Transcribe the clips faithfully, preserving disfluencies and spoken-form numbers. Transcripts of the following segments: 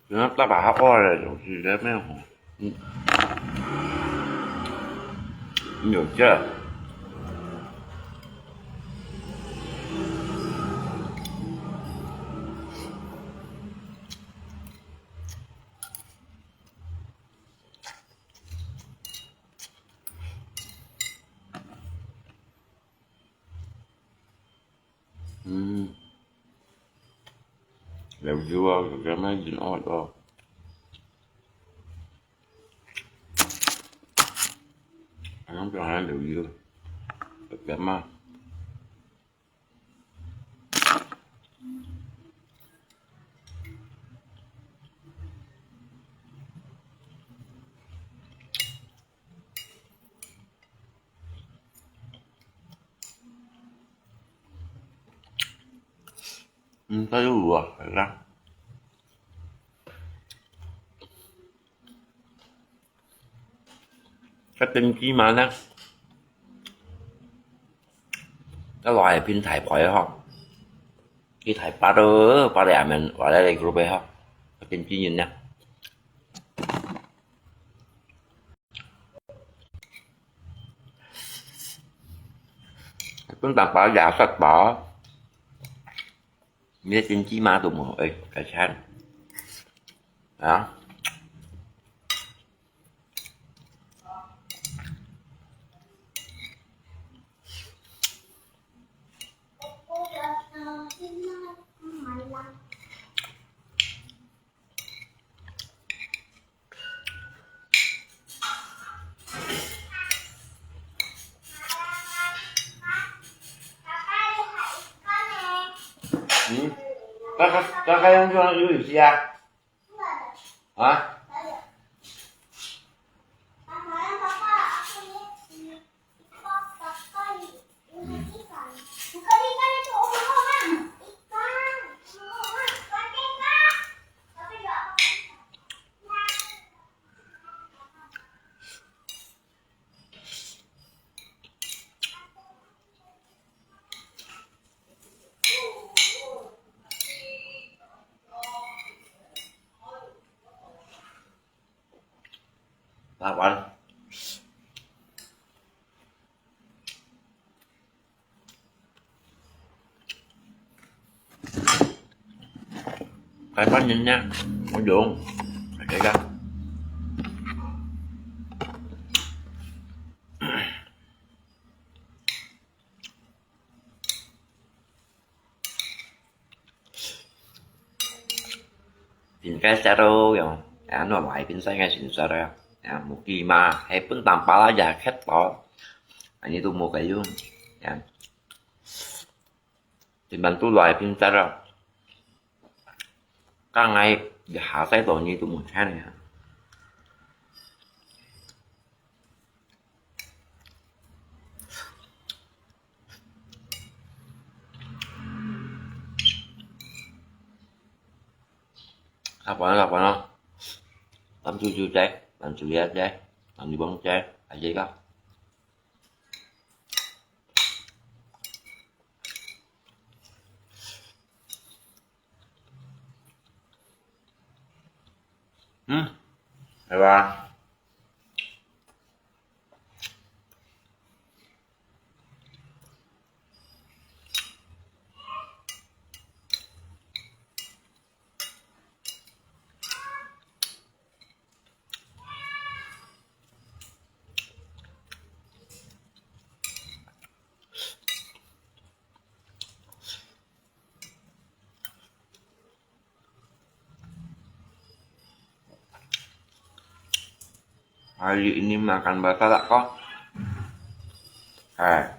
今天大把好饿的东西在面红，嗯，有劲儿。嗯，了解啊，这个卖劲哦，哦。好像表现了解了，干嘛？ 嗯，它就有啊，很辣。該丁芝麻呢？該來片大牌吼，佢大把都，把你下面，把你个group吼，該丁芝麻呢？ 分擔包也食飽，你个丁芝麻都無，哎，該餐。啊？嗯，大家，大家用这种游戏啊？啊？ 大碗。大碗人呢，我用，这个。 Pinsa saro yang, ano, mai pinsa ngai sinsara, yang muki ma, hai pun tampala ya khet to, ani tu mo kayu, yang, timan tu lai pinsara, ka ngai ya hasai to ni tu mo chan ya. 下班了，下班了。咱出去在，咱出去在，咱去逛街，还是个。 嗯，系吧？Hari ini makan batata ko. Hai.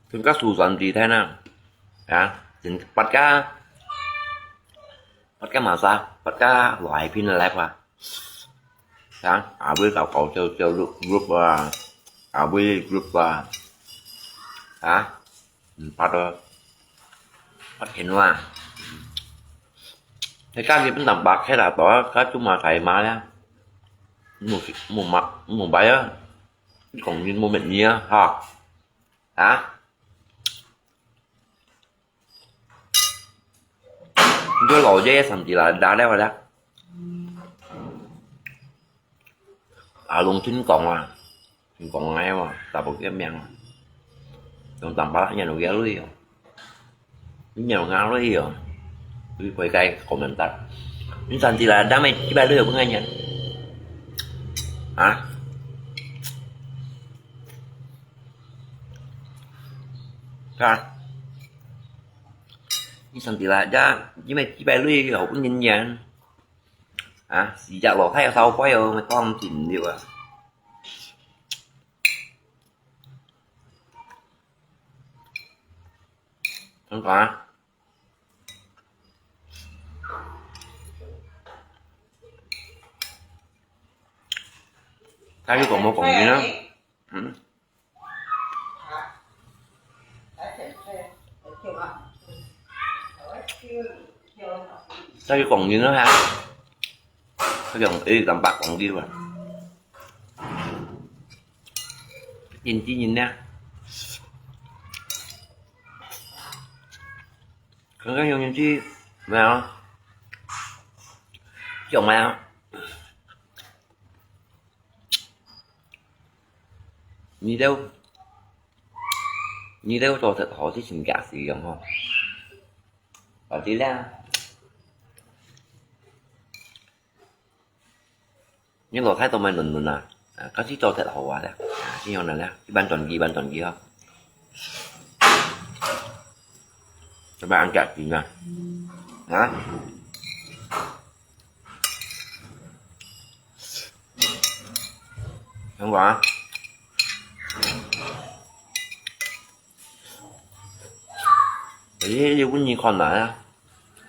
Tingkat susah di thai na. Ya, tingkat pat ka, pat ka masa, pat ka lai pin lai pa. Sang, abis kau kau ceu ceu lu grup wa, abis grup wa, ha, empat wa, empat hin wa. Hei, kau ni pun tampak hei lah toh, kau cuma thai ma ya. Mu, mu mak, mu bai ya. Kong ni mu met ni ya, ha. Ha? 个老爷三弟啦，打了啦。啊，龙听讲啊，听讲哎嘛，打不个名啊，用三百年有个累哦，你有哪累哦？你回该 komentar，你三弟啦，打没几百累有不看见？啊？啊？你三弟啦，打你没几百累有不看见？ 啊，四隻老太燒粿哦，當甜了啊！點講啊？佢又講無講你呢？嗯？ 再去講人咯哈，佢用一兩百講你啊，年紀人呢，剛剛用年紀，沒有，用沒有？ 你兜，你兜做得好啲性格使用吼。好啲啦。你老太都買嫩嫩啊，啊，開始做得好啊啦，啊，先用了啦，一般轉機，一般轉機吼。一般安格機嘛，啊？ 聽講啊？誒，又分你看來啊，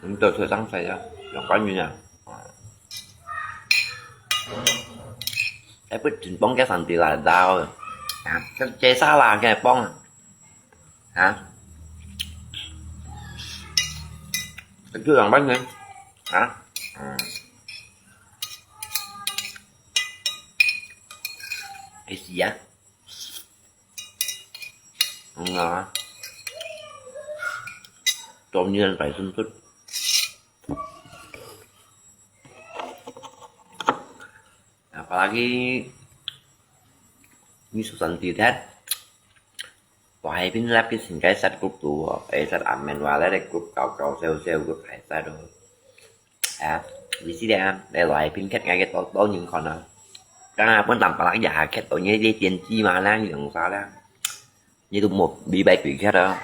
你到處上菜啊，兩個人啊。誒，不准幫佢三弟啦，打哦。啊，這，這啥啦，佢幫啊？啊？就兩個人啊？嗯。 係啊。嗯啊，當然係真實。Apalagi你出生地鐵，我還平時去singgah sat group tu，誒，sat amen，話咧group搞搞笑笑group，係sat咯。 啊，意思咧，你來平客，𠊎个多多人看啊。剛剛分當白也客，哦，你這電子嘛啦，你用啥啦？你都無明白對客啊？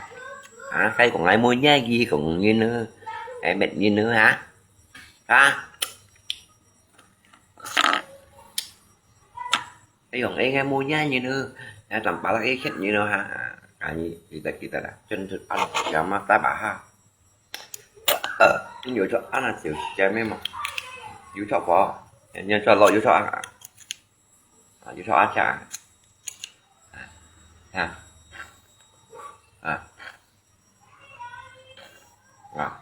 啊，該講𠊎無嘢，佢講人啊，誒，滅人啊，哈？啊？該用誒，𠊎無嘢人啊，誒，當白个客人啊，哈？啊，你記得記得啦，真係啊，有麼大把哈？ 呃，你有做啊，那就姐妹嘛，有做過，你做老有做啊，啊，有做啊，啊，啊，啊，啊，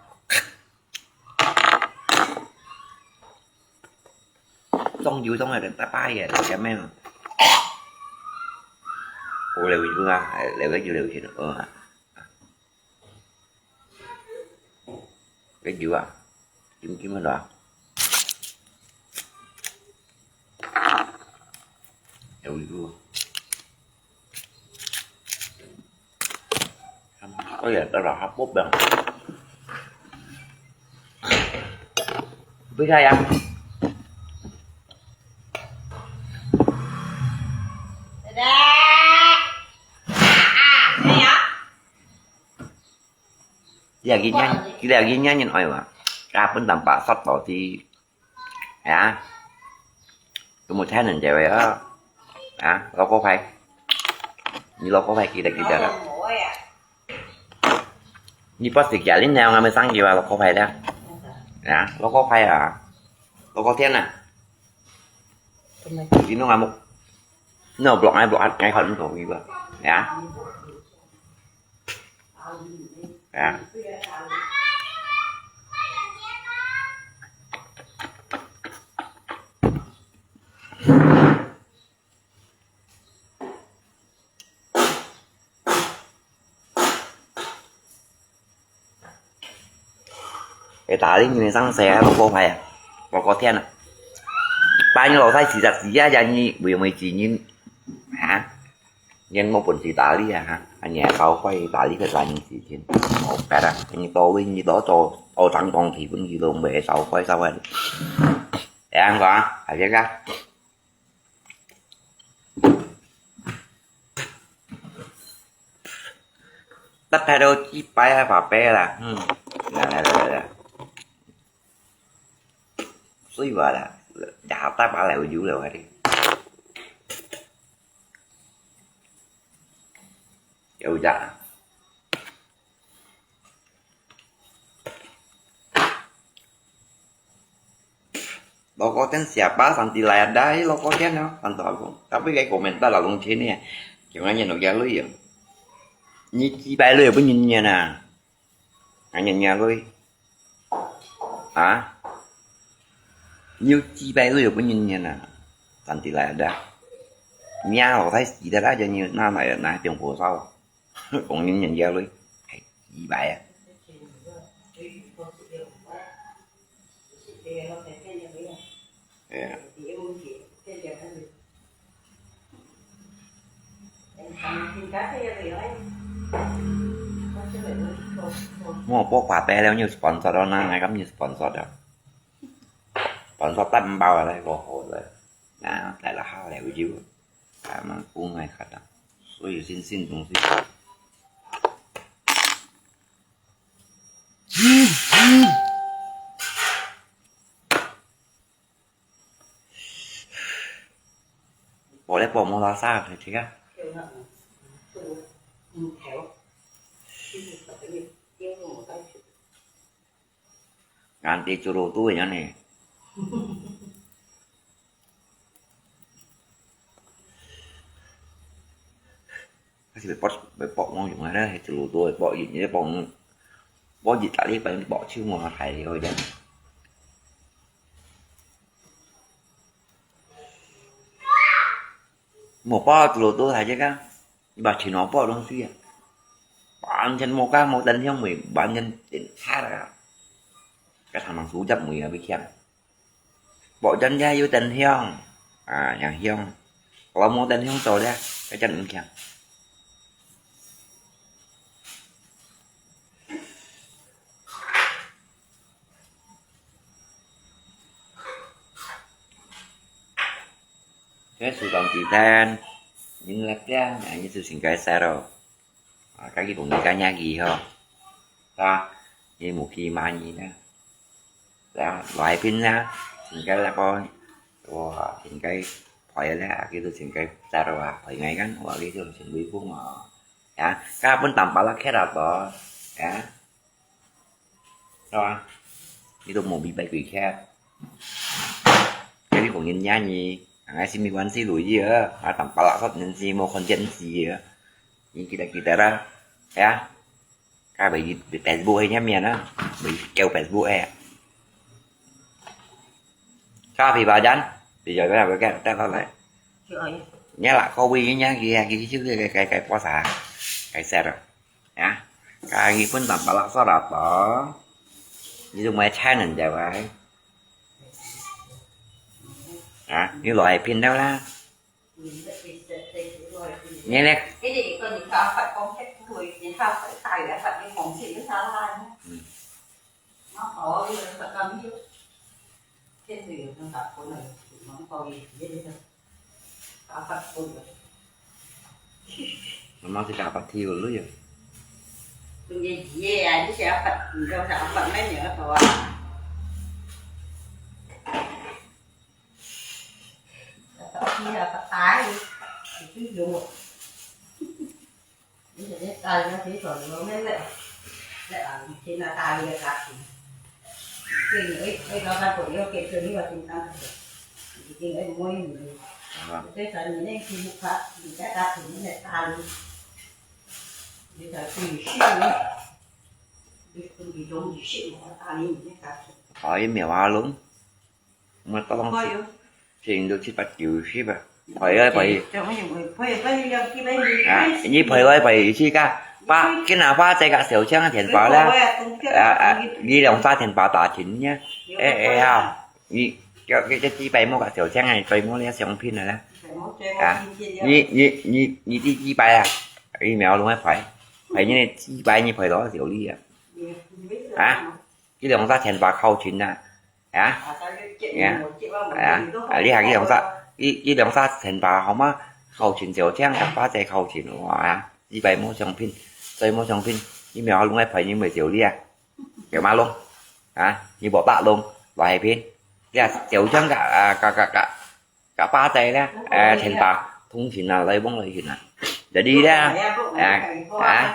中有中个，大把个，姐妹嘛，我留一个啊，留个就留起来，嗯啊。 个油啊，金金个啦。有油。哎呀，得了，还不冰。不下呀。 Lagi nyan, lagi nyan nyan oi wa. Kapun tampa sat to ti. Ya. Kamu channel cewek ya. Ya, loko pai. Ni loko pai kita kita lah. Ni pas tiga lin yang kami sang jiwa loko pai dah. Ya, loko pai ya. Loko tian lah. Di nung amuk. No, blok ai blok at ngai hot nung jiwa. Ya. Ya. 哎，大理人生死啊，老古牌啊，老古天啊！把你老太死十四啊，人你为没钱人啊，人没本事打理啊哈，啊你还烧坏打理个三年时间，好白啊！你多为你多做，多长东西分你都没烧坏烧坏。哎，我讲啊，还这个。 得排到幾擺啊，八擺啦，嗯，來來來來，水話啦，也大把來有了，我的，有呀。 老古天，siapa Santi Lada，老古天咯，Santo Agung。Tapi cái komentar lalu sini，叫人家弄家里啊。你幾百里分人家啊？人家家里啊？你有幾百里分人家啊？Santi Lada。你啊，老太死的啦，叫你拿来拿中火烧，讲人家家里，还几百啊？ 哎呀，莫博八百了，你sponsor到哪来，咁你sponsor到？Sponsor擔包啊，來个好了，那來了好了就，咱们公爱看到，所以新新东西。 我来帮忙拉萨，你看。Nganti curu tu ya ni. Kasi bepot, bepot ngong yung ada, curu tu bepot yun, bepot ngong. Bepot yun tadi paling bepot ciu mo hai yo ya. Một bó tù lù tù thầy chứ á, bà chỉ nói bó đông suy à. Bản thân một cái một tấn hiông mười, bản thân tỉnh thái là cái thằng bằng số dập mười ở bên kia. Bộ chân gia yêu tấn hiông, à, nhàng hiông. Kalau một tấn hiông tàu đấy, cái chân kia. Cái sự đồng chỉ tên, những lát ra, à, như sự sinh cái xa rồi. À, các cái cũng như cái nhà gì ho. Ta, như một khi mà như thế. Là loại pin nha, sinh cái là con, của sinh cái phải là cái tôi sinh cái xa rồi à, phải ngay ngắn, hoặc cái tôi sinh quý phúc mà. Ya, ka pun tanpa lah kera to. Ya. Tahu ah? Itu mau bi bai kui kera. Jadi kong yin nyanyi. Ang ai si mi wan si lui ya. Ah, tanpa lah sot nyan si mau konjen si ya. Ini kita-kita lah. Ya. Ka bai di Facebook hai nyan mian ah. Bai kêu Facebook eh. Ka phi ba jan. Phi joi ba ba ka ta la lai. Nya lah ko wi nya ki ki ki ki cái cái cái po sa. Cái xe rồi. Ya. Ka ngi pun tanpa lah sot to. Ni tu mai chai nan ja bai. Ya, ni lo ai pin dau la. Ni le. Nó mang cái cà phạt thiêu lưới à. Đừng gì gì à, chứ sẽ phạt, đâu sẽ phạt mấy nữa thôi à. Phạt tái đi. Thì cứ dùng. Ê, ê, mèo alo. Mà tao lòng. Có chứ. Thì được chín, được chín, bắt chịu ship à. Phải ơi, phải. Cho mấy người, phải, phải đi đâu, khi phải đi. À, phải như phải ơi, phải chứ cả. 把，今下把這个小強个電話啦，啊，啊，你兩儕電話打親呀。哎，哎呀，你，這，這，這幾擺無个小強个，對無這相片个啦。啊，你，你，你，你第幾擺啊？你苗龍个牌，牌你第幾擺你賠多少哩啊？啊，你兩儕電話靠親啊？ 啊？啊？啊？啊，你還去兩儕，你，你兩儕電話號碼靠親小強，甲把仔靠親，哇，啊，幾擺無相片，再無相片，你苗龍个牌你袂少哩啊？有馬龍？啊？你無打龍，來片，你啊，小強甲，啊，甲，甲，甲，甲把仔咧，誒，電話通訊啊，來往來去啊。 Jadi dah, ya, ah, ah,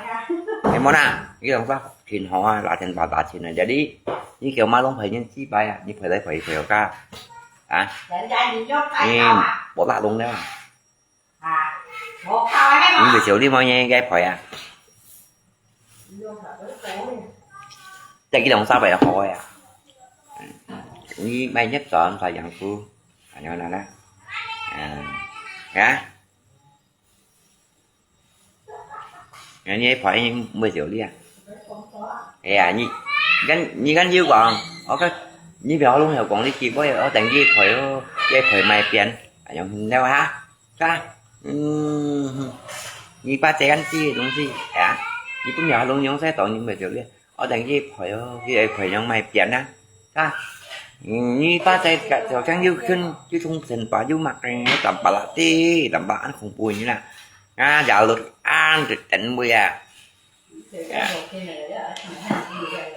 gimana? Kita orang sah, Chin Hoa, lah Chin Hoa, Chin Hoa. Jadi, ni kêu malam phải nhân chi bai à, ni phải lấy phải phải ka. Ah, ni, bộ lạ lông dah. Ni về chiều đi mau nhé, cái phải à. Tại cái lòng sao phải hỏi à. Ni mai nhất chọn phải yang tu. Anh nói nè. À, ya. 你个牌你買少哩啊？哎呀，你，你跟，你跟佢講，OK，你不要弄了，講你幾倍，我等佢牌哦，佢牌賣變，哎呀，你了哈，是吧？嗯，你把這樣子的東西，哎呀，你不要弄用在到你買少哩。 我等佢賠哦，佢个賠樣賣變啊，啊，嗯，你把這个小強又ขึ้น，又從城堡又買个，tambah lagi，tambah恐怖你啦，啊，ya，lo，啊，等會啊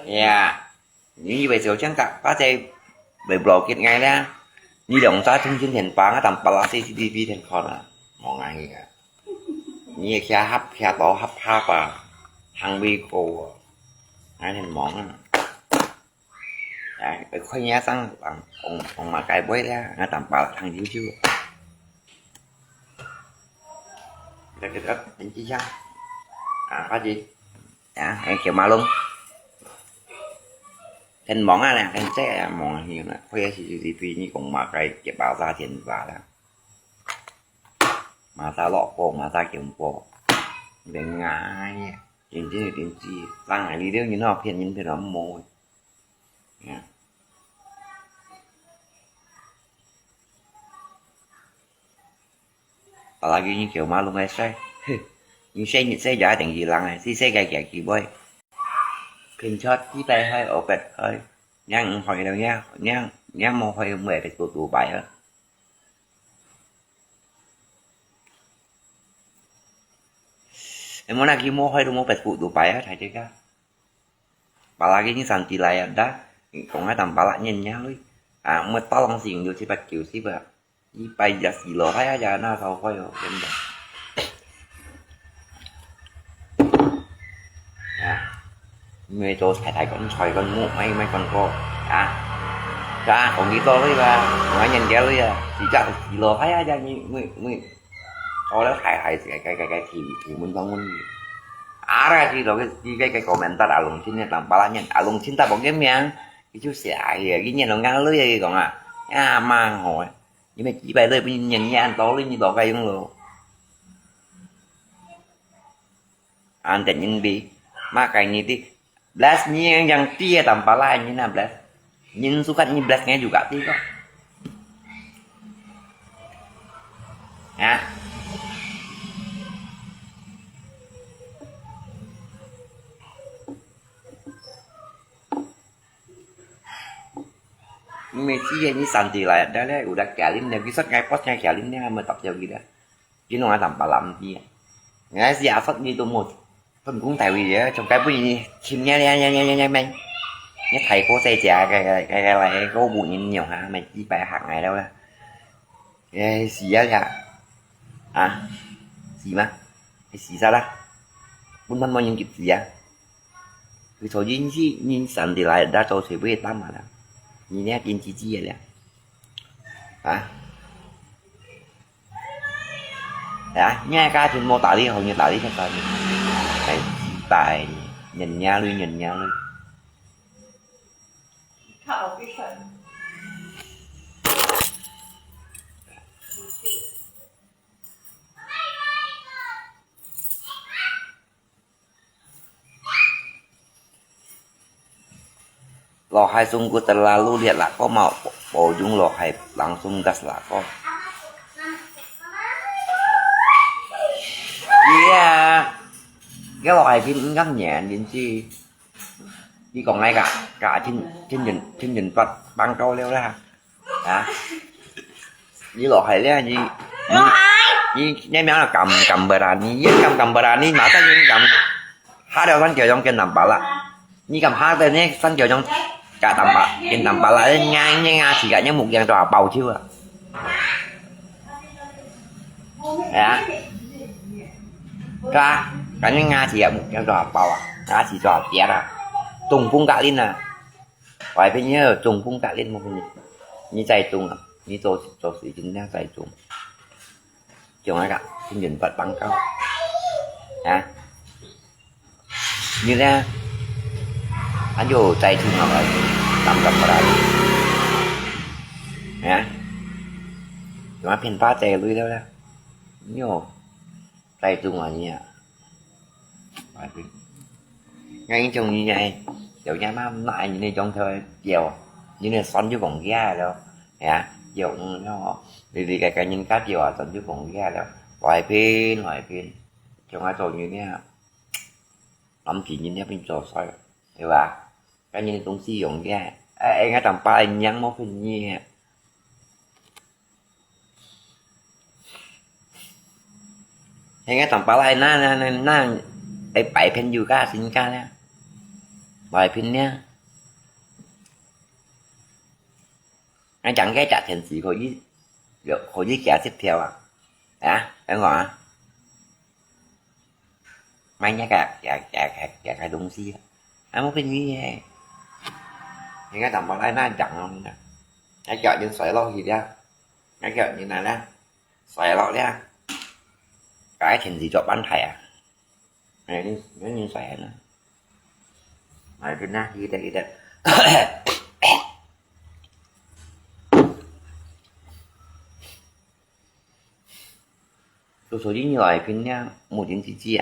，ya，你以為小強个，把這會block佢个啦，你兩隻通訊電話啊，tambah lagi C C T V電話啊，望下去啊。 你个徛合徛到合合吧，行位高啊，還很忙啊。哎，看人家上网，往，往马街买了，俺当爸行久久。这个，这个，你去想，啊，快去，啊，还叫马龙，很忙啊，很忙啊，忙啊，你看，快要去，去，去，你讲马街，给包扎钱吧了。 Mata lok po, mata kium po. Dengan ai, chính trị, chính trị. Lang ai đi đâu như nó phiền, phiền lắm mô. Nha. Apalagi như kiểu malu ngai sai. Heh. Như sai, như sai giá thành gì lang ai, si sai cái cái gì boy. Phiền chót, chỉ tay hơi, ổ bẹt hơi. Nhang hỏi đâu nha, nhang, nhang mô hỏi mười cái tụ tụ bài á. Em muốn là khi mua hơi đúng mua bẹt tụ tụ bài á, thấy chưa kìa? Apalagi ini santi lah ya dah, kong ai tambah lah nyen nya lui. Ah, mua tolong sing yo si bẹt kiu si bẹt. Ipai ya si lo hai ya na sao khoai yo, ken ba. Ya. Mê cho thải thải con sói con mụ mày mày con cô. Ya. Ya, con đi to lui ba. Nói nhận kéo lui ya. Chỉ chắc si lo hai ya ya mày mày mày. Cho nó thải thải cái cái cái cái thì thì muốn tao muốn. Ara si lo cái cái cái comment ta đã lùng chín nha, tao ba la nhận. À, lùng chín ta bỏ cái miệng. Cái chú sẽ ai ya, cái nhận nó ngang lui ya cái con à. Ya, mang hỏi. 你们幾百歲不年年到了，你老该用了。Antet nyin bi, makai nyin ti. Bless nyin yang ti tambah lah nyin na bless. Nyin suka nyin bless ngai juga ti ko. Ya. Mesti ya ni santi lah, dah lah, udah kialin, dah bisa ngai pos ngai kialin ni, mah tak jauh gila. Chỉ nói tầm bà lắm gì. Ngai si asot ni tu mut. Phần cũng tại vì á, trong cái bữa nay chim nha nha nha nha nha nha mày. Nhớ thầy cô xe chả cái cái cái cái này có bụi nhìn nhiều hả, mày chỉ bài hạng này đâu đó. Ê, xì á kìa. À, xì mà. Ê, xì sao đó? Bún bánh mò nhìn kịp xì á. Cứ cho dính xì, nhìn sẵn thì lại đã cho thuê bê tắm mà đó. Nhìn nét nhìn chi chi vậy. Hả? Hả? Nhai cá thì mô tả đi, hầu như tả đi thật là. Cái bài nhìn nha lui, nhìn nha lui. 老弟sungguh terlalu lihatlah ko mau, po-, podium lohai langsung gas lah ko. Iya, cái lohai phim ngắm nhẹ nhìn chứ. Đi còn ngay cả, cả trên, trên nhìn, trên nhìn bắt băng câu leo ra. Hả? Đi lohai leo gì? Đi, đi, nhảy méo là cầm, cầm bờ đàn, đi, nhảy cầm, cầm bờ đàn, đi, mà ta nhìn cầm. Há đeo săn kiểu giống cái nằm bả lạ. Nhi kàm há tê nê săn kiêu yong, kà tàm pà, kiên tàm pà lai ngang ngang ngà chỉ kà nhớ mục yang cho bảo chứ à. Ya. Kà, kà nhớ ngà chỉ kà mục yang cho bảo à. Ngà chỉ cho tiệt à. Trung Phong kà linh à. Hoài bên nhớ Trung Phong kà linh một cái. Nhi tại Trung à. Nhi tổ, tổ sự chính đang tại Trung. Chúng ai kà, chính nhân vật bằng cao. Hả? Như thế, anh vô tay thì ngọc ấy, tắm tắm vào đây. Hả? Chúng nó phiền phá tè lui đâu đó. Nhô, tay tung vào nhỉ. Phải đi. Ngay trong như này, kiểu nhà má nại như này trong thời chiều, như này son chứ vòng ghe đâu. Hả? Chiều nó, vì vì cái cái nhìn cá chiều à, son chứ vòng ghe đâu. Hoài phiên, hoài phiên. Chúng nó trộn như thế. Ngắm chỉ nhìn thấy bên trò soi, hiểu ba? Cái nhìn cũng si dùng cái. Ê, ê, ngay tầm pa nhắn mốt phim nhi hả? Hay ngay tầm pa lai na, na, na, na, ê, bảy phim dù ca, xin ca nha. Bảy phim nha. Ngay chẳng cái trả tiền gì khỏi ý, khỏi ý kéo tiếp theo à? Hả? Em ngỏ à? Mai nhá kẹt, kẹt, kẹt, kẹt, kẹt cái đúng gì á. Anh muốn cái gì vậy? Thì cái tầm bao lai na chẳng không nè. Cái chợ nhưng xoáy lo gì đó. Cái chợ như này đó. Xoáy lo đó. Cái thành gì cho bán thẻ à? Này đi, nó như xoáy nữa. Này, cái na gì đây, gì đây. Tôi số chín như vậy, cái nha, một chín chín chia.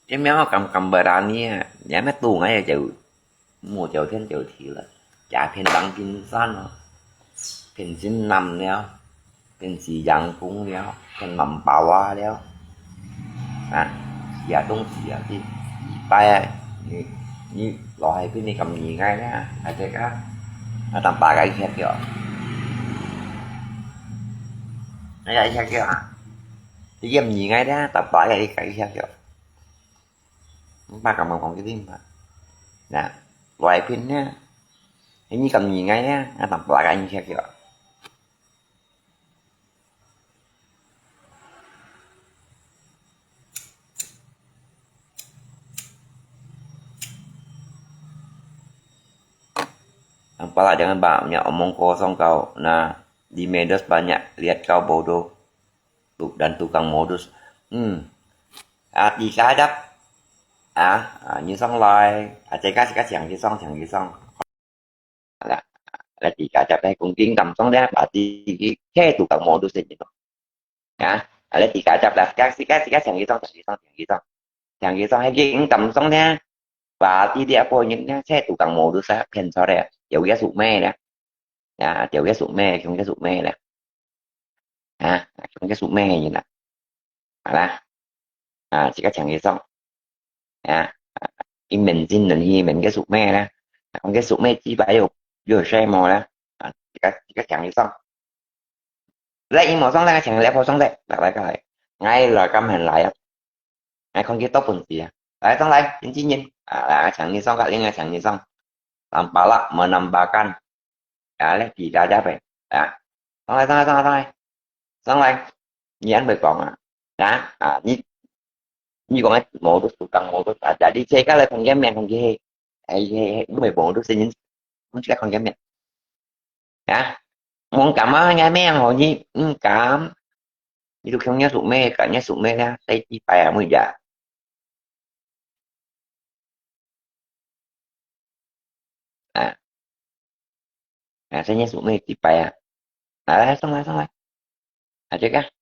Cái méo cầm, cầm bờ đàn nha, nhà mẹ tù ngay là chịu. Mùa Chầu Thiên Chầu Thí là chả phiền đắng phiền san nó. Phiền xin nằm nè, phiền xì yang phúng nè, phiền mắm bào á nè. À, xì ya tông xì ya thì, ý bài à, như, như lo hay phiền đi cầm nhì ngay nè, hay thế cả. Nó tầm ba cái kẹt kìa. Nó cái kẹt kìa. Thì em nhì ngay nè, tầm ba cái cái kẹt kìa. Ba cầm bằng cái đinh mà. Nè, loại phiền nè. Hình như cầm nhì ngay nè, nó tầm ba cái như kẹt kìa. Ang pala jangan banyak omong kosong kau. Nah, di medsos banyak lihat kau bodoh. Tu-, dan tukang modus. Hmm. Ah, di kadap. Ah, ah, như sống lại. Ah, chạy cá, cá chàng như sống, chàng như sống. Là, là chỉ cả chập đây cũng kinh tầm sống đấy, bà đi cái khe tụ cẳng mô đu sinh. Hả? Là chỉ cả chập là các, các, các chàng gì xong, chàng gì xong, chàng gì xong. Chàng gì xong, hay kinh tầm sống đấy. Bà đi đi, áp vô những cái khe tụ cẳng mô đu sa, phiền sao đấy. Kiểu cái sụ mê đấy. Hả? Kiểu cái sụ mê, kiểu cái sụ mê đấy. Hả? Kiểu cái sụ mê như là. Hả? À, chỉ có chàng gì xong. À, à, ý mình xin mình hi mình cái sụp me đó. Còn cái sụp me chỉ phải vô, vô xe mò đó. À, chỉ có, chỉ có chàng gì xong. Lấy ý mò xong là chàng lẽ phô xong đấy. Lại, lại cái này. Ngay là căm hành lại á. Ngay không kia tốt phần gì á. Lại xong lại, chính chỉ nhìn. À, là chàng gì xong, cả liên ngay chàng gì xong. Làm bà lắc mà nằm bà canh. À, lấy gì ra giá về. À, xong lại, xong lại, xong lại, xong lại. Xong lại. Như anh mới còn à. Đó, à, như, như còn ấy, mổ đốt tụ cẳng, mổ đốt, à, đã đi xe cái là không dám men, không dám hê. Ê, hê, hê, cũng mày mổ đốt xe nhìn, cũng chỉ là không dám men. Hả? Muốn cảm ơn nghe men, họ như, ừ, cảm. Như tôi không nhớ sụp mê, cả nhớ sụp mê nha, tay chi phải à, mười dạ. À, 啊，先生，我们几百啊，来来，上来上来，啊，这个，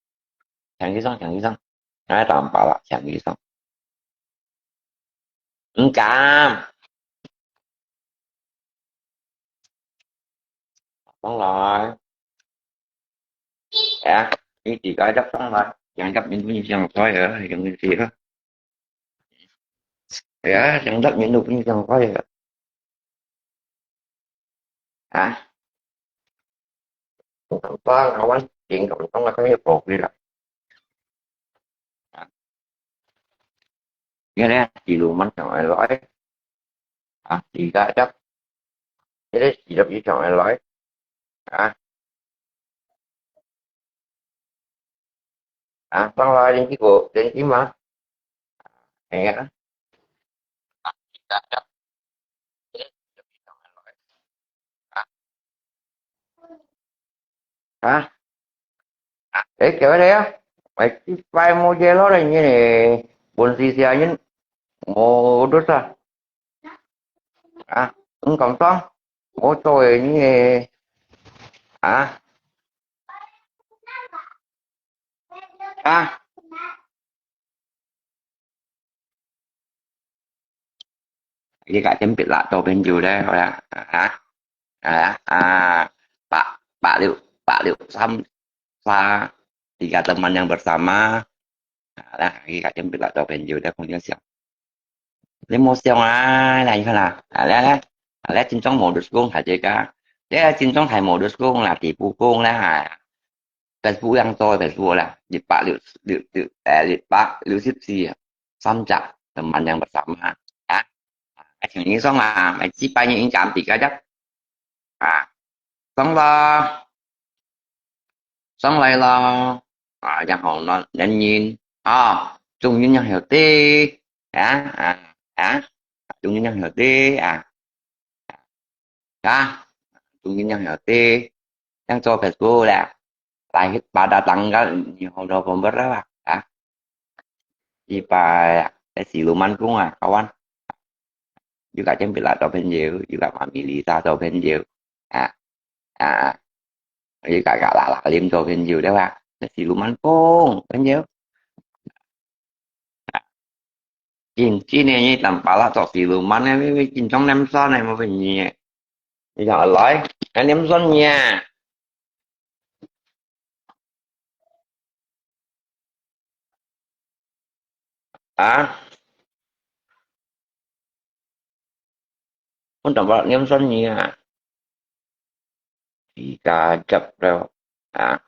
抢一上，抢一上，来，打把了，抢一上，唔敢，上来，哎呀，你自家入上来，两个名分享开啊，两个字啊，哎呀，两个名分享开啊。啊，當然，我緊講，講啊，佢又過去啦。啊，你看呢，一路慢上來，啊，而家一，一個四十以上來，啊，啊，上來，你去過，你去嘛？哎呀，啊，哎，叫佢啊，哎，一擺無接落來，你呢，本事係人無多少，啊，你講講，我做个你个，啊，啊。 你个金幣啦，做朋友咧，好啦，啊，啊，啊，八，八六，八六三三，tiga teman yang bersama，啊，啦，你个金幣啦，做朋友咧，朋友笑。你莫笑啊，來，你看啦，啊，來，來，啊，來，金鐘modus工，大家，這金鐘台modus工啦，地步工啦，啊。 Facebook樣做Facebook啦，一百六十六，六，呃，一百六十四啊，三隻，teman yang bersama，啊，啊，請你上啊，買幾百人應該比較的，啊，上啦，上來啦，啊，然後呢，人人，啊，中人yang healthy，啊，啊，啊，中人yang healthy，啊， 啊，中意樣有啲，樣做Facebook咧，來去把它當个你好多朋友啦，啊，一般啊，在西鲁曼谷啊，kawan，又个Jempila做朋友，又个Mami Lisa做朋友，啊，啊，又个个啦啦林做朋友，對吧？在西鲁曼谷朋友。 真，真个，你Tampalak做西鲁曼个，你，你真正念算个，無分你。你想來，還念算你啊？啊？我Tampalak念算你啊？自家接了啊。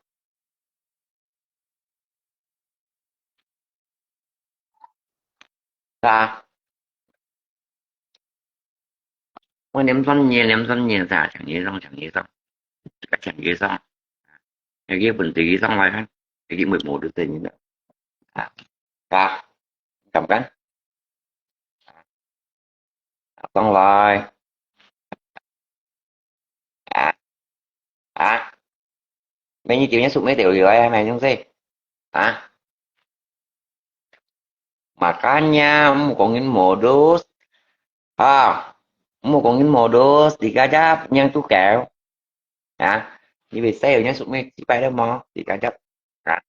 啊，我念算你，念算你，啥，請你上，請你上，請你上。有个問題上來看，有个modus對你个。啊，啊，敢敢？啊，上來。啊，啊，Many game-nya sukmay teo liu ai, mai nung se. Ah. Makanya, mukongin modus. Ah. Mukongin modus, tiga jap, nyang tu kau. Ah. Ibe sai, nya sukmay, sipai dah mo, tiga jap. Ah.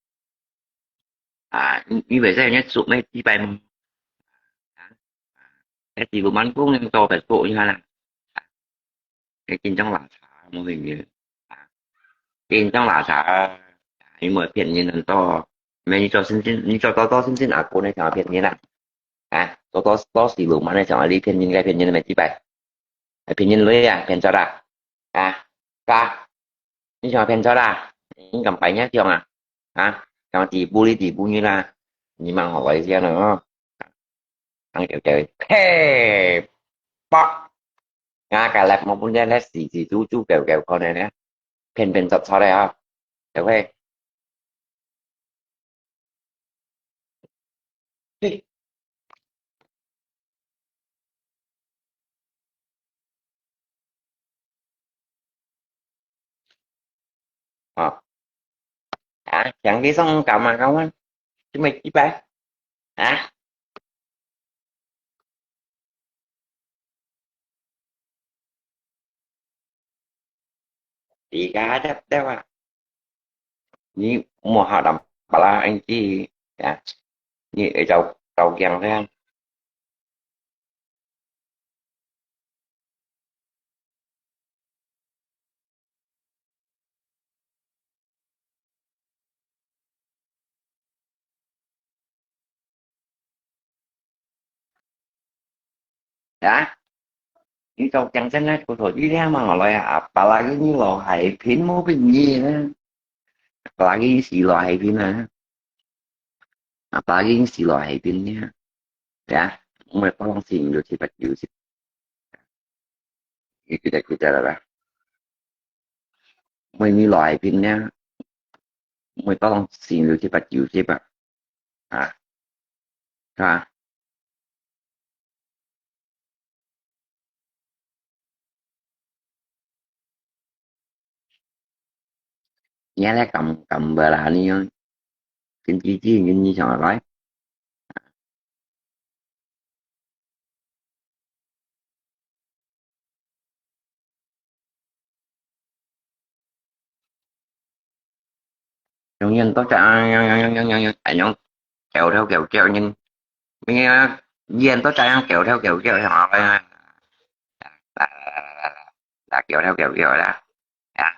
Ah, ibe sai, nya sukmay, sipai mo. Ah. Eh, di rumah kong yang tau Facebook ni lah. 你緊張拿茶，無去嘅。啊，緊張拿茶，因為騙人很多。你做先生，你做多多先生啊，過年想要騙人啊。啊，多多多西路嘛，你想要你騙人，該騙人的沒幾百，還騙人鐳啊，騙着啦。啊，嘎，你想要騙着啦？你敢白日講啊？啊，想地步你地步你啦，你蠻好玩一下的哦。 ang kêu kêu, "Hey, Pak!" Nga cái lẹt một bún đen hết xì xì chú chú kêu kêu con này nè. Phen phen sọt sọt đây hả? Kêu hey. Hả? Hả? Chẳng cái xong cả mà không á. Chứ mày chỉ phải. Hả? 你个得得啊，你莫好打巴拉恩基呀，你会遭遭驚个。啊？你做驚真个，我说你这样嘛，我来啊，巴拉个你老海平，我不你呢，巴拉个你是老海平啊，啊，巴拉个你是老海平呢，对啊，我们当心有七八九十，你记得记得了吧？我们老海平呢，我们当心有七八九十吧，啊，啊。 Nhớ lẽ cầm, cầm bờ là ni, kinh chi chi nhìn như sao rồi. Trong nhân tố cha, anh kéo theo kiểu kiểu nhìn, mình, nhân tố cha kéo theo kiểu kiểu họ là, là, là, là, là kéo theo kiểu kiểu đó. Đó.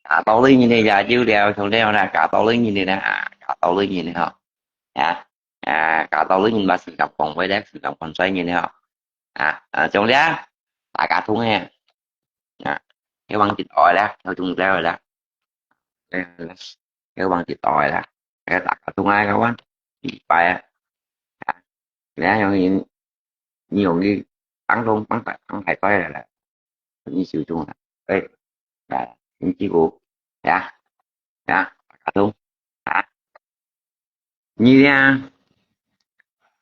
Cả tô lý nhìn này giờ dữ liệu trong đây là cả tô lý nhìn này nè, à, cả tô lý nhìn này hả? Hả? À, cả tô lý nhìn mà sự gặp còn với đấy, sự gặp còn xoay nhìn này hả? À, à, trong đấy, tại cả thung hè. À, cái bằng chữ ỏi đó, theo chung theo rồi đó. Cái bằng chữ ỏi đó. Cái tại cả thung ai các bạn. Bài á. À, đấy, trong nhìn, nhiều cái tăng thông, tăng tại, tăng phải coi là, là. Như sự chung là. Ê, là, những chi của. Dạ. Dạ, cả thung. Hả? Nhi lia,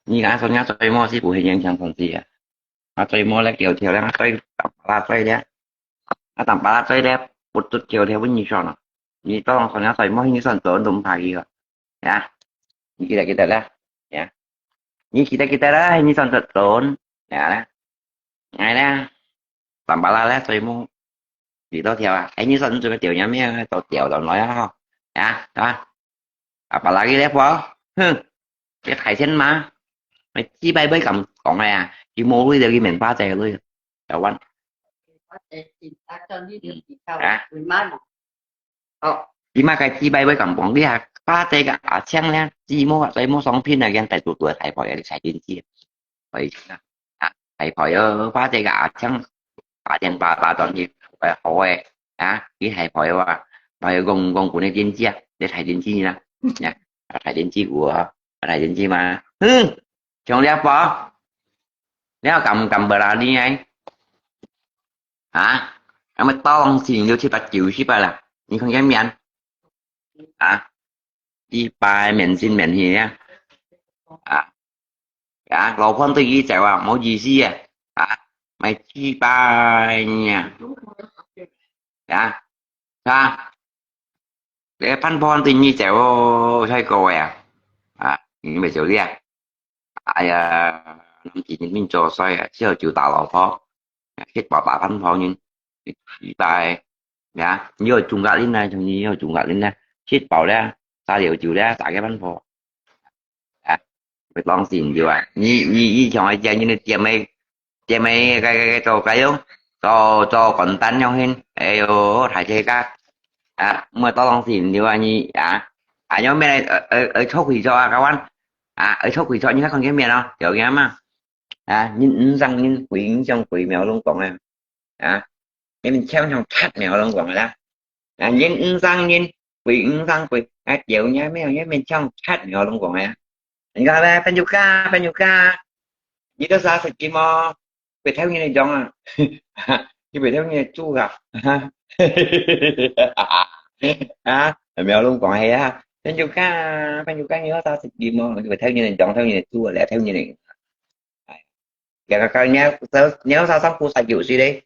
nhi ngã soi ngã soi mò si bù hình yang chang song si à. Ngã soi mò lẽ kiểu theo lẽ ngã soi tạm bạ la soi lẽ. Ngã tạm bạ la soi lẽ, bút tút kiểu theo bút nhi soi nọ. Nhi tao lòng soi ngã soi mò hình soi trốn đúng phải gì à. Nhi kita kita lah. Ya. Nhi kita kita lah, hình soi trốn. Ya lah. Ngay lẽ, tạm bạ la lẽ soi mò. Vì tao theo à, anh như sao chúng tôi tiểu nhóm nha, tao tiểu tao nói đó. À, đó. À, bà là cái lẽ phó. Hừ. Cái thải thiên mà. Mày chi bay với cầm cổng này à. Chỉ mua lui được cái miệng phá chạy lui. Chào anh. À. Ơ, chỉ mà cái chi bay với cầm cổng đi à. Phá chạy cả à, chăng lẽ. Chỉ mua cái mua song pin là ghen tại tụi tuổi thải phó cái thải thiên chi. Phải à. À, thải phó ơ, phá chạy cả à, chăng. Phá thiên phá, phá toàn như. Phải hỏi. À, cái thải phó ơ, phải gồng, gồng của này thiên chi à. Để thải thiên chi nè. Nè. À, thải thiên chi của. À, thải thiên chi mà. Hừ. Trong lẽ phó. Lẽ cầm, cầm bờ là đi ngay. Hả? Em mới tao lòng xin liêu chi bát chiu chi bát là. Nhìn không dám miễn. Hả? Chi bát miễn xin miễn hì á. Hả? Hả? Lò phôn tôi ý chạy vào, mẫu gì xí à? Hả? Mày chi bát nha. Hả? Hả? Để phán phôn tôi ý chạy vào, thấy cô à? Hả? Nhìn mày chịu đi à? Ai à, năm chín nhìn mình cho xoay à, chưa chịu tạo lò phó. Chết bảo bà phán phôn nhìn. Chi bát. Hả? Nhớ chung gạt lên này, chúng nhớ chung gạt lên này. Chết bảo lẽ, ta liều chịu lẽ, ta cái phán phôn. À, phải lòng xin chứ à. Nhi, nhi, nhi chồng ai chàng nhi nó tiêm mấy, tiêm mấy cái, cái, cái, cho cái không? Cho, cho còn tán nhau hin. Ê, ô, thải thế các. À, mà tao lòng xin chứ à, nhi, à. À, nhóm bên này, ở, ở, ở chốc quỷ cho à, các bạn. À, ở chốc quỷ cho như các con cái miệng nó, kiểu cái mà. À, nhìn ứng rằng nhìn quỷ, ứng rằng quỷ mèo lông cổng à. À, nhìn mình chém trong chat mèo lông cổng à. À, nhìn ứng rằng nhìn quỷ, ứng rằng quỷ. À, kiểu nhá mèo, nhìn mình trong chat mèo lông cổng à. Anh ra đây, Phan Yuka, Phan Yuka. Nhìn đó sao sự kỳ mò. Phải theo như này giống à. Chứ phải theo như này chú à. À, mèo lông cổng hay à. Phan Yuka, Phan Yuka, nhìn đó sao sự kỳ mò. Phải theo như này giống, theo như này chú à, lẽ theo như này. Kìa, kau, kau, nếu, nếu sao sống khu sai kiểu gì đấy?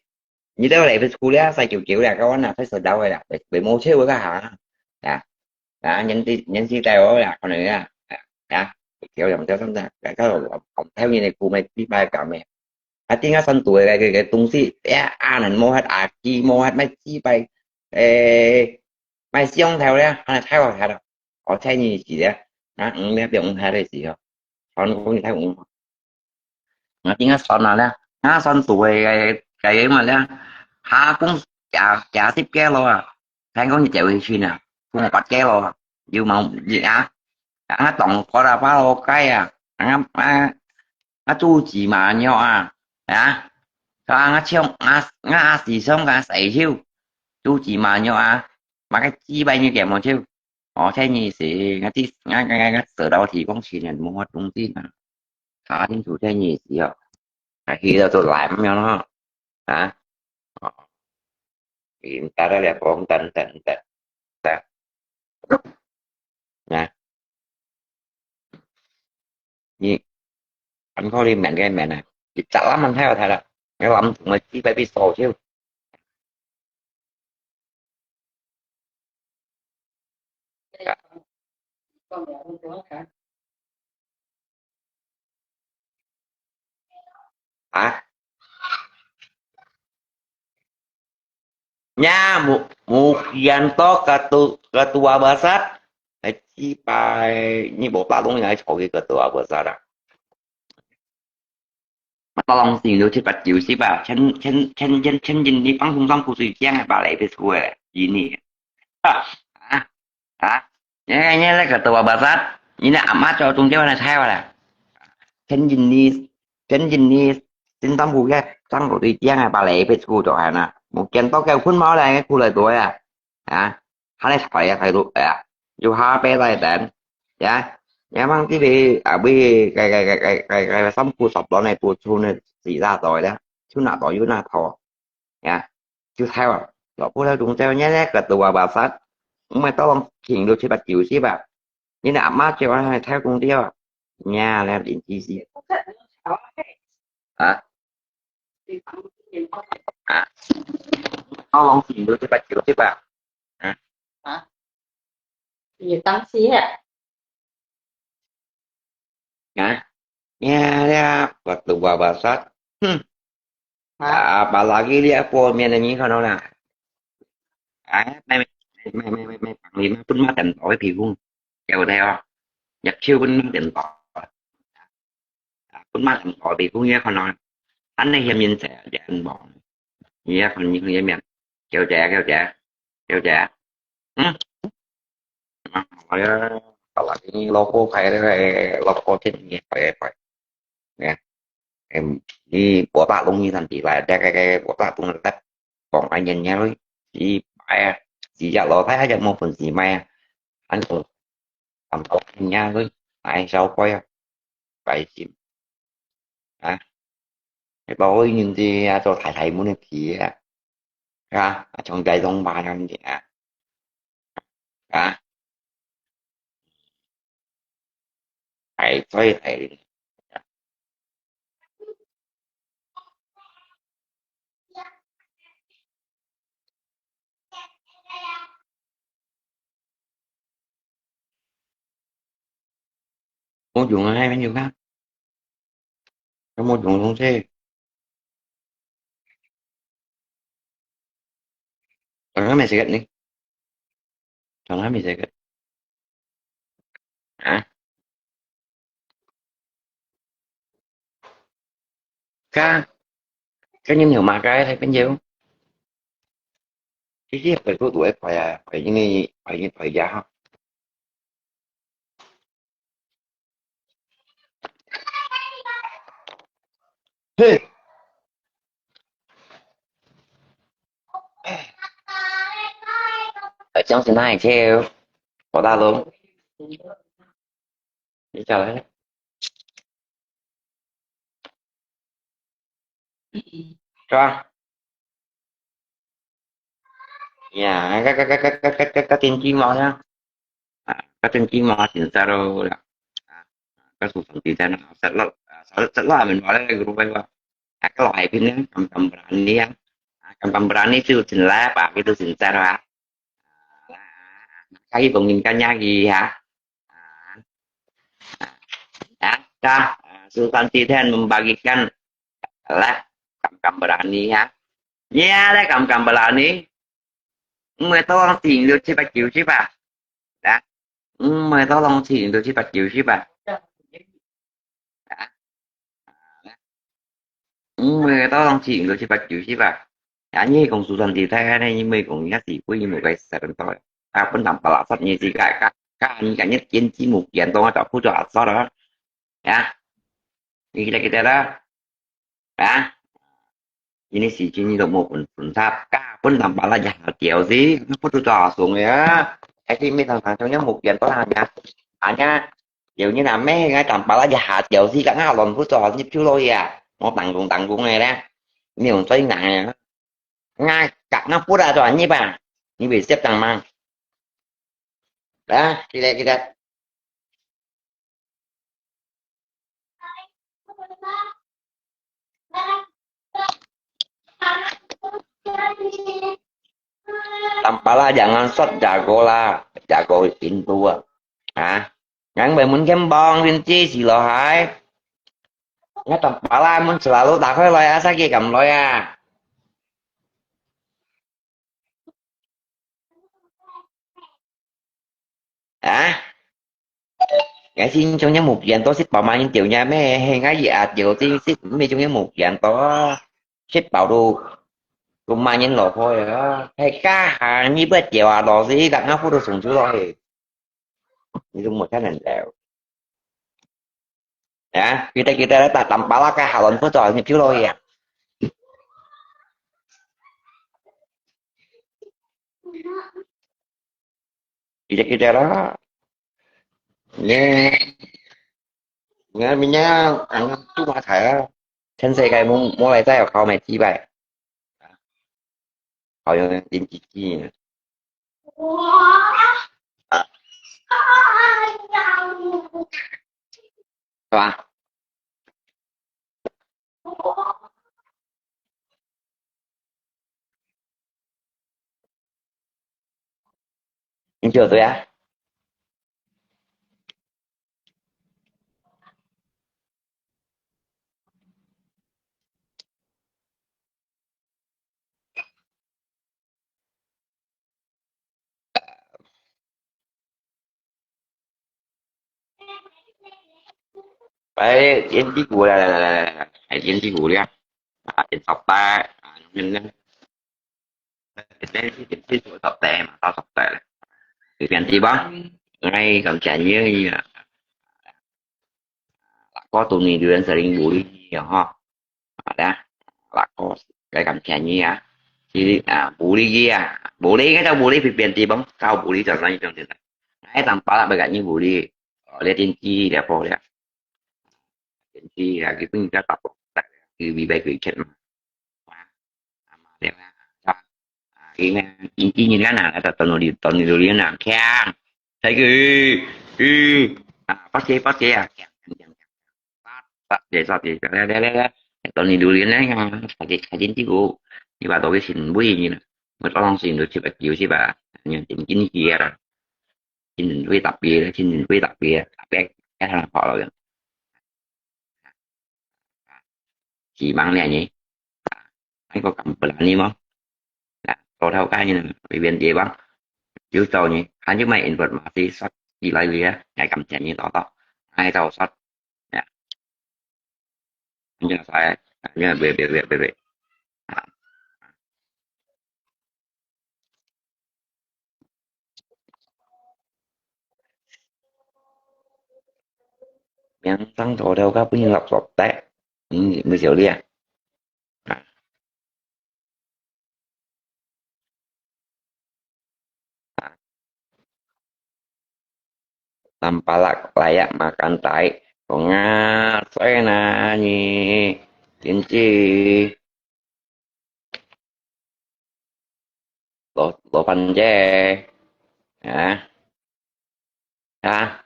Như thế này, với khu đấy sai kiểu kiểu là kau nói phải sửa đâu rồi à? Bởi, bởi mô chế với cái hả? À, à, nhân ti-, nhân ti tay ối là con này à. À, à, kiểu dòng cho sống ra, cái, cái, không theo như này, khu mày đi bài cả mày. 啊，頂下山肚个个个東西，呀，啊，人無核啊，機無核，買雞排，誒，買香條咧，還係太好食了。哦，菜你是咧，啊，嗯，你不用太累死哦，反正講你太無。啊，頂下山啊咧，啊，山肚个个个个嘛咧，下講幾幾十个路啊，聽講你走去去呢，講八个路啊，有冇啊？啊，當過啦，八路街啊，啊啊啊，豬蹄麻肉啊，啊，啊，像啊啊，時常个細手，豬蹄麻肉啊，買个雞排你點無就？哦，這你是，我知，我我我我知道提供錢人無法東西啊。 搞清楚這意思哦。啊，去到就來咁樣咯，啊，哦，你打到了講等等等，啊，啊，你，很可憐，明个明啊，你咋那麼太好睇了，你諗同佢知佢必掃就。 啊？Nya, mu-, mukian to katu-, katua basat. Ai, ci pai, ni botak dong ni ai chau ki katua basat ah. Matolong sing do cepat Yusuf ah. Chen, chen, chen, chen, chen jin ni pang sung tang kusui kiang ai balai pe sue. Ini. Ah, ah, ah. Nya, nya, nya, katua basat. Ini na ama cho tung dia na chai wala. Chen jin ni, chen jin ni, sin tam ku ya, sang kusui kiang ai balai pe sue do hana. Mukian to kau kun mau lai ku lai do ya. Ha? Hale thoi ya thoi lu ya. Yu ha pe lai dan. Ya. Ya mang ti bi a bi kai kai kai kai kai kai sam ku sop lo ne bu chu ne si la doi da. Chu na doi yu na tho. Ya. Chu thai wa. Lo bu la dung zai ne ne ka tu wa ba sat. Mai to long king lu chi ba kiu si ba. Ni na ma che wa hai thai dung dia. Nya le lin chi si. Ha? À, áo lông xịn được chứ bà chịu chứ bà. À. Hả? Gì tăng xí hả? Hả? Nha nha, bà tụ bà bà sát. Hmm. Hả? À, bà là cái lia po miền này như thế nào nè? À, mày mày mày mày mày mày phẳng đi mà phun mà tận tối thì cũng kéo theo. Nhập chiêu phun mà tận tối. Kun mah ang kò bi kung ye khon nong. An ne hiam yin se ya an bong. Ye khon yin ye mian. Kiao jia, kiao jia. Kiao jia. Hmm. Oi, kalau ini logo kai de, logo tin ni pai pai. Ya. Em, ni bo ta long ni san ti lai, de kai kai bo ta tung de. Kong ai nyen nya lui. Ti pai. Ti ya lo tai ya mo phun ti mai. An ko. Am to nya lui. Ai sao koi. Pai sim. Hả? Cái bao nhiêu thì à, cho thải thải muốn thì à. Hả? À, trong cái dòng ba năm thì à. Hả? Thải, thải, thải. Ủa, Dũng hai bên Dũng ha. Có một Dũng không thế? Ở đó mày sẽ gật đi. Trong đó mày sẽ gật. Hả? Cá, cá nhân hiệu mà cái thấy bên Dũng. Chứ chứ phải có tuổi phải à, phải như này, phải như phải già ha. Hey. Ở trong thế này chứ. Có ta luôn. Đi chào đấy. Cho. Ya, các, các, các, các, các, các, các tin chi mò nhá. À, các tin chi mò xin sao đâu. À, các số phòng tin sao nó sao lắm, à, sao, sao lắm mình nói đây group đây. À, các loại pin nhá, cầm, cầm brand đi á. À, cầm, cầm brand đi từ xin lá, bà cái từ xin sao hả? Cái phòng nhìn căn nhà gì hả? À, à, ta, à, Sultan Titen membagikan Lah, kamu-kamu berani ha? Ya lah, kamu-kamu berani. 毋會到浪錢就七百九十啊。啊，毋會到浪錢就七百九十啊。啊，毋會到浪錢就七百九十啊。啊，你講四川地大呢，你毋會講也是不一無个十分到了。啊，分人把垃圾你自家，家，家，你家，你堅持無見到，我就不做垃圾了。啊，你記得，記得了。啊， 因為時間你都無分，分他，家分人把那一下掉去，那不知道做什麼啊。還是每當當中央目標都那樣，啊呀，有你那咩，該當把那一下掉去，該那亂不做，你就落去啊，我打工打工的咧，你用最難的，那，那不得做，你吧，你会接当忙。啊，记得，记得。 Tampalak jangan sot jago lah, jago pintu ah. Ha? Ngang bai mun kembang pintu si lo hai. Ngang tampalak mun selalu tak koi loi ah, sakit kam loi ah. Ha? Ngai sin chung yang mục tiêu to sit bảo mà những tiểu nhà mẹ hay ngai gì à tiểu tin sit mấy chung yang mục tiêu to sit bảo đồ đồ mà những lò thôi à hay cá hàng như bữa chiều à lò gì là ngã phút đồ sùng chú rồi. Ni zong mò chá nèn lèo. Ya, kita-kita ta tampalak ka halon pho to ni piu lo ya. Kita-kita la. Ni. Ni mi nya ang tu ma thai la. Chen se kai mo mo lai zai khao mai ti bai. Khao yong din ti ti. 是吧？你觉得呀？ Ê, yên tí của là, là, là, là, là, yên tí của đi á. À, yên tộc ta, à, nên, nên, nên, nên, nên, nên, tộc ta mà, tao tộc ta. Thì yên tí bác. Ngay còn chả nhớ gì à. Là có tụi này đưa đến gia đình bố đi nhiều ho. Ada, lakos, cái cảm nhận như à. Thì à, bố đi kia, bố đi cái tao bố đi bị biến thì bóng, tao bố đi chẳng nói trong tiền. Nãy tao bảo là bây giờ như bố đi, ở đây tiên tri để po đấy. Tiên tri là cái pưng cái tập, cái bị bài gửi chuyện mà. Mà, mà, đấy là, à, cái, à, tiên tri nhìn cái nào là tao, tao nói đi, tao nói đi nào, khen. Thấy cái, ừ, à, bác sĩ, bác sĩ à, khen, khen, khen. Sat, sat, sat, sat, sat, sat, sat. Tao ni dulu ni kan, sakit, sakit tiku. Ni ba tau sin bui ni. Mat orang sin tu cepat kiu si ba. Ni tin kin kia. Tin bui tapi, tin bui tapi. Tapi, kan hal apa lo kan. Chỉ bằng này nhỉ. Anh có cầm bật ni không? Nah, tau thâu cái như này, bị biến chế bằng. Chứ tàu nhỉ, hanya mai input masih sat di lai lia, ngai kam chen ni tau tau. Ngai tau sat. Ya. Hanya saya, hanya be, be, be, be, be. Yang sang tau thâu cái pun lap sop teh. Ini, mesti dia. Tampalak layak makan tai. Kong ngasoi na ni. Kinci. Lo, lo pan je. Ya. Ha?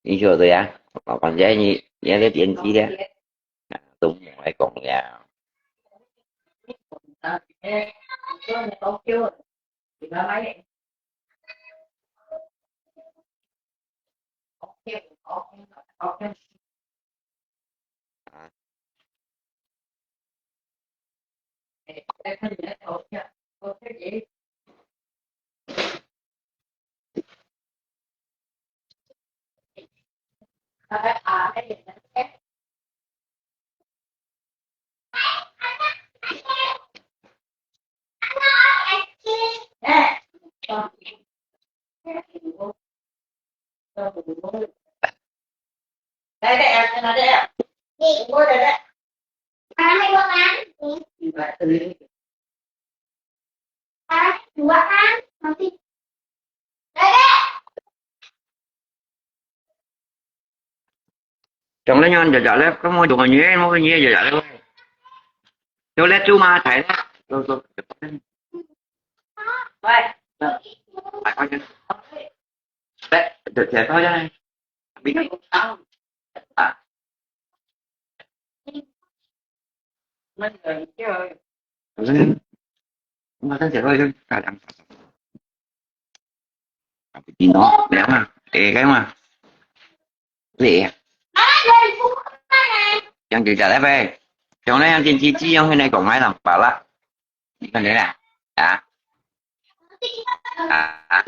Ni cho tôi ya. Lo pan je ni, ni ada tienci dia. Nah, tu mulai kong ya. Trong leh nhon jajak leh, kamu dong nyi, mau nyi jajak leh. Yo leh tu ma thai leh. Yo, yo. Wei. Thai kau jen. Leh, jajak kau jen. Bi. Ah. Ina, leh ma. Eh, kau ma. Leh. Yang jajak leh pe. Trong leh yang jen ji ji yang henai kong mai lam pala. Ni kan leh. Ah. Ah.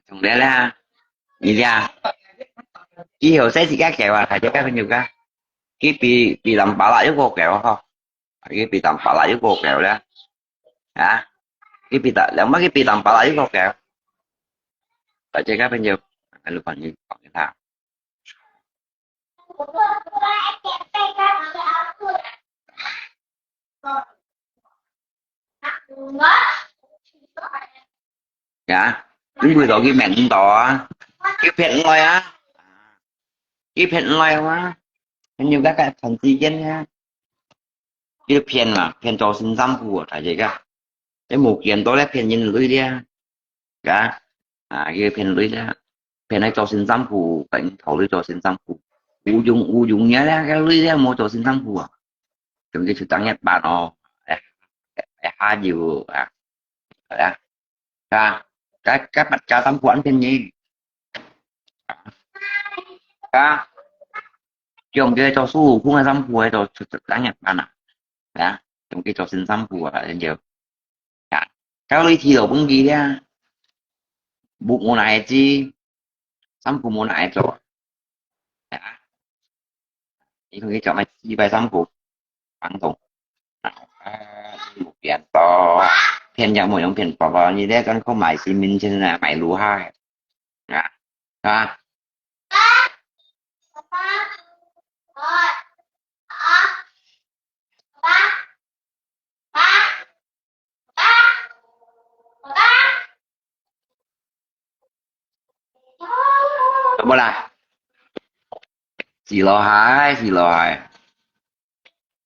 Trong leh leh ha. Ni dia. Ki heo sai si ka kẹo ah, thai jek ka phen jek ka. Ki pi, pi lam pala yo ko kẹo ho. Ki pi lam pala yo ko kẹo leh. Ha? Ki pi ta, leh ma ki pi lam pala yo ko kẹo. Thai jek ka phen jek. Lu pan ni, pan ni ha. Ya,你為到佢面到啊，佢騙來啊，佢騙來啊，你有該个傳時間啊，佢騙啊，騙做新衫褲啊，大家个，你無見到咧騙人鐳咧，呀，啊，佢騙鐳咧，騙來做新衫褲，等頭鐳做新衫褲，有用有用呀，該鐳咧無做新衫褲啊。 總之就等一班哦，哎，哎，下就啊，係啊，啊，該該八家三款便宜，啊，啊，總之做孫悟空个衫褲，做就等一班啊，啊，總之做新衫褲啊，就啊，到你去到本地咧，木木乃知，衫褲木乃做，啊。 你同佢講咩？四百三步，房東。啊，你無變到，騙人無用騙寶寶，你這樣講買新面前啊，買路下啊，啊，怎麼啦？死老孩，死老孩。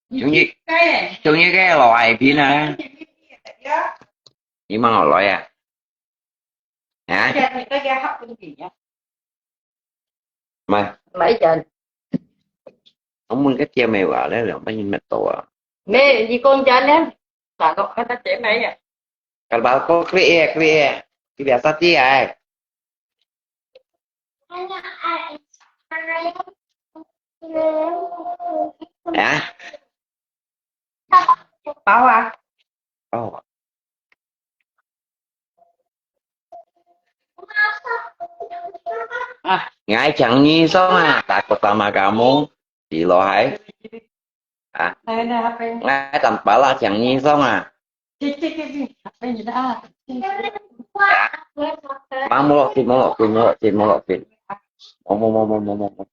中意，中意个老孩片啊？你問我來啊？啊？ 唔係。我問个姐妹話咧，兩百人乜到啊？咩，你講真咧？大陸還得姐妹啊？Kalau ko kue kue, kue biasa ti ai. Hả? Bao à? Bao à? À, ngài chẳng nhi sống à, takut sama kamu, di lohai. À, ngài tầm bả là chẳng nhi sống à. À, mang một lọ thịt, một lọ thịt, một lọ thịt, một lọ thịt. Một, một, một, một, một, một, một.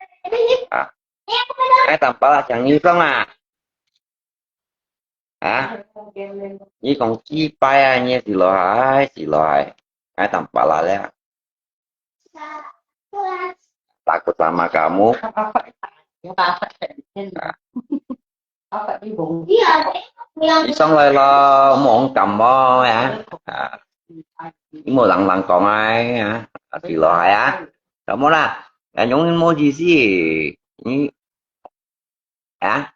À, ngài tầm bả là chẳng nhi sống à. Hả? Nhi kong chi pai à, nhi xì lò hai, xì lò hai. Ai tầm bả là lẹ. Takut sama kamu. Nhi sống lại lo, mong cảm ơn à. À. Nhi mô lăng lăng kong ai à. Xì lò hai à. Cảm ơn à. Là nhúng mô gì xí. Nhi À,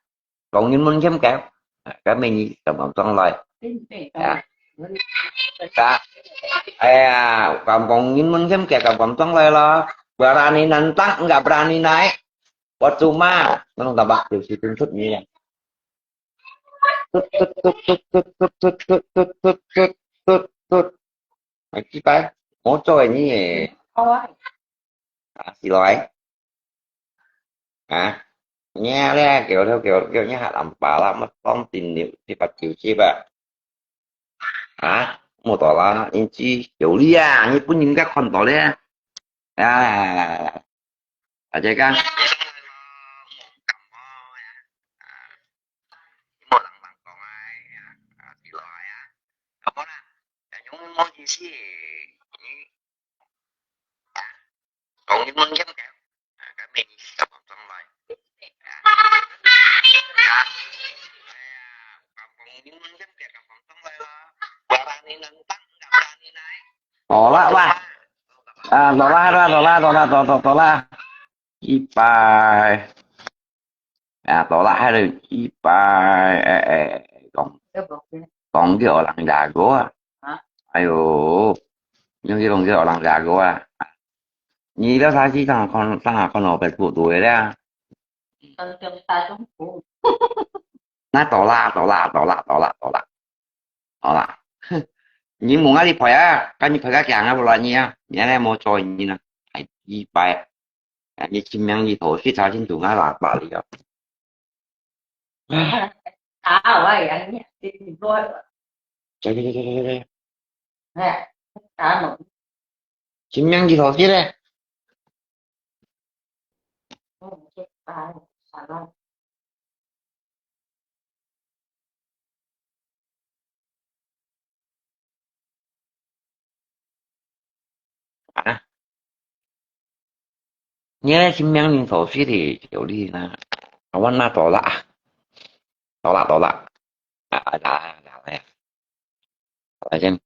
kong Nhật Bản khiêm kéo. À, cái mình tầm ẩm trong lời. Ya. Ya. Aya, kampung ni mun sem ke kampung tong lai lo. Berani nantang, enggak berani naik. Buat cuma, nang tabak tu si tuntut ni ya. Tut, tut, tut, tut, tut, tut, tut, tut, tut, tut, tut, tut, tut. Ai, kipai, moco ni eh. Awai. Ah, silai. Ah, nya le, kêu kêu kêu kêu nya hat lampa lah, mat tong tin liu, si pat kiu si ba. 啊，無到啦，因為有理啊，日本人家看到咧。啊，大家講，講英文先得，啊，該美女是怎麼上來？啊，啊，哎呀，講英文先得，怎麼上來啦？我讓你能當，我讓你來。好啦，哇。啊，好啦，好啦，好啦，好啦，好啦，好啦。一百。啊，好啦，還有一百，哎，哎，講，講叫人牙膏啊。啊？哎喲，用這種叫人牙膏啊。 你了啥去上看，上下看老板做多的啊？嗯，大中午。那到啦，到啦，到啦，到啦，到啦，好啦。你問下你朋友啊，跟你朋友講啊，不然你啊，你還無做你呢，還一百，啊，你清明你頭去查清楚啊，喇叭里啊。 啊，我也，你，你，你，走，走，走，走，走，走。哎，打猛。清明日頭去咧。嗯，就打，打了。 啊，你个清明年頭去的有理呢，啊，我那到啦，到啦，到啦，啊，啊，啊，啊，啊，啊，先。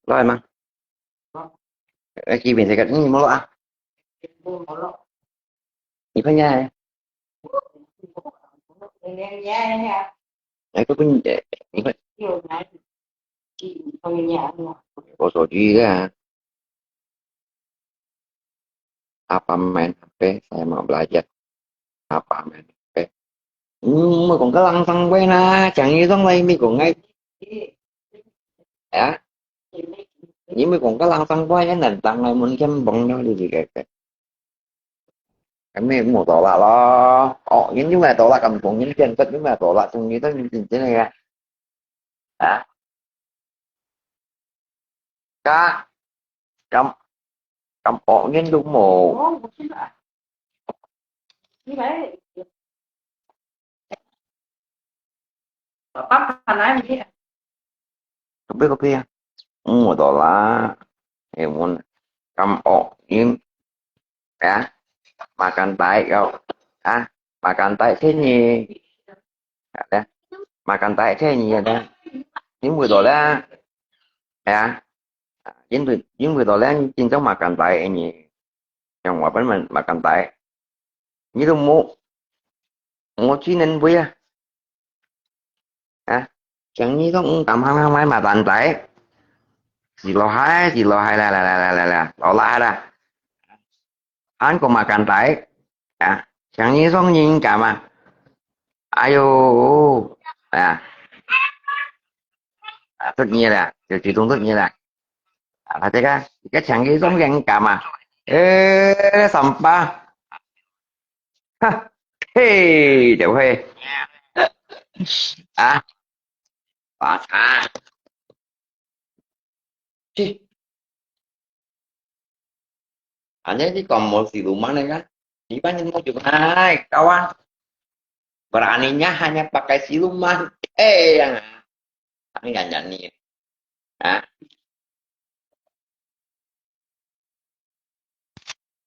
來嘛。哎，這邊這個，你無落啊？你看一下。哎，不过你，你看，我手机的啊。 Apa main H P? Saya mau belajar. Apa main H P? Hmm, mau kong kalang sang kue na, jangan itu lagi mi kong ngai. Ya? Ini mi kong kalang sang kue ya, nantang ngai mun kem bong nyo di di keke. Kami mau tolak lo. Oh, ini mah tolak kampung ini kan, ini mah tolak sung itu ini cincin ya. Ha? Ka, kam, kam ôk ngiên lu mô. Kopi, kopi ya. Mô to la. Ê, mun. Kam ôk ngiên. Ya. Makan tai kau. Ah, makan tai thế nhỉ? Ya. Makan tai thế nhỉ ya. Ini mô to la. Ya. Ini mô, ini mô to la, ini chính trong makan tai ini. Yang apa man makan tai? Ini tu mô, mô chi nên bui ya. Ha? Yang ini tu tam hang hang mai makan tai. Xì lò hai, xì lò hai la la la la la la. Lò la la. Ăn kong makan tai. Ha? Yang ini tu nhìn cả mà. Ayo. Ha? À, tốt nghiệp à, tiểu chỉ công tốt nghiệp à. À, là thế cả, cái chẳng cái giống cái cảm à. Ê, sắm pa. Ha, hey, tiểu hey. À, bà xã. Chứ. Hanya di kamu siluman ya kan? Di banyak mau juga hai, kawan. Beraninya hanya pakai siluman. Eh, yang kami nggak nyanyi. Nah,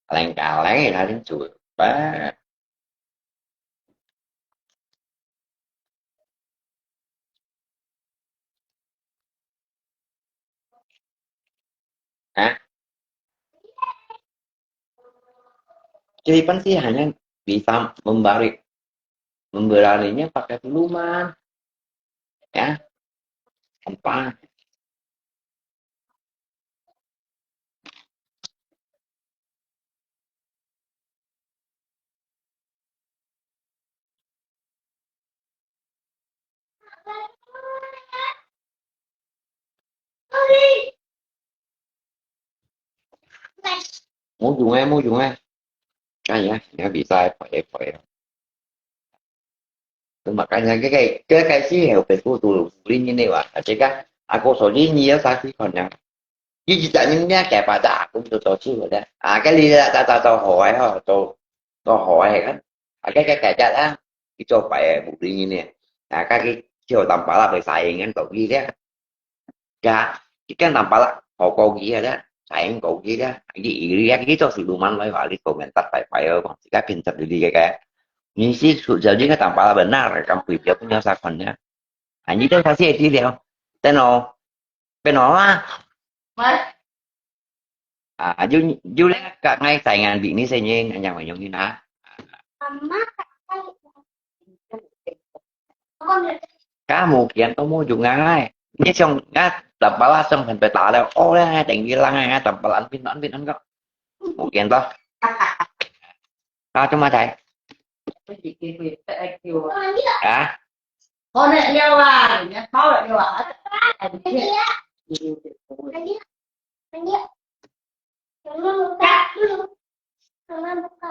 kaleng-kaleng ya, paling coba. Hah? Jadi pensi hanya bisa memberi, memberaninya pakai siluman. Ya. Apa? Mô dùng ai, mô dùng ai. Cái gì á, nhớ bị sai, phải, phải. Tum makanya cái, cái, cái, cái xí heo Facebook tu lu li ni ni wa. Aci ka, aku so li ni ya sa si kon ya. Ji ji ta ni ni ke pa ta aku tu tu si wa da. A ke li da ta ta to ho ai ho, to, to ho ai kan. A ke ke ke ja la. Ki to pa e bu li ni ni. A ka ki cho tam pa la pe sa ing kan to ki de. Ka, ki kan tam pa la ho ko ki ya da. Sa ing ko ki da. Ki i li ya ki to si lu man lai wa li ko men tat pai pai o. Ka pin tat li li ke ke. Ni si su ja li ka tam pa la benar kan pui pia punya sa kon ya. Ani to sa si ti liao. Ten o. Pen o ha. Mai. À, du, du lẽ các ngay tại ngàn vị ni sẽ nhìn anh em phải dùng như nào. Cá mù kiện có mua dùng ngay. Như xong ngã tập bá la xong thành phải tả đâu. Ô lẽ hai tỉnh đi lăng ngay tập bá la ăn pin ăn pin ăn có. Mù kiện đó. À, cho mà chạy. À. Con này đeo à, nhá, tháo lại đeo à.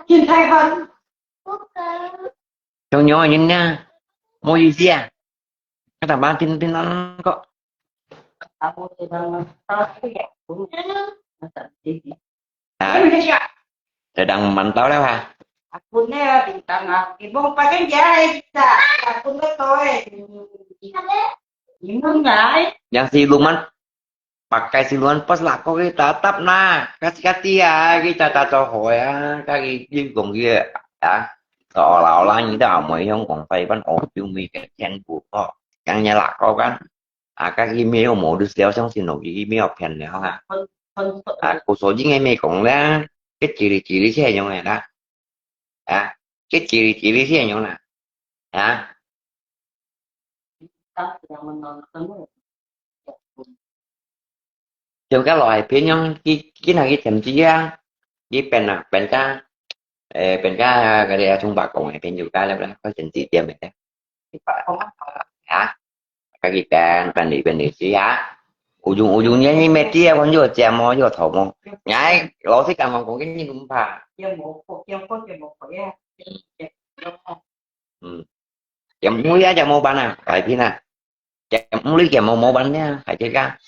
Nhìn thấy không? Trong nhỏ nhìn nha. Mua gì xia? Cái thằng ba tin tin nó có. Hả? Tao đang mặn tao đó hả? Aku ni bintang ah. Ibong pakai jahit sa. Aku na to eh. Ibong ngai. Yang si Luman, pakai si Luman pas lako kita tap na. Kasi kasi ya kita tato ho ya. Kaki jin kong ya. Ya. Seolah-olah ni dah mau yang kong sai pan oh piu mi ke tian bu ko. Yang nya lako kan. À, các y mê modus liao相信落去，y mê phiền liao ha. À, cô số chín ngày mẹ cũng là cái chỉ lý chỉ lý xe nhung này đó. À, cái chỉ lý chỉ lý xe nhung nè. À, 像該老个朋友，佢，佢那个成績啊，佢變啊，變个，誒，變个，該个中華講个朋友，該个，該成績點个。啊？該佢變，變你，變你知啊？有用，有用，你，你乜知啊？我有節目，有頭毛。哎，老師講，我講給你們吧。嗯。 點毋會啊，就無辦啊，改變啊。點毋會，點無，無辦啊，還這个。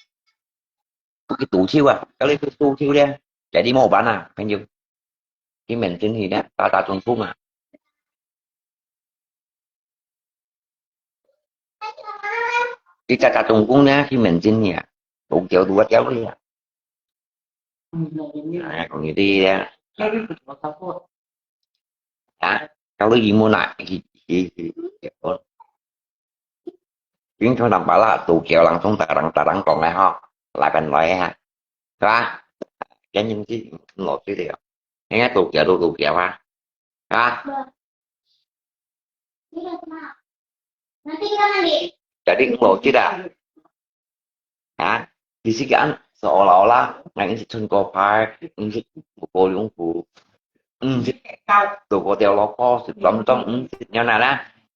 去賭球啊，跟你去賭球咧，這你無辦啊，朋友。去面前去咧，打打中鋒啊。你打打中鋒咧，去面前去啊，賭球賭啊，掉去啊。哎，講你這个。 啊，教你英文啊，去，去，去，去，平常人把啦，都叫人從大人，大人講个吼，來本來啊，是吧？今日是老師的哦，人家都叫都都叫啊，是吧？Jadi ngolok cida. Ha? Di sini kan seolah-olah ngai isi chun ko par, isi ko liung fu, isi to ko teo lo ko, si tom tom, isi nyo na na.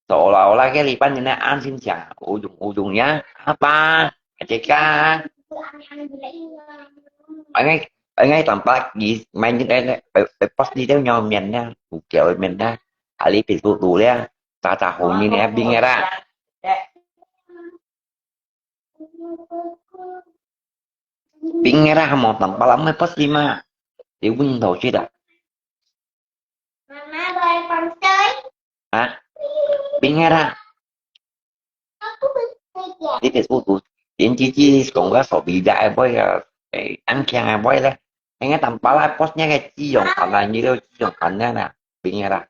Seolah-olah ke lipan ni na an sin siang, ujung-ujungnya apa? Aja ka. Angai, angai tampak di main ni, eh, eh, eh, pas di teo nyo mian na, bukeo mian na. Ali pisu tu lia. 打打好你呢，冰个啦。冰个啦，還無當巴拉，毋係不是嘛？你問頭去的。啊？冰个啦。你別不讀，連姐姐講个手比較愛會啊，誒，安強愛會咧。應該當巴拉，不是那個雞肉飯啊，你都雞肉飯那啦，冰个啦。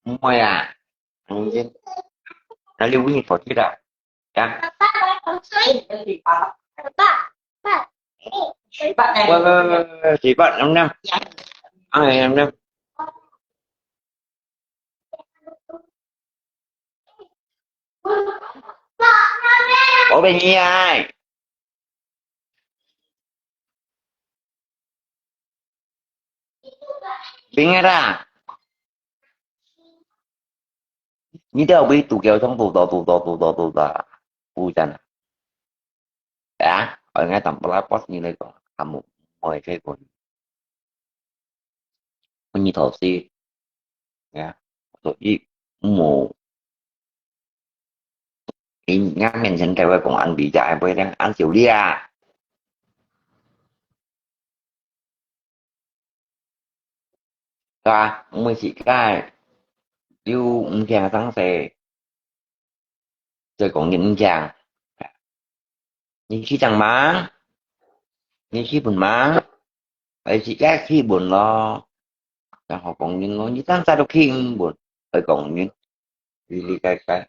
毋會啊。 嗯，那你問你跑去了，呀？喂，喂，喂，喂，水吧，能不能？哎，能不能？我问你啊。 冰个啦。你都會堵交通堵到，堵到，堵到，堵到，堵到，堵到。啊，我應該當不拉不你來講，還無，我也可以講。你頭先，呀，所以無 人家面前佢會講安比較，會講安小麗啊。對吧？毋會自家又毋驚生事，就講你毋驚。你去講嘛？你去問嘛？ 係自家去問咯。然後講人咯，你單單都去問，佢講人，哩哩个个。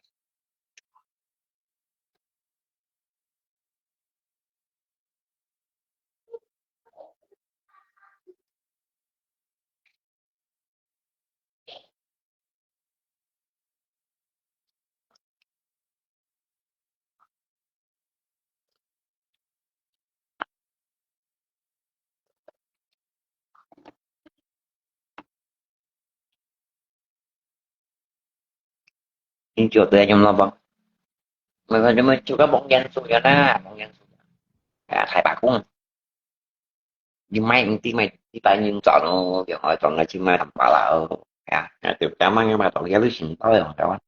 你就對用了吧？我，我，我就个望遠處个啦，望遠處。哎呀，太白公。 你買，你買一百人賺咯，然後賺个錢買淡薄啦哦。哎呀，就這樣嘛，買到這裡先到了，對吧？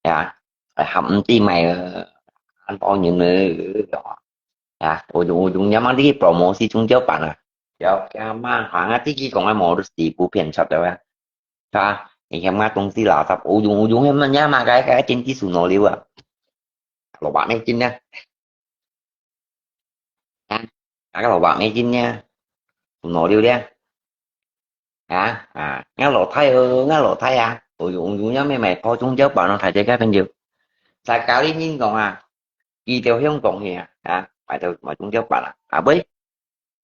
哎呀，還毋知買，恁多人呢，哎呀，我就，我就，你嘛，你promosi中招版啊，要，要嘛，好像自己講个無，都是不騙出的，對吧？你看嘛，東西垃圾，我用，我用，麼，麼，麼，該，該，經濟數哪裡啊？六百美金呢？ 啊，啊个老伯美金呢？五六六咧？啊，啊，𠊎老弟哦，𠊎老弟啊，有，有，有影咩買破中招版咯，大家个朋友。在家裡人講啊，佢到香港去啊，啊，買到，買中招版啊，啊，喂，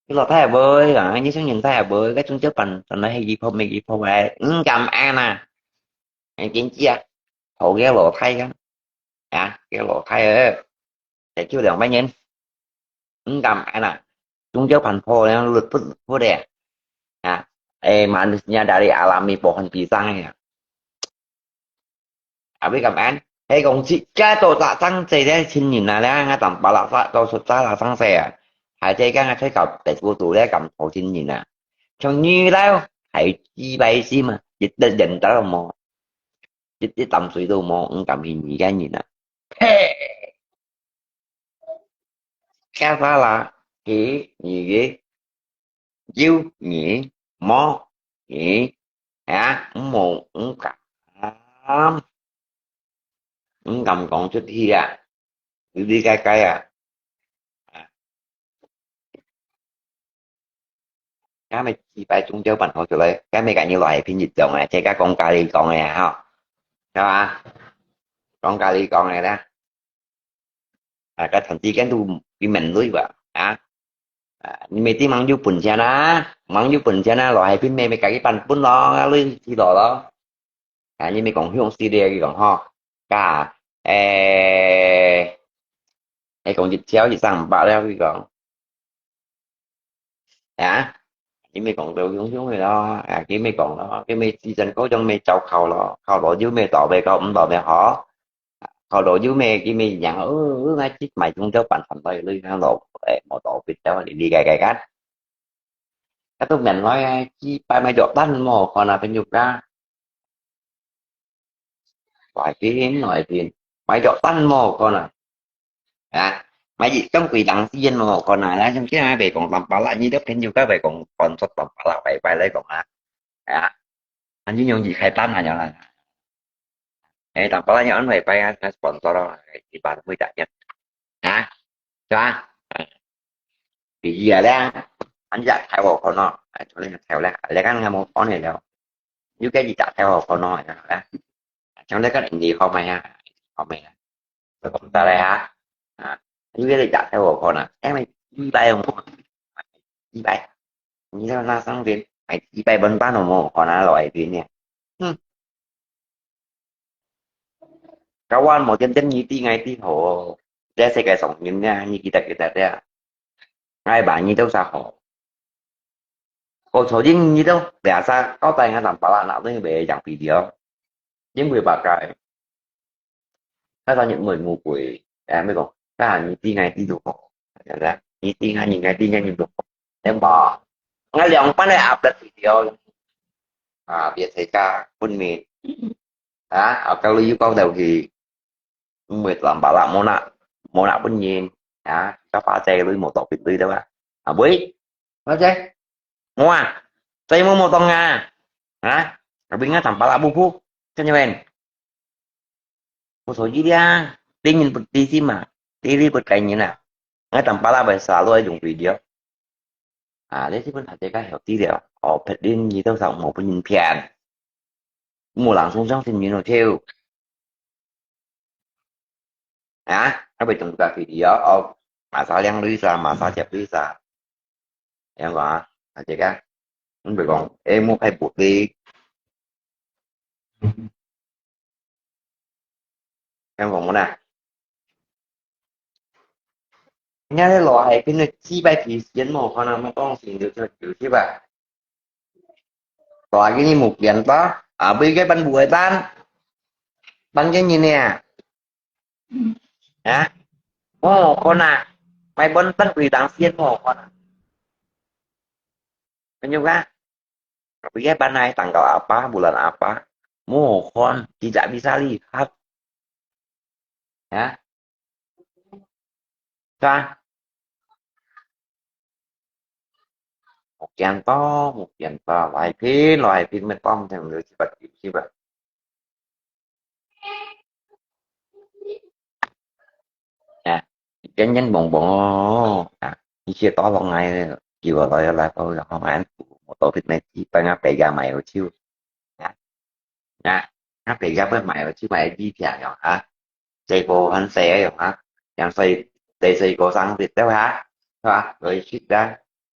佢老弟啊，喂，啊，你想人弟啊，喂，該中招版，真係一破沒一破欸，毋敢按啊。哎，經濟啊，好个老弟啊。啊，該老弟仔，才救兩百人，毋敢恁啊，中招辦好了，律不不咧，啊，哎，manusia dari alam ini pohon pisang啊。 啊，會感恩，係講自家都打生死咧，親人啊咧，𠊎當巴拉煞都出打生死啊，還在講啊，在搞地府度咧，敢討親人啊，像你了，還幾百心啊，一滴人都無，一滴淡水都無，毋敢去你个人啊，嘿！ Kaya salah，佢，你个，有你，無你，啊，無，毋敢，毋敢講出去啊，你理解解啊？啊，該乜幾擺中招辦好出來，該乜个你來拼一種啊，這个講家己講个啊，吼，係吧？講家己講个啦。 啊，該趁時間都變面鐳吧，啊？啊，你乜知吂有本錢啊？吂有本錢啊，落海邊乜乜家己辦本咯，啊，鐳去落咯。啊，你乜講向勢咧，佢講吼，啊，誒，誒，講一條一三百了，佢講。 啊，佢乜講到雄雄个咯，啊，佢乜講咯，佢乜自身高中乜招考咯，考到有乜到乜高，毋到乜好，考到有乜佢乜贏，哦，哦，𠊎去買中招辦法來，你看咯，誒，無到必到，你理解解看。啊，都免來啊，幾擺買藥單無看啊，朋友家。 外邊，外邊，買藥單無看啊？啊，買一種幾零錢無看啊？啊，像今日袂講淡白啦，你都朋友家袂講sponsor淡白啦，拜拜來講啊。啊，恁樣容易開單啊，樣啦。誒，淡白啦，你安排拜啊，該sponsor咯，一般會打樣。啊，係吧？啊，第二啊咧，恁樣太好看咯，誒，做恁樣太好咧，你看有無看了？ 有个一隻頭好看咯，啊，像那個你好買啊，好買啊，我講得來啊，啊，有个一隻頭好看啊，因為幾擺有無？幾擺，你知道那上邊，哎，幾擺分半有無？看那老海邊呢，嗯，kawan mau點點你知，𠊎知好，這世界上人呢，你記得記得的，𠊎把你都啥好。 Ôi, chó jing nyi tau, biasa kau tai ngan tampala nak tu yang video. Jing bui pakai. Kata nyit mui mu kui. Eh, mi kong. Kata nyi ti ngai ti tu ko. Kata, nyi ti ngai nyi ngai ti ngai nyi tu ko. Em ba. Ngai liang pan lai upload video. Ah, biasa ka pun mi. Ah, akal lu yu kau tau hi. Mui tampala mo nak, mo nak pun nyin. Ah, kapa cai lu mo tok pin tu dah. Ah, bui. Apa cai? Mua, saya mau motong ah. Ha? Tapi ngai tampala bubu, kan nyawen. Ko so ji dia, tingin peti si ma, tili pet kai nyin ah. Ngai tampala bai selalu ai jung video. Ah, dia si pun hati kai hati dia. Oh, pet din ni tau sa mo pun nyin pian. Mo lang sung sang sin nyin o thiu. Ha? Apa jung ka video? Oh, masa liang lui sa, masa jep lui sa. Yang ba, aja ka. Mun bai kong, eh, mu kai bu ti. Yang kong mu na. Nga le lo hai pin ne chi bai pi sien mo, kho na ma kong sin du cho du chi ba. Lo hai ni mu kian ta, a bui ke ban bu tan. Ban ke ni ne. Ha? Mo, kho na. Mai bon tan kui dang sien mo, kho na. Kan yu ka? Tapi ya, panai tanggal apa, bulan apa, mohon tidak bisa lihat. Ya. Kan? Một ngàn to, một ngàn to, vài phiên, vài phiên mới tóm thêm được chứ bật chịu chứ bật. Nè, cái nhánh bồng bồng, à, như chia to lòng này, chiều rồi là tôi là không ăn, một tổ thịt này chỉ phải ngã bẻ ra mày rồi chiêu. Nè, nè, ngã bẻ ra với mày rồi chiêu mày đi chả rồi hả? Chạy bộ hẳn xe rồi hả? Yang xe, để xe có sang thịt đâu hả? Hả? Rồi shit đó.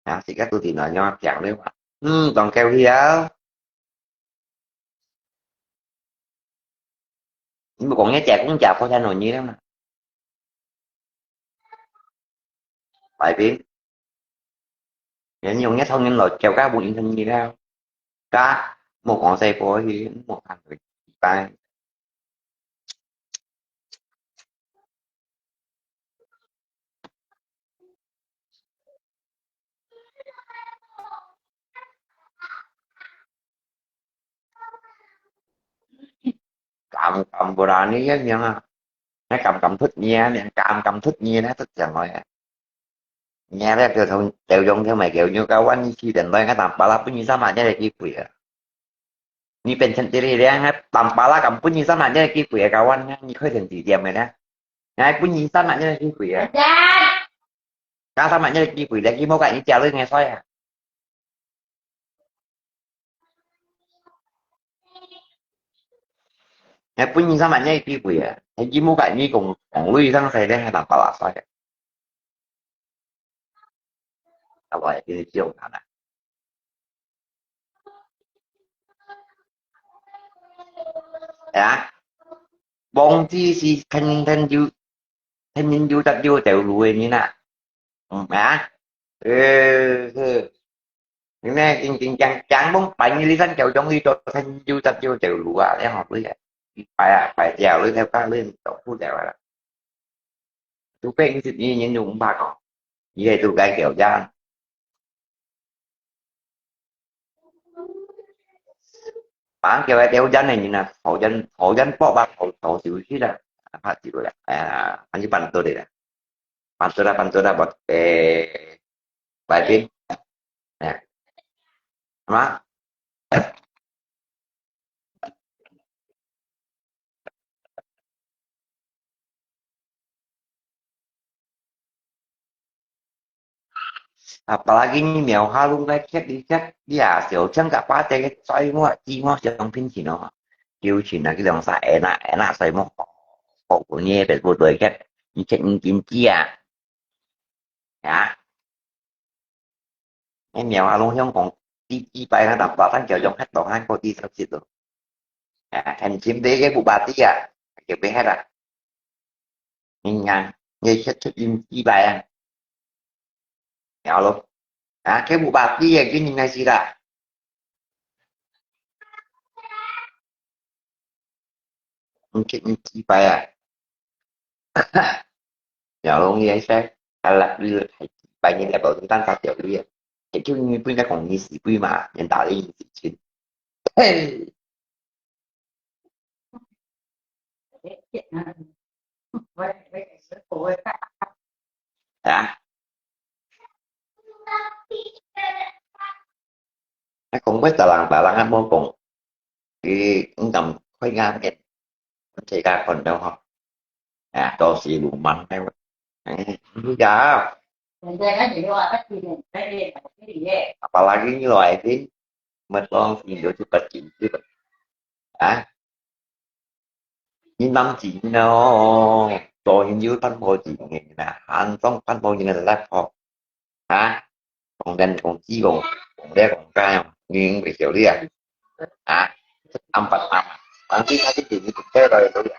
Hả? Xịt các tôi thì nói nhau chẳng đấy mà. Ừ, còn kêu gì đó. 你莫講你姐公姐婆才弄你了嘛。擺平，人用一套人來叫家務影響你了，家莫講細波去，莫看佢一般。 敢敢berani啊，名啊，那敢敢出名啊，名敢敢出名啊，出名來啊。你啊，這條頭，條用條眉，條用个萬一去等來，个打巴拉分你三萬个機會啊。你變成這個咧，還打巴拉敢分你三萬个機會啊，kawan啊，你快點幾點个咧？還分你三萬个機會啊。加三萬个機會咧，佢無甲你家裡个衰啊。 你分你三萬个機會啊，你無甲你講講鐳上世咧，還打巴拉衰啊。啊，我也跟你講他啦。啊，忘記是肯定有，肯定有得有條路个人啊。嗯啊，呃，是。 你呢，緊緊講講，講擺你這三條中去做成有十九條路啊，你好對啊，擺啊擺掉，你條街你做不了啊。除非你是你人都毋怕講，你係做該條件。Bang叫條件呢，你呢，條件條件博啊，條條少少啦，怕少啦，哎呀，還是辦得的啦，辦得啦，辦得啦，我誒。 擺平。哎，嘛，apalagi你廟下弄个刻一刻，你啊，小青个巴仔个水墨、紙墨相拼錢哦，九千啊，去兩三，enak，enak水墨，好，好，你也別不對个，你刻你金紙啊。 啊，你廟下弄香港，幾幾擺啊，打巴拉山橋用黑到還過幾十次咯。啊，很前輩个布巴蒂啊，就別黑啊。你看，你黑出幾幾擺啊？了咯。啊，个布巴蒂啊，今年開始啦。 你去，你幾擺啊？了咯，你還係，啊啦，你還幾擺，你來保證單發掉你啊。結果你不應該講你死鬼嘛，人打你你死親。嘿。 啊？啊，講過別人，別人啊，無講，佢毋敢開眼面，自家看到吼。啊，都是流氓，哎，哎，你搞。Apalagi你來，你，乜當時有就不緊，對吧？啊？ 你諗錢哦，做人有盼望錢个啦，還當盼望錢个啦，吼，啊，講真講知講，講這講該，你會曉得啊，啊，暗八暗，反正他就給你不得了，對不對？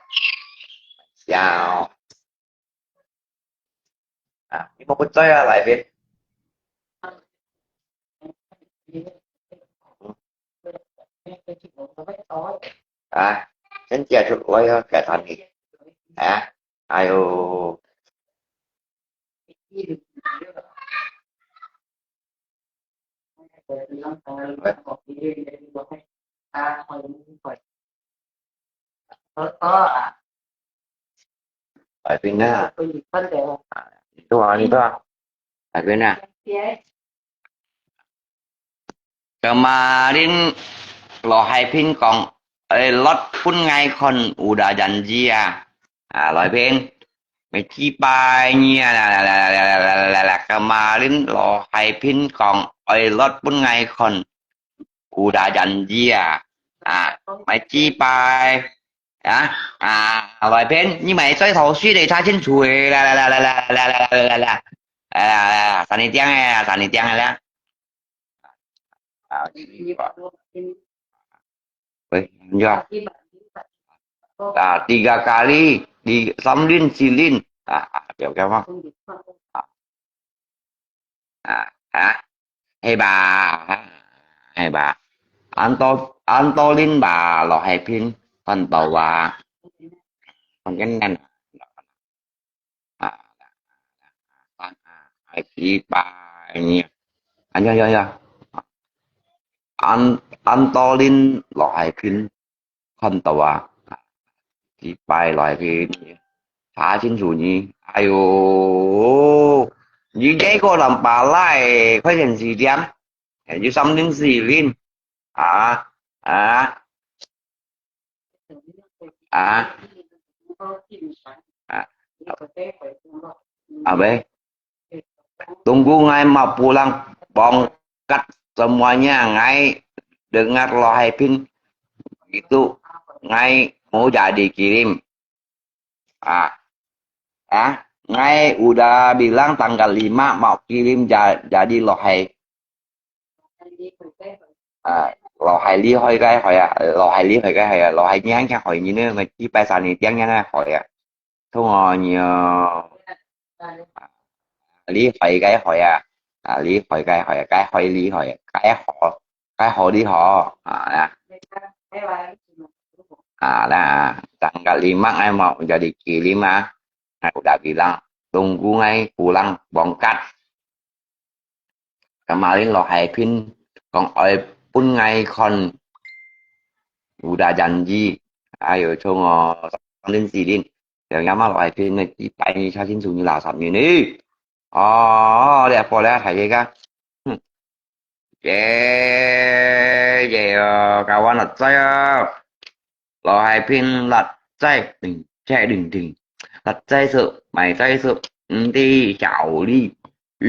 笑。 啊，你莫不在啊，來邊。啊，先接觸我要改他你。啊，哎呦。 擺平啊。你做啊，你做啊。擺平啊。Kemarin Lô Hai Pin講，愛落分𠊎看有打人字啊。啊，來賓，每幾擺你啊，啦啦啦啦啦啦啦啦啦，kemarin Lô Hai Pin講，愛落分𠊎看 有打人字啊，啊，買幾擺啊，啊，來邊，你買最頭緒的，他先出來，來來來來來來來來來來，來來來，三點鐘的，三點鐘的啦。啊，喂，你好。啊，tiga kali，你三輪、四輪，啊，啊，了解嗎？啊，啊，係吧？係吧？恁多，恁多輪吧，羅海平，看到啊，看見人啊。啊，啊，啊，幾百年。啊，呀，呀，呀。恁，恁多輪羅海平，看到啊，幾百羅海平，查清楚你。哎喲，你這個人把賴，快點洗掉，哎，有三輪四輪，啊，啊。 啊，啊，啊，喂，tunggu ngai mau pulang bongkat semuanya, ngai dengar Lok Hai Pin itu, ngai mau jadi kirim. Ah, ah, ngai udah bilang tanggal lima mau kirim ja-, jadi Lok Hai. Ah, Lok Hai 厲害个害啊，Lok Hai 厲害个害啊，Lok Hai 你看看害你呢，么几百三年点样个害啊，从我你啊，厉害个害啊，啊，厉害个害啊，该害厉害啊，该好，该好厉害啊，啊，啊啦，tanggal lima ngai mau jadi kirim啊，ngai udah bilang, tunggu ngai pulang bongkat. Kemarin Lok Hai Pin kong oi pun ngai kon udah janji. Ayo, cuma satu bulan silin. Yang nama Lok Hai Pin ni, kita ini sasin sunyi lah sambil ni. Oh, dia apa dia, saya kan? Hmm. Ye, ye, oh, kawan nak saya. Lok Hai Pin lật dây, đừng, chạy đừng đừng. Lật dây sự, mày dây sự, đi chào đi. Ý,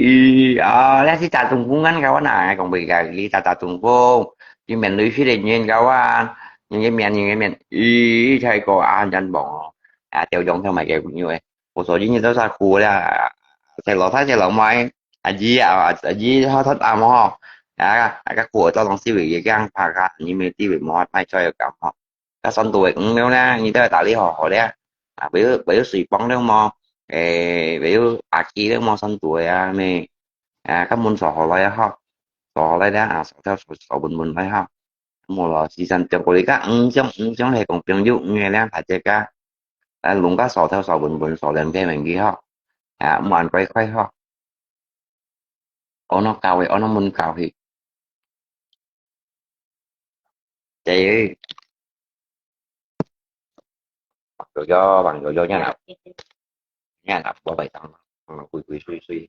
ý, à, lẽ si trà tùng phung ngăn kawan à, còn bị gà đi trà trà tùng phung. Chỉ miền lưới si để nhìn kawan, nhìn cái miền, nhìn cái miền. Ý, chạy cô à, chân bóng. À, tiêu giống theo mày kêu cũng như vậy. Cô số chín như tao xa khu là, chạy lọ thái, chạy lọ mai. À, gì à, à, gì ho thoát à mò. À, à, các cô ở trong siêu vị gang phá gà, như mày ti vị mò, mai cho yêu cảm ho. Ka san tuai ng neu na, ni ta ta li ho ho le. A, bai bai sui pang le mo. E, bai a ki le mo san tuai a me. A, ka mun so ho lai ho. So ho lai le, a, so theo so so bun bun lai ho. Mo lo si san tiang ko li ka, ng siang, ng siang he kong piang yu, ng le, ta che ka. A, lung ka so theo so bun bun, so lem ke men ki ho. A, mo an koi koi ho. Ono kau he, ono mun kau he. Chạy ơi. Bằng vô gió, bằng vô gió nha nạp. Nha nạp, bỏ bài tăng. Mà quỳ quỳ suy suy.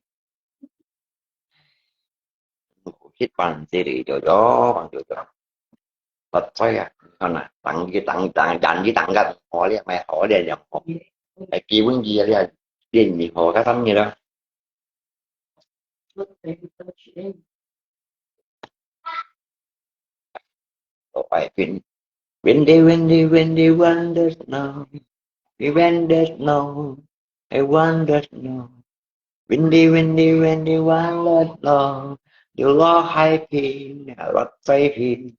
Hít bằng dê đi vô gió, bằng vô gió. Bật xoay à. Con à, tăng cái tăng, tăng, tăng cái tăng gắt. Khó liệt, mày khó liệt nhầm khó. Mày kêu vững gì liệt. Điên gì khó, cái tâm gì đó. Lok Hai Pin. Windy, windy, windy, wonder snow. We wonder snow. I wonder snow. Windy, windy, windy, wonder snow. You Lok Hai Pin, Lok Hai Pin.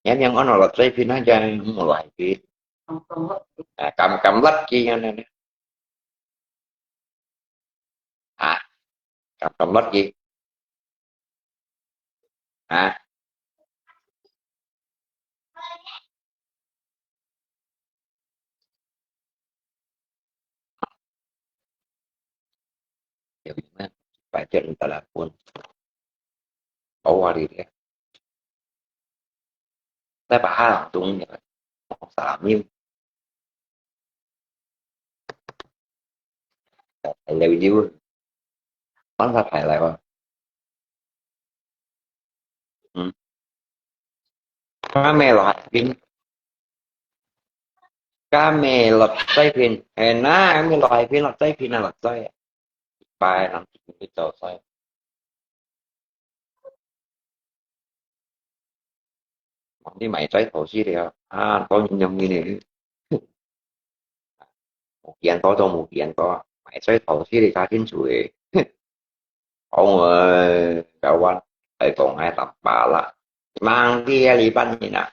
Nhắm nhắm ono Lok Hai Pin nó cho một loại pin. À, cầm, cầm lắc chi nha nè. Hả? Cặp cặp mất gì? Hả? Phải chuyện ta là buồn. Ủa đi đấy. Tại bà ha lòng đúng nhỉ? Một xã miêu. Leo dữ. Bắn ra phải lại mà. Ừ. Cá mè Lok Hai Pin. Cá mè Lok Hai Pin. Hè na, cá mè Lok Hai Pin, Lok Hai Pin là Lok Hai. Bài lắm, cái trò xoay. Mong đi mày xoay thổ xí đi à. À, có nhung nhung như này. Một kiện có cho một kiện có. Mày xoay thổ xí đi sao chính chủ ấy. Ông ơi, các bạn, hãy còn hai tập ba là. Mang đi đi bắt nhìn à.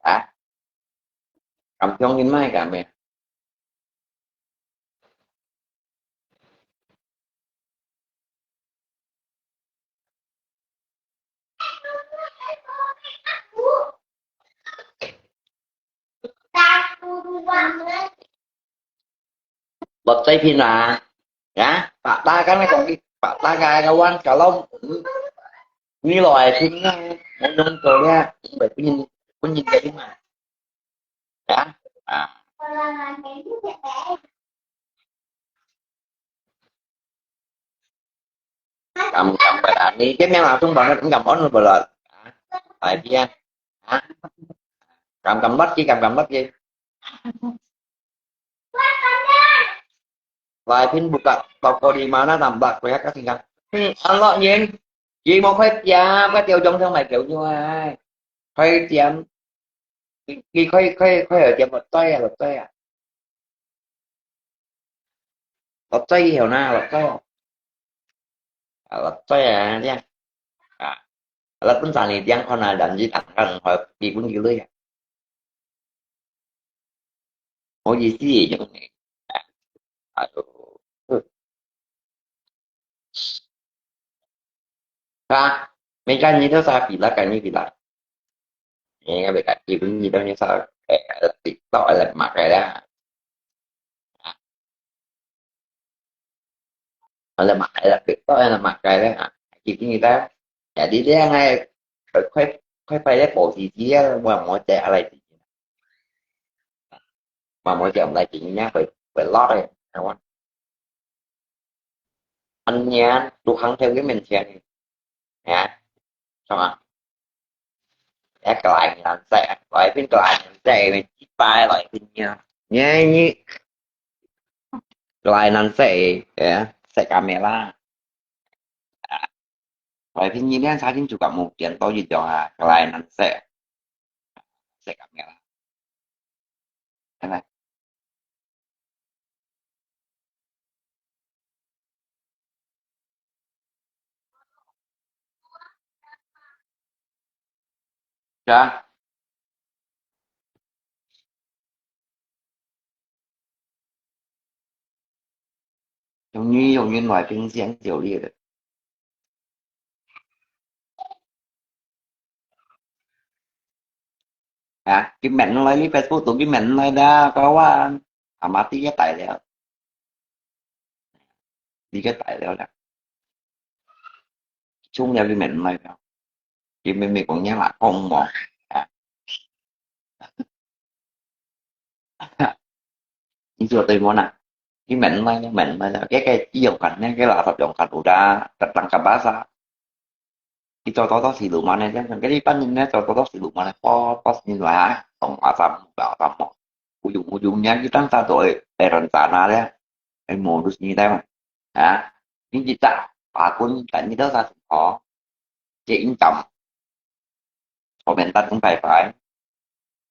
啊？感想你莫講咩？Bật tay pin à? Ya, bật tay cái này còn đi, bật tay cái kawan kalau ni loại pin nó muốn nông cơ ya, cũng phải pin, pin nhìn cái mà. Ya, à. Cảm, cảm ơn bạn. Ni cái mẹ mà không bảo nó cũng cảm ơn rồi. Phải đi. Ha? Cảm, cảm ơn chị, cảm, cảm ơn chị. Lai pin buka toko di mana tambah kuya kasih kan. Hmm, Allah nyen. Ji mau koi tiam, koi tiam jong sang mai kiau nyu ai. Koi tiam. Ki koi, koi, koi tiam lột tay à, lột tay à. Lột tay hiểu na, lột tay à. À, lột tay à, nha. À, lột pun sang ni tiang kon na dan ji tang kan hoi di pun ji lui à. Không có gì chứ gì chứ này. À, à, ừ. Ha, mấy cái như đó sao bị lắc cái như bị lắc. Nghe cái bị cái gì cũng gì đâu như sao. Ê, là TikTok là mặc cái đó. Là mặc cái là TikTok là mặc cái đó. Gì cũng như đó. Jadi dia ngai koi koi pai dia bổ gì gì á, mua mua chạyอะไรgì. Mua mua chạy lại gì nhá, phải phải lót đây. Đúng không? Anh nhá, tu kháng theo cái mình xe này. Hả? Sao ạ? Cái lại là xe, lại bên cái lại là xe này, chỉ pai lại bên nha. Nhá, nhí. Cái lại là xe, ya, xe camera. À. Rồi thì nhìn đến sao chính chủ cảm một chuyện tôi gì cho à, cái lại là xe. Xe camera. Thế này. Chà. Giống như, giống như nói tiếng Giếng Tiểu Liệt. Hả? Cái mẹn nói đi Facebook tụi cái mẹn nói đó có quá. À, mà tí cái tài liệu. Tí cái tài liệu đó. Chúng nhau cái mẹn nói đó. Cái mình, mình cũng nhớ là không mà. À. Ý cho tôi muốn à. Cái mẹn nói, mẹn nói đó. Cái, cái, cái dòng cảnh này, cái là tập dòng cảnh của đã, tập tăng cả bá xã. Ki to to to si lu ma ne, cái đi pan ne to to to si lu ma ne, po po si lu ma, tong a sam ba sam mo. Ujung ujungnya kita sa to e ran sa na le, e mo dus ni tai ma. Ha, ni kita pakun kan ni to sa ho, je in tam, komentar kung pai pai.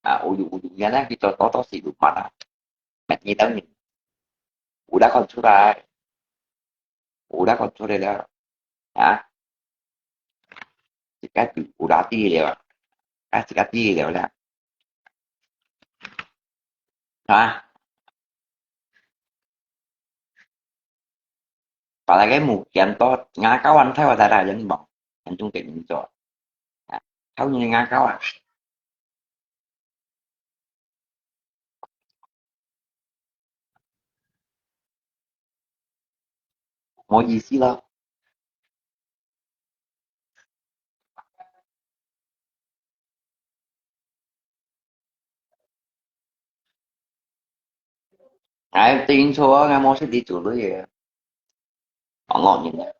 Ha, ujung ujungnya ne kita to to si lu ma na, mat ni tao ni, udah kon sudah, udah kon sudah le, ha. 自家有啦知了，啊自家知了啦。係嘛？把那個木剪到，牙膏還太過大大人忙，很重給人做。啊，好你的牙膏啊。無意思咯。哎，對，毋著，𠊎無識你做鐳个，戇戇人啊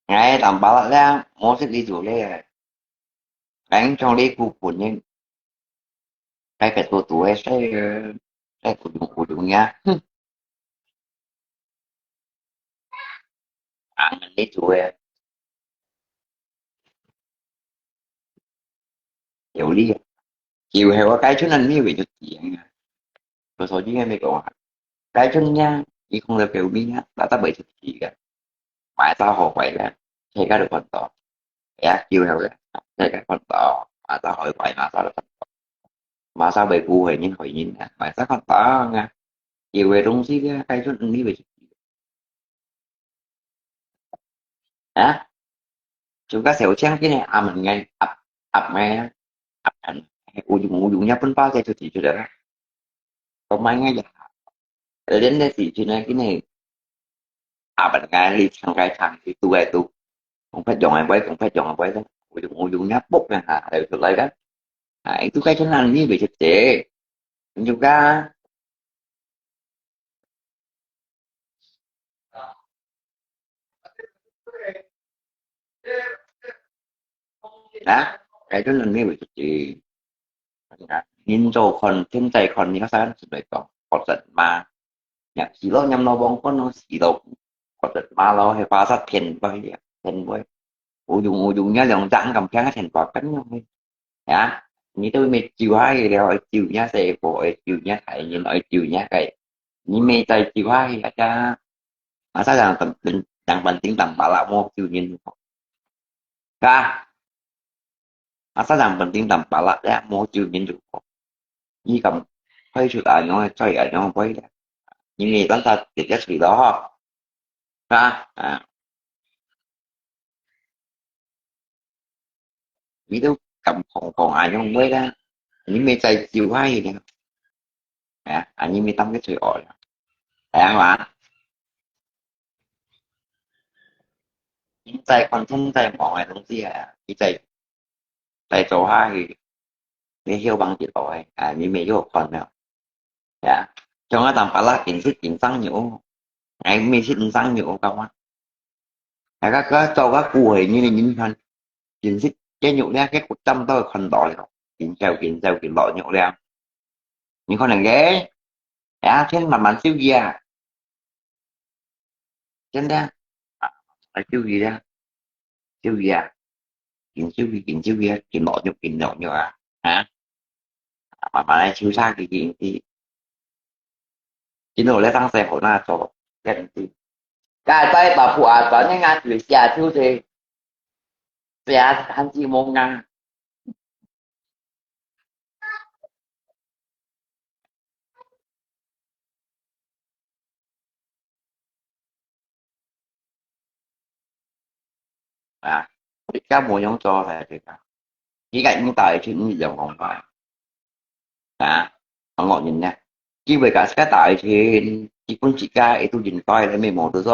！𠊎淡薄仔咧，無識你做鐳个，𠊎像你顧本人，該个多多个事，該有用有用呀，哼！ 啊，你做个，有理啊！就係我該陣恁樣會就知啊。所以應該講啊，該陣呀，你講到表面啊，那都會出事个，買到好壞个，大家都看到。哎呀，就係个，大家看到，買到好壞，買到都看到。買到會顧壞人害人啊，買到看到啊，有个東西个，該陣你會出事。 啊？就該小青今日阿文个阿阿妹啊，阿文，有用有用，一本包仔就提出來啦。講買个呀，連个時陣呢，今日阿文个你唱个唱，你讀个讀，講別樣个話，講別樣个話咧，有用有用，一卜个哈，就出來个。啊，itu該陣你會出事，你就該。 啊，該陣人認為自己，啊，人做看，天在看，你看三十來講，覺得嘛，若死咯，念咯，亡光咯，死咯，覺得嘛咯，係巴煞騙鬼啊，騙鬼。有用有用，若兩隻眼咁平，騙鬼，騙鬼。 呀，你都未救下去了，愛救若細个，愛救若大人，愛救若个，你未再救下去啊？Masa yang penting, yang penting tambah lah mau救人，啊？Masa yang penting tambah lah ya mau救人，你敢開出啊，用个嘴啊，用个杯了，你未當他直接水了哈，啊？啊。 你都敢講講啊，用話啦，你未再救下去了。哎呀，啊，你未當个罪惡了。哎呀嘛，你再看，你再望个東西啊，你再再做下去，你希望幾多个啊？你沒有看了。 呀，像啊，當巴拉緊食緊生肉，哎，毋係食緊生肉，講啊。哎，个个做个顧害人个人看，緊食雞肉咧，个骨針都看到了，緊燒緊燒緊落肉了。你看人个，呀，天慢慢燒去啊。 真的啊，啊，救佢啊，救佢啊，緊救佢，緊救佢啊，緊落肉，緊落肉啊，啊，慢慢來抽查佢，佢，佢，今日來當細號那做，這樣子。該在北部啊，昨天啊，就下就係，這下還是無啊。 啊，你家無樣做咧，對吧？你个應該去你樣講法。啊，很惡人呢。佢會甲自家大錢，佢分自家一度應該咧，沒無就說，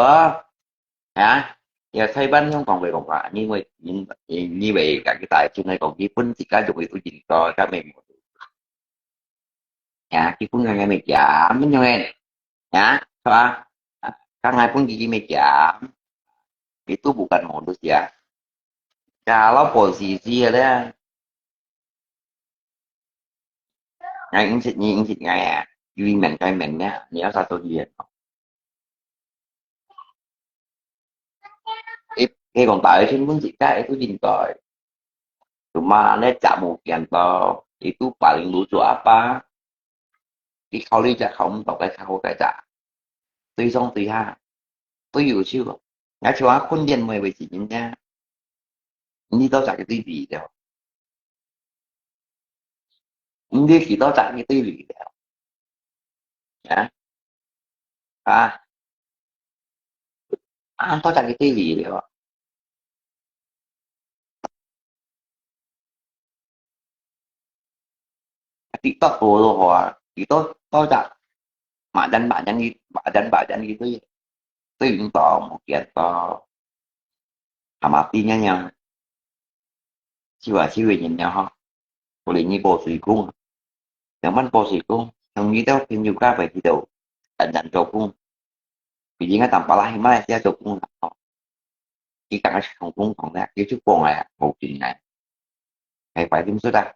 啊，要台灣樣講會講法，因為因，因為甲佢大錢來講，佢分自家就會一度應該，甲沒無。 Ya,佢分𠊎个物件，恁樣个。Ya，係吧？啊，該𠊎分佢个物件，佢都無敢無就係啊。Ya，老婆死死个咧。𠊎毋識你，毋識𠊎啊，有一面該面咧，你要啥東西啊？ 佢，佢講大家全部自家都應該。Cuma呢，隻無見到，佢都把零路做阿爸，佢考慮隻考毋到，該較好該隻。對上對下，都有手。𠊎像啊，訓練妹會是人家，你到隻个對比了。你去到隻个對比了。啊，啊，啊，到這个地位了。佢到多的話，佢到，到這，慢慢慢慢去，慢慢慢慢去，對，對，你都無見到，蛤蟆丁樣樣，手啊手个人了吼，可能你保水工啊，兩萬保水工，像你兜朋友家會去到，很難做工，畢竟啊，當巴拉去馬來西亞做工啊，吼。佢講个係同工講个，佢就講个，無緊个。係擺定出啊，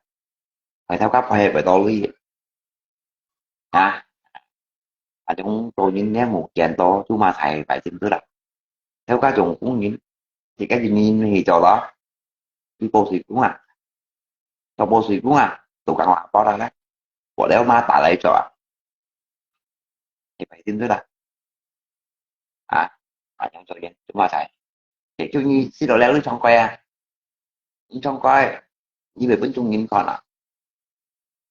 係頭家派个到位啊。啊，種做人呢無見到，就嘛係擺定出啦。頭家種工人，自家人民去做咯，佢保水工啊，做保水工啊，都講話包啦啦，我了嘛打來做啊，係擺定出啦。 啊，啊，樣做人，做麼个？就你死了了，你唱歌啊？你唱歌，你會分眾人看啊？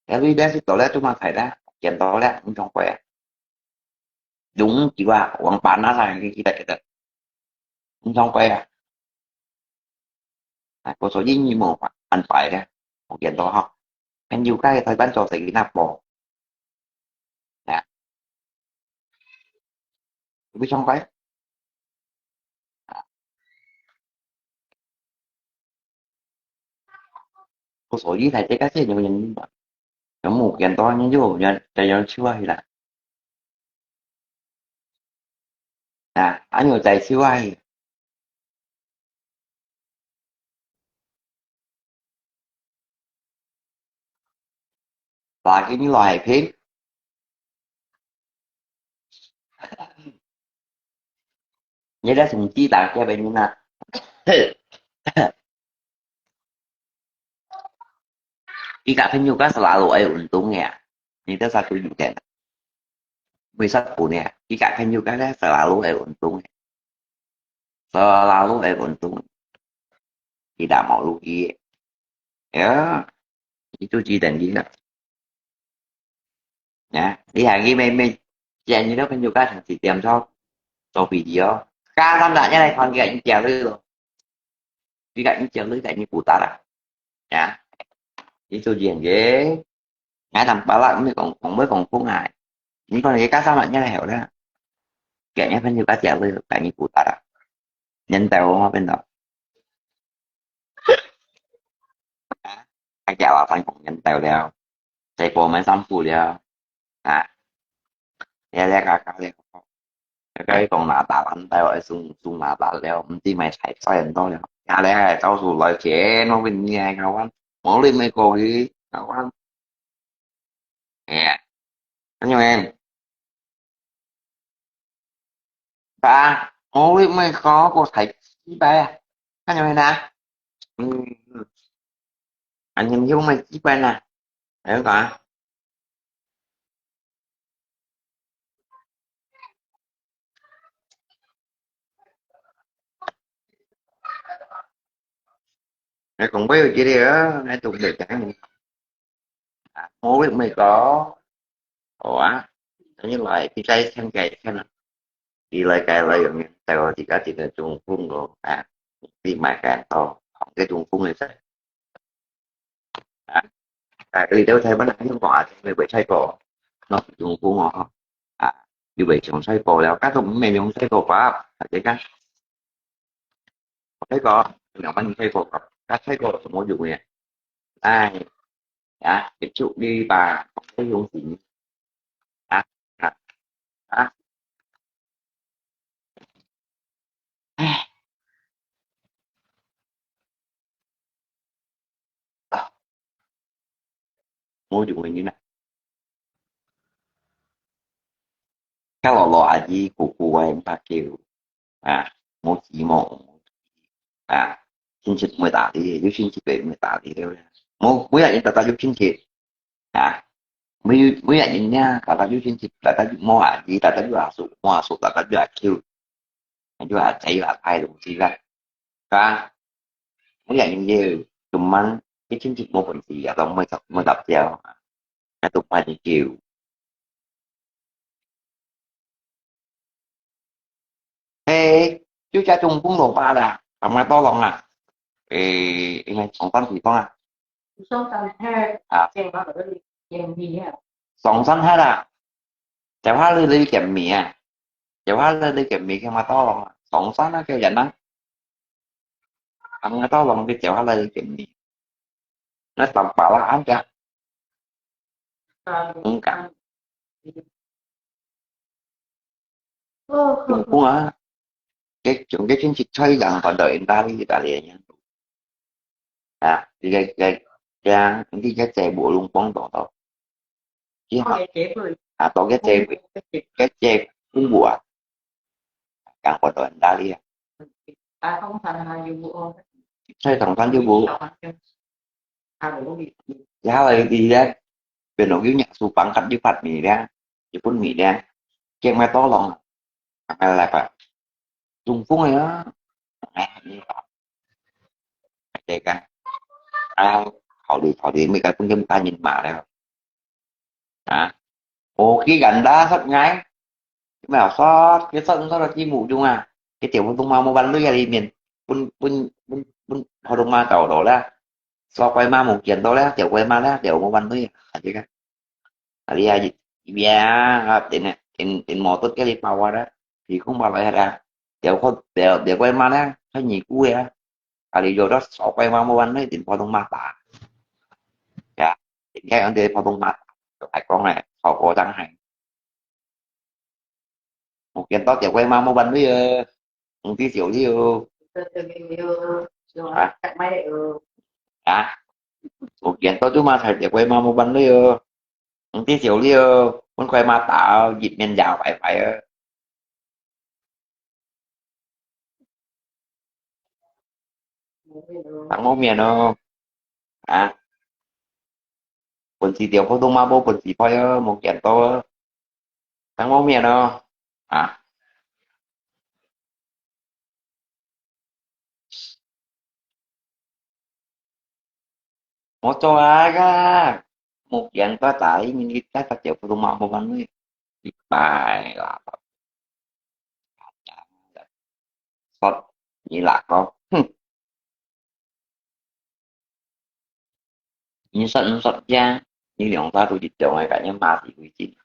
了你了死了了，做麼个呢？見到了，你唱歌啊？用酒啊，王八拿上去，記得記得，你唱歌啊？啊，故所以你無安排个，無見到吼。朋友家个台灣做生意那波，啊，你唱歌。啊，故所以大家个先有人，有無見到你就有人在有人笑啊啦。啊，還有在笑啊。 Lagi你來係拼。你在從地上下面呢？你个朋友个selalu愛運動个啊，你在啥都有點。為啥不呢？你个朋友个咧selalu愛運動个。 Selalu ai untung. Tidak mau rugi. Ya, itu cerita dia. Ya, dia hari mai mai, jangan lupa juga nanti tiap so, so video. Sekarang tak nyala kau nggak nyetir dulu. Tidak nyetir dulu, tak nyetir putar lah. Ya, itu dia. Ngai tam pala, mi kong, kong, mi kong, kong ai. Ni kong ni ka sama nyala heo lah. Kayaknya kan juga tiap dulu, tak nyetir putar lah. Nhân tàu mà bên đó. Cái chào là thành công nhân tàu đeo. Chạy bộ mới xong phủ đeo. À. Đeo đeo cả cả đeo. Cái cái con nà tà lăn tàu ấy sung sung nà tà đeo. Không chỉ mày chạy xoay đèn đo đeo. Nhà đeo hay tao sủ lời chế nó bên nhà hay không anh. Mỗi lần mày cô đi. Không anh. Nè. Anh em. Ba, ôi, mày khó có thấy chi bài à? Anh em nè. Ừ. Anh em yêu mày chi bài nè. Đấy có. Đấy cũng biết chi đi á, nói tụi được cái này. À, không biết mày có. Ủa, tao như lại đi cái thằng cái thằng. Đi lại cái lại dùng tao thì có thì là Trung Quốc rồi. À, đi mà cái tao, không cái Trung Quốc này sao? À, à, cái đi đâu thấy bữa nay không có, à, mày phải thay bộ. Nó Trung Quốc mà. À, như vậy chúng thay bộ là các tụi mày dùng thay bộ Pháp, à, cái cái. Thấy có, nó bắn thấy có, các thấy có, chúng có dùng nè. Ai, à, cái trụ đi bà, có cái dùng gì? À, à, à. Ai. Ôi, dụ mình như này. Các lò lò à gì, củ củ em ta kêu. À, mô chỉ mô. À, xin chích mới ta đi, nếu xin chích về mới ta đi đâu. Mô, mới là những ta ta giúp xin chích. À, mới, mới là những nha, ta ta giúp xin chích, ta ta giúp mô à gì, ta ta giúp à sụ, mô à sụ, ta ta giúp à kêu. Anh chú à, chạy là ai đúng gì vậy? Cả, mới là những gì, chúng mình, cái xin chích mô phần gì, à, tao mới tập, mới tập theo. Cái tụi phải đi kêu. 就係中風老爸啦，阿媽到浪啊，誒，應該上山地方啊，上山係啊，正話嗰個便秘啊，上山係啦，就係你你便秘啊，就係你你便秘，佢阿媽到浪啊，上山啊，叫人啊，阿媽到浪佢就係你便秘，那當巴拉安家，嗯，講。 哦，嗯，講啊，佢從佢親戚菜場搬到意大利，意大利人。啊，佢个个个，佢个姐無用幫到到。佢好，啊，到佢姐，佢姐公婆啊，剛搬到意大利啊。啊，通常啊，有無？菜場上就無。然後佢咧，變到佢若手放開就發霉咧，就分霉咧，結麼多囊，啊，來吧，中風了啊，哎，你吧，這個，啊，考慮考慮，每個分佢大人罵了，啊，我去幹打殺𠊎。 咩啊，殺，佢殺毋殺到幾無用啊？佢條普通話無半類啊，裡面分分分分普通話搞到啦，殺鬼嘛無見到啦，條鬼嘛啦，條無半類啊，係个。啊，你啊，一邊啊，點點點毛都叫你包啊啦，皮空包來啊，條空條條鬼嘛啦，還你姑呀，啊，你有到殺鬼嘛無半類，點普通話打，呀，點解用這普通話打？還講咧，效果真係。 目前到這位嘛，無半類哦，毋知少了哦。啊？啊？目前到就嘛，在這位嘛，無半類哦，毋知少了哦，分快嘛打哦，一面搖擺擺哦。 當無面哦。啊？本事條普通話無本事派哦，無見到哦。當無面哦。啊？ 我做啊个，目前到底你在在政府都冇冇问题，一百啦，说你啦个，哼，你说你说呀，你两家都一样个，你妈是为止。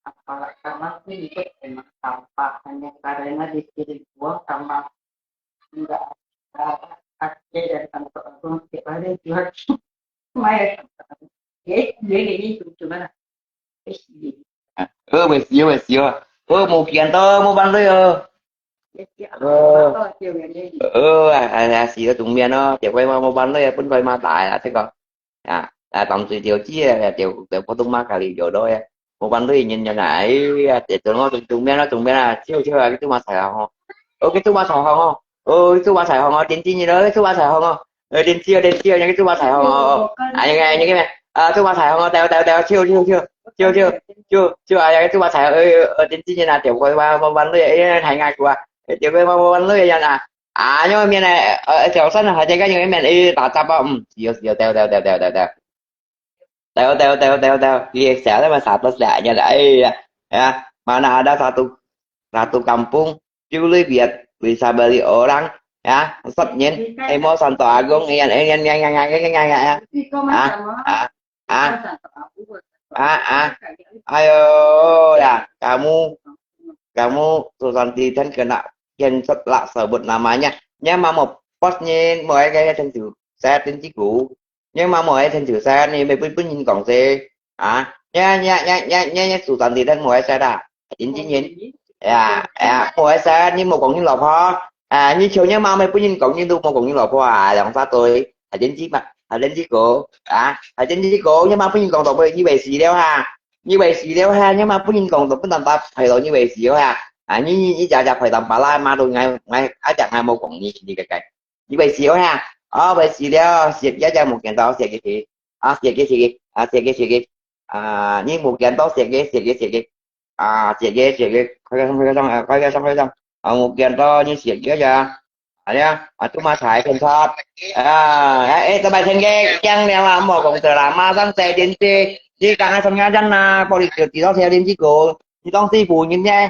Apalagi kama pun ikut emang tampak hanya karena dikirim buah sama enggak ada Aceh dan Kanto Agung tiap hari jual mayat. Eh, dia ini cuma eh, 好，袂死哦，袂死哦。好，無見到，無辦法哦。好，好啊，啊，死到中面咯，條鬼嘛無辦法啊，分佢嘛大啊，這個。啊，啊，當最條子啊，條條普通嘛，家己有咯呀，無辦法，人人啊，哎呀，這種咯，中面咯，中面啊，笑笑啊，佢做嘛菜啊吼，哦，佢做嘛菜啊吼，哦，佢做嘛菜啊吼，點點你咯，佢做嘛菜啊吼。 呃，電視哦，電視哦，那個做麼菜吼？哦，啊，那個，那個咩？啊，做麼菜吼？對，對，對，笑，笑，笑，笑，笑，笑，啊，那個做麼菜？呃，呃，電視呢？對，我，我，我，我，累，哎，太愛過啊。哎，對，我，我，我，累呀啦。啊，那個面呢？呃，早上呢，還在看那個面，哎，打雜包，嗯，是哦，是哦，對，對，對，對，對，對。 對，對，對，對，對，佢寫到嘛寫到寫人啦，哎呀，ya, mana ada satu satu kampung, juli biat bisa beli orang, ya, maksudnya, eh, mau Santo Agung, ya, ya, ya, ya, ya, ya, ya, ya, ya, ah, ah, ah, ah, ah, ayo, ya, kamu, kamu Susanti dan kena yang setelah sebut namanya, nya mau pos nyin, mau cái cái thành tựu, saya tin chỉ cũ. Nhưng mà mùa ấy thành tựu xe này mày bưng bưng nhìn cổng xe. À, nhá, nhá, nhá, nhá, nhá, nhá, chủ tận thì thân mùa ấy xe đã. Chính chính nhìn. À, à, mùa ấy xe nhưng mà cũng nhìn lọp ho. À, như chiều nhưng mà mày bưng nhìn cổng nhìn tu mà cũng nhìn lọp ho à, lòng xa tôi. À, chính chí mà, à, chính chí cổ. À, à, chính chí cổ nhưng mà bưng nhìn cổng tổng bơi như vậy xì đeo ha. Như vậy xì đeo ha, nhưng mà bưng nhìn cổng tổng bưng tầm tạp phải lo như vậy xì đeo ha. À, như, như, như chả chả phải tầm bà lai mà tôi ngay, ngay, á chả ngay mô cổng như, như cái cái. Như vậy xíu ha. Ờ, vậy xíu đó, xíu kia cho một kiện tao, xíu kia xíu. À, xíu kia xíu kia. À, xíu kia xíu kia. À, như một kiện tao, xíu kia, xíu kia, xíu kia. À, xíu kia, xíu kia. Khỏi cái xong, khỏi cái xong, à, khỏi cái xong, khỏi cái xong. Ờ, một kiện tao, như xíu kia cho. À, nhá. À, tôi mà xài không thoát. À, ê, ê, tao bài thêm cái, chăng đeo mà, một công tơ là mà sang xe đến xe. Đi cả hai xong nhá, chăng là, bỏ đi kiểu chỉ đó xe đến chỉ cổ. Như con sư phụ nhìn nhé.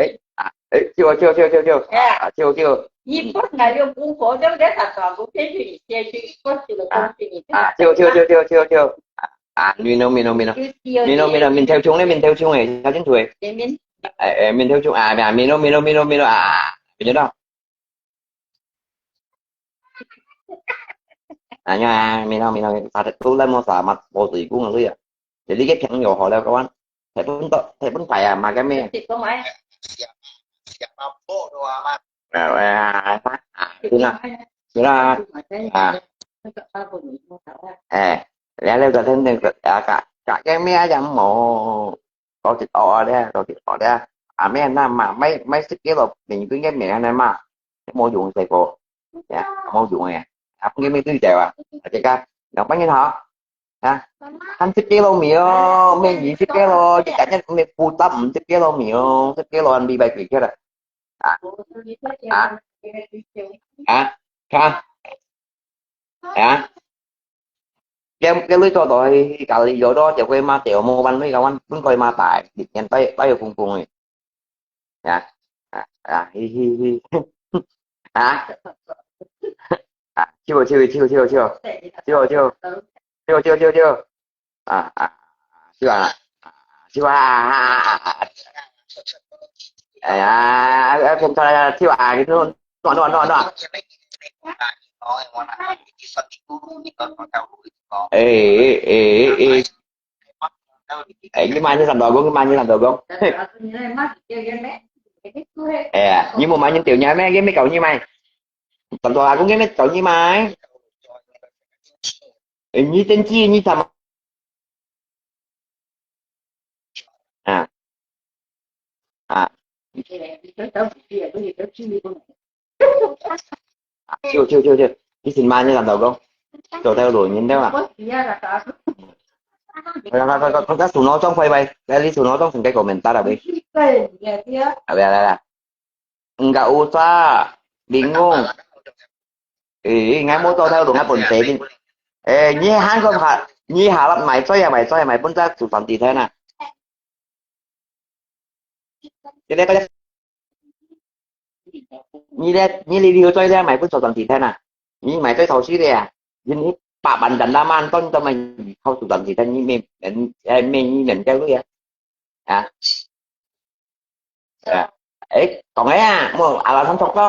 哎，啊，哎，笑啊，笑啊，笑啊，笑啊，笑啊。哎。啊，笑啊，笑啊。你不能用功夫，对不对？他说我骗你，骗你，我是个东西，你这个啊，笑啊，笑啊，笑啊，笑啊，笑啊，笑啊。啊，面咯，面咯，面咯。就是有面咯，面咯，面頭衝咧，面頭衝誒，小心腿。明明。哎，哎，面頭衝，啊，面咯，面咯，面咯，面咯，啊，面咯。哎呀，面咯，面咯，他都那么傻嘛，我自己讲的呀。 Jadi 个朋友好了，kawan。Telepon to, telepon payah makan mi. Telepon mai. Siap, siap mabuk tu amat. Ah, ah, ah, ah, itulah. Itulah. Ah. Eh, lihat lihat kat sini, ah, kak, kak, kami aja mau. Kau cakap awak dia, kau cakap awak dia. Amin nama, mai, mai sikit lo, minggu ni mana nama. Mau jung seko. Ya, mau jung ya. Apa ni mesti jawab. Cakap, yang panggil ha. Ha? Ăn 十幾路米哦，咩二十幾路，一個人咩負擔五十幾路米哦，十幾路人民幣幾錢啊？啊？啊？啊？啊？啊？佢，佢你做到去隔離有多，就會罵掉，無辦法，佢講分佢罵大，一年帶，帶有公公誒。啊？啊？啊？嘿嘿嘿。啊？啊？笑笑笑笑笑。笑笑。 笑笑笑笑。啊，啊，笑啊，笑啊，啊，啊，啊。哎呀，要騙出來了，去吧，你說，喏，喏，喏，喏。哎，哎，哎，哎。 哎，你買你三道工，你買你三道工。哎呀，你無買你掉你咩？你咩搞你買？三道阿公你咩搞你買？哎，你真知你怎麼？啊，啊。 就，就，就，就，你先買你三道工，做到老人了嘛。快，快，快，快，快，手腦中快快，來，你手腦中先該komentar啊，喂。啊，來，來，來。Enggak usah, bingung. Eh, ngai mau tahu dong, ngai pun tadi. Eh, ni han ko ha, ni harap mai choi ya, mai choi ya, mai pun ta susah di sana. Ini kaya, ini dia, ini dia, dia choi dia mai pun susah di sana. Ini mai choi tau si dia. Ini pak bandan daman ton to mai kau susah di sana, ini men, eh, men, ini men kau ya. Ya. Ya. Eh, tong ya, mau alasan sok to.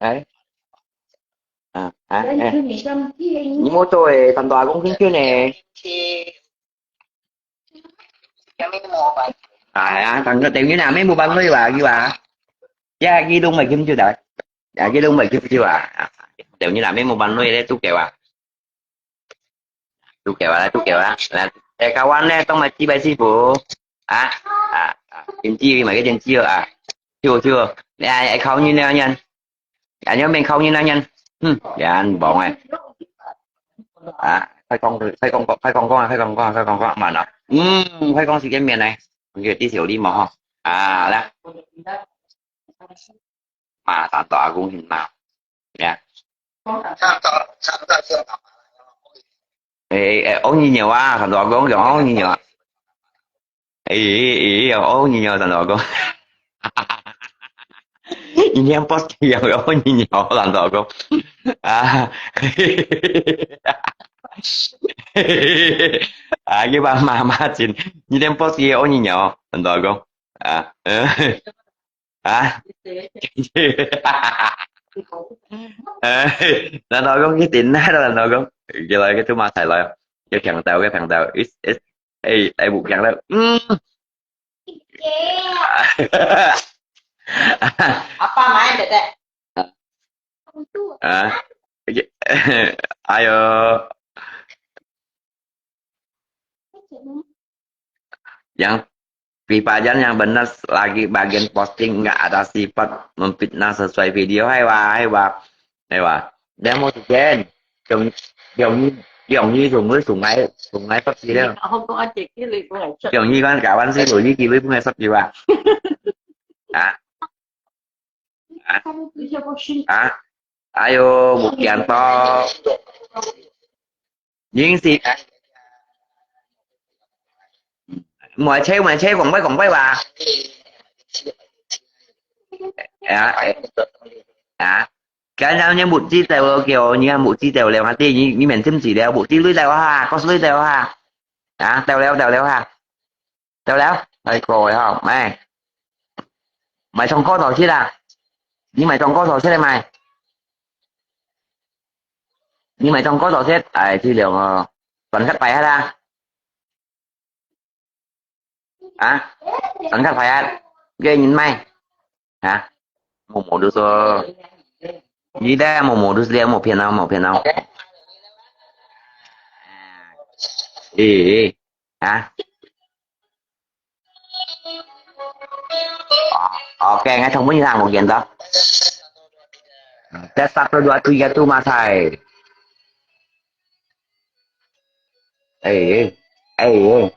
Eh. Ah, ah, eh. Ni mau to eh, tanto akong kin kin eh. Ai, ah, tang ka teng ni na, me mu ban lui wa, ki wa. Ya, ki dong mai kim ju da. Ya, ki dong mai kim ju wa. Teng ni na, me mu ban lui le tu ke wa. Tu ke wa, tu ke wa. Eh, kawan le, tong mai chi bai si fu. Ah, ah, ah. Kim chi, mai ke kim chi ah. Chu, chu. Ya, ai khao ni ne yan. Anh nhớ mình không như nam nhân. Hmm, yan bóng này. À, phải con, phải con, phải con con, phải con con, phải con con mà nó. Hmm, phải con sự kiện miền này. Người tí xíu đi mà ho. À, là. Mà tao tỏ cũng hình mà. Dạ. Ê, ê, ê, ông nhìn nhiều à, thằng đó cũng giống ông nhìn nhiều à. Ê, ê, ê, ê, ông nhìn nhiều thằng đó cũng. Nhìn em post kìa, ông nhìn nhiều thằng đó cũng. À. À, cái bà mà, mà chín. Nhìn em post kìa, ông nhìn nhiều thằng đó cũng. À, ừ. Hả? Ê, nó nói con cái tin nó là nó con. Cái lời cái thứ mà thầy lời. Cái phèn tàu, cái phèn tàu. Ít, ít. Ê, ê, bụt phèn đó. Ừm. Apa main, Dek? Hả? Ayo. Yang Pipajan yang benar lagi bagian posting nggak ada sifat memfitnah sesuai video. Hai wa, hai wa, hai wa. Dia mau tujuan. Dong, dong, dong ni dong ni dong ni sungai, sungai pasti dia. Dong ni kan kawan sih, dong ni kiri pun nggak sab jiwa. Ah. Hả? Hả? Ayo, một chén to. Những gì? Mọi chén, mọi chén, còn bấy, còn bấy bà. Hả? Hả? Cái nào nhá, một chi tèo kêu, nhá, một chi tèo lèo hả, tí, nhí, nhí mèn thêm gì lèo, một chi lưới lèo hả, có lưới lèo hả? Hả? Tèo lèo, tèo lèo hả? Tèo lèo. Ê, cô ơi, hả? Mày. Mày trông có tỏ chết à? Nhưng mày trông có tỏ chết đây mày. Nhưng mày trông có tỏ chết. Ai, thì liệu, ờ, toàn cắt phải hả ta? Hả? Toàn cắt phải hả? Ghê nhìn mày. Hả? Một một đứa số. Gì đây? Một một đứa số, một phiền nào, một phiền nào. Ê, ê. Hả? Oke, ngai thông báo như thằng một kiện đó. Test satu dua tiga tu masai. Ê, ê, ê, ê.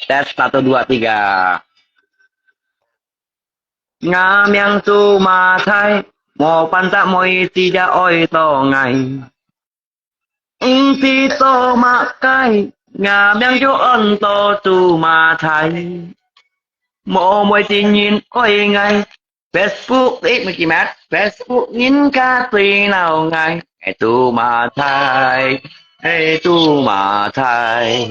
Test satu dua tiga. Ngã miệng tu masai, một phần trăm mỗi chỉ đã ôi to ngày. Ưm phi tô mạ cái, ngã miang yo ơn tô tu ma thai. Mô môi tin nhìn ôi ngai. Facebook ít mà kì mát. Facebook nhìn cả tùy nào ngai. Ê tu ma thai, ê tu ma thai.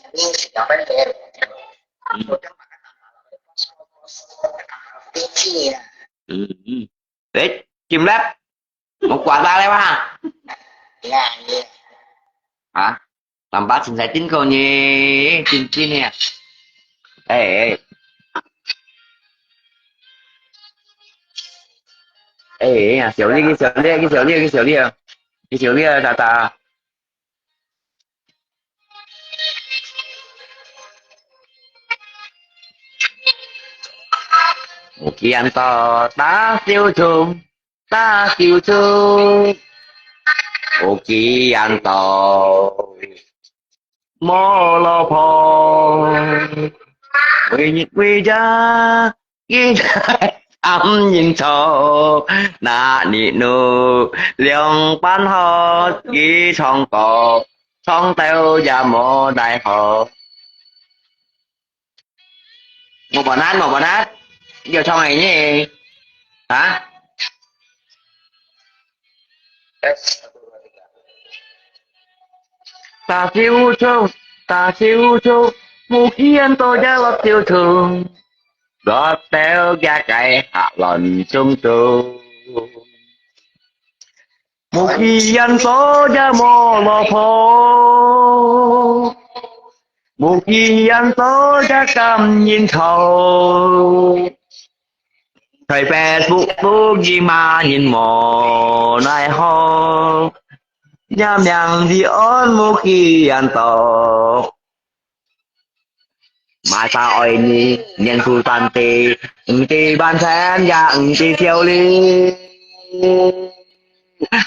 嗯。嗯，嗯。 哎，今日，我刮到了吧？啊，nampak chính xác tin kau ni, tin tin ni. Eh, eh. Eh, ya, 小丽，小丽，小丽，小丽，小丽，大大。 Mukian to ta siu chung, ta siu chung. Mukian to mo lo po. Wi wi ja, wi ja, am yin cho. Na ni nu, liang pan ho, ki chong ko, chong teo ya mo dai ho. 我本来，我本来，要唱个呢，啊？Ta siu chung, ta siu chung, Mukian to ya lo siu chung, lo teo ya kai ha lon chung chung. Mukian to ya mo lo po. Mukian to ya kam yin cho. Thai Facebook bu yi ma yin mo nai ho. 若名字安無幾緣投。Masa愛你，年數短短，毋知萬千也毋知少哩。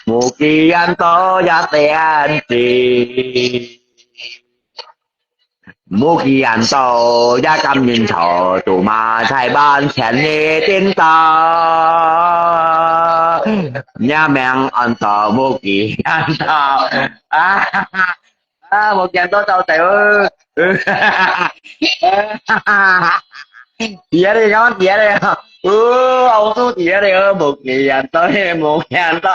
無幾緣投也點知。 無幾緣投，也感恩投，都嘛在萬千里頂頭。若名安到無幾緣投。啊，啊，無幾緣投到底哦。別的，別的，哦，好處別的，無幾緣投，無幾緣投。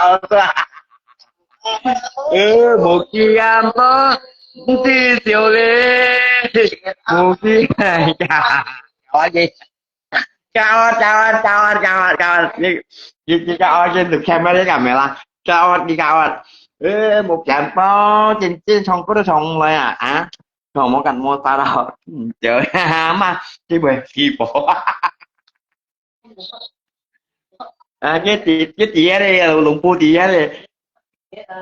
呃，無幾緣投，毋知少哩，無幾緣投。搞啊，搞啊，搞啊，搞啊，搞啊，你，你，你搞啊，你錄起來，你搞咩啦？搞啊，你搞啊。呃，無幾緣投，真，真唱歌都唱毋來啊，啊？唱無間無煞咯，嗯，就，嘛，你會起步。 啊，佢佇，佢佇遐咧，龍婆佇遐咧。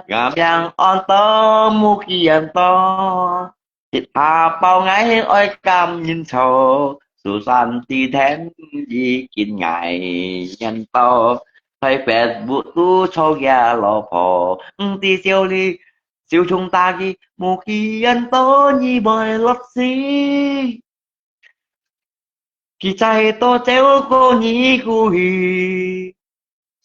若名安到無幾緣投，一下包𠊎愛感恩投，蘇珊知天已經𠊎緣投，在Facebook都做佢老婆，毋知少哩，小蟲打佢，無幾緣投你會落死。 佢再多走過你故去，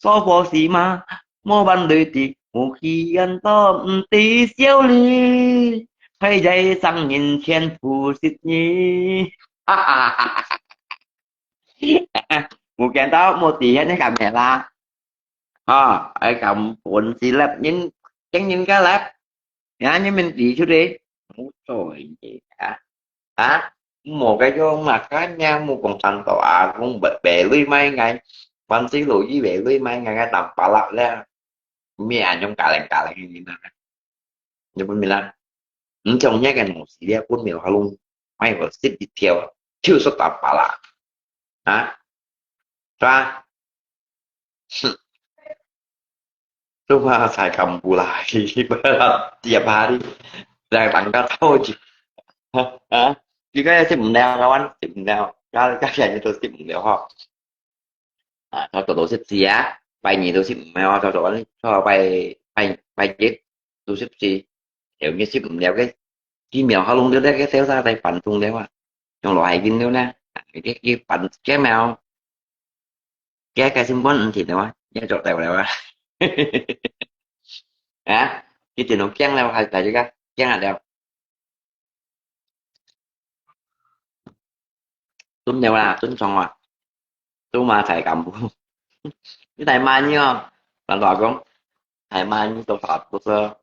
說破是嘛，莫問對敵，無幾緣投毋知少哩，在在生人前不識你。哈哈哈哈哈！無幾緣投，無底線，你敢咩啦？ 啊，愛感恩是粒人，驚人家粒，呀，你們提出來，無做人家啊，啊，無个用嘛，看呀，無講tanto啊，講白白鐳買个，反正落雨白鐳買个，个當巴拉咧，咩啊，用加零加零个人啊。 你分明啦，你將這个東西咧，分明還弄，買个十一條，就說打巴拉，啊，是吧？哼，都話才幹部啦，不要接下去，讓人家套住，啊，這个也是毋了，kawan，是毋了，加加起來都是毋了哈。 啊，到做到十四啊，拜二到十五啊，到做，到拜，拜，拜一到十四，有日十五了个，幾秒好弄到那个小沙在搬動了啊，用落海运了呢，啊，佢，佢搬，佢苗，佢个心肝毋定了啊，也做到了啊。啊，佢電腦驚了，還大家驚啊了。 蹲了啦，蹲床啊，都嘛在幹部。你太慢了，老老公，太慢了，都發不出啊。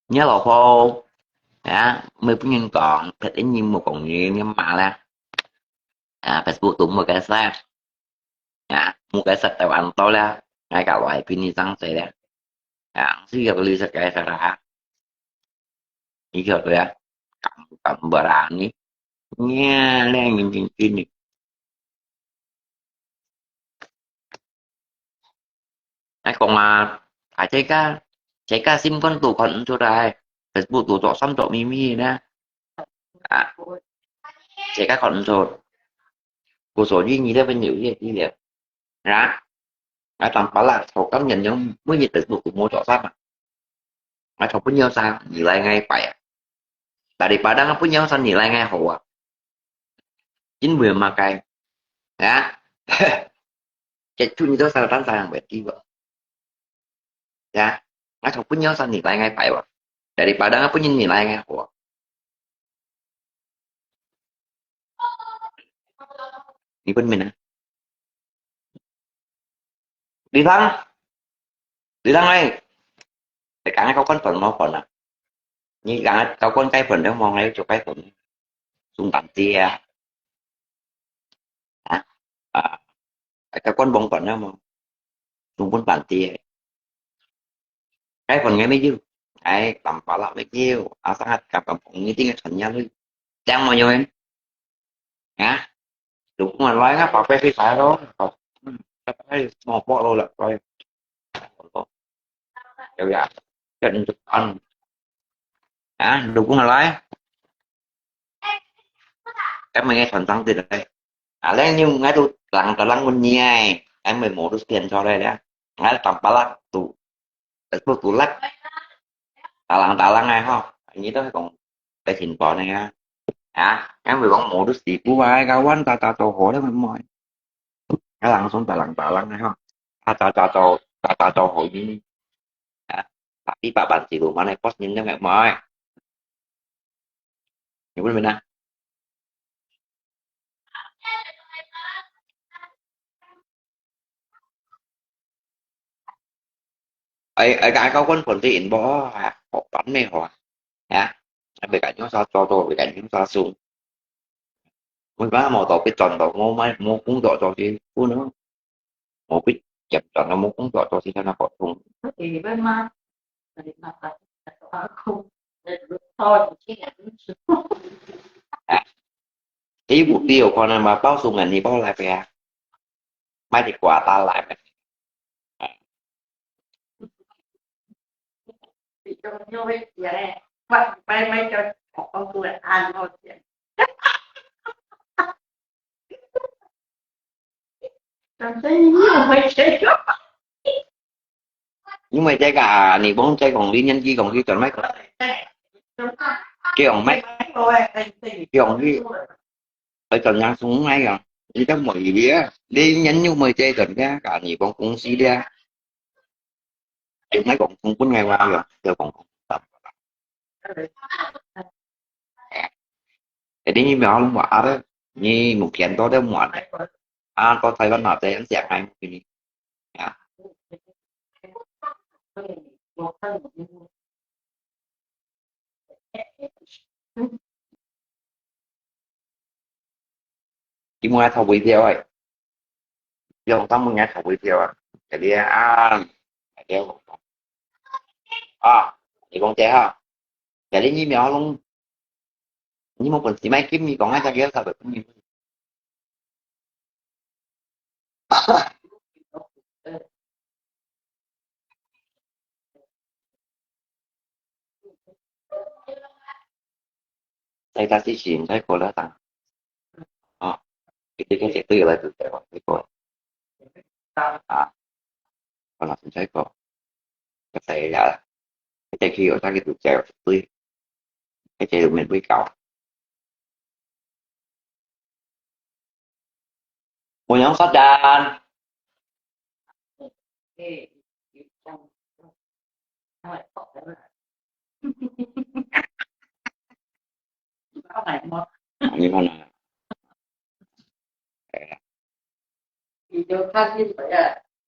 你老婆啊，每本人講，別人無講你，你罵啦。啊，Facebook都無个事啊，無个事台灣到了，𠊎搞來比你上水了。啊，是有个绿色个事啦。 你曉得啊？Kam-，kam berani. Nya, leng minjing kini. Ai, kong a, ai, cai ka, cai ka sim kan tu kan tu dai. Facebook tu tok sam tok mimi na. Ah, cai ka kan tu. Ku so ji ni le ben yu ye ti le. Hả? Ai tang pala thâu cám nhận những mới nhiệt tình của mua trọ sắp à. Ai thâu bún nhau sao, nhị lai ngay phải à. Tại đi bà đang bún nhau sao nhị lai ngay hổ à. Chính quyền mà cay. Hả? Chết chú như đó sao tán sao hàng bẹt đi vậy. Hả? Ai thâu bún nhau sao nhị lai ngay phải à. Tại đi bà đang bún nhau nhị lai ngay hổ à. Đi bún mình à. Đi thắng. Đi thắng ơi. Để cả hai con phần nó còn à. Như cả hai con cái phần đó mong lấy cho cái phần. Xuống tạm tia. Hả? À. Cái con bông phần đó mong. Xuống bún bản tia. Cái phần nghe mới dư. Cái tầm phá lạ mới kêu. À, sang hạt cặp cặp phóng như tiếng Hàn Nhã lui. Đang mà nhớ em. Hả? Đúng mà nói ngáp vào cái phi phải đó. Cái phải mò bọ lô lật coi. Kéo dài. 叫你做官。啊，你老公下來，今日个團長出來。啊，恁樣𠊎都冷个冷問你哎，今日無都變出來了。𠊎當巴拉都，都都拉，打冷打冷哎吼，你都係講在新報呢啊。啊，今日講無都時不啊，个灣打打到好了，妹妹。 啊，人送別人別人个吼，啊，打打到打打到好呢，啊，百幾百萬幾路嘛，你八年都沒買，你問問啊？哎哎，該高官本地人不啊，好办没好啊？啊，那别个用啥做到，别个用啥送。 我講無到必賺到，我買無工作做事，不能，無必賺到無工作做事，真係好痛。啊，你有必要可能嘛，包送人你包來俾啊，買啲瓜打來咩？ 因為這個啊，你講這講你年紀講佢轉來講，佢講咩？佢講佢，佢轉樣送來講，你都無意思啊！你人又無這轉个，你講公司个，用來講送分𠊎話个，就講公司。 Jadi你苗木啊的，你木片多的木啊的，啊，到台灣那這樣講還不你啊？你莫愛投回票哎，用當門愛投回票啊，這裡啊，啊，你講這哈，這裡疫苗攏，你莫本事買金，你講啊，這個啥个？ 在家之前，在過了當，啊，一定要絕對來做這個，這個，啊，可能在過，在呀，在去有那個做這個，對，在這有面對高。 無樣發展。你看啊，哎呀，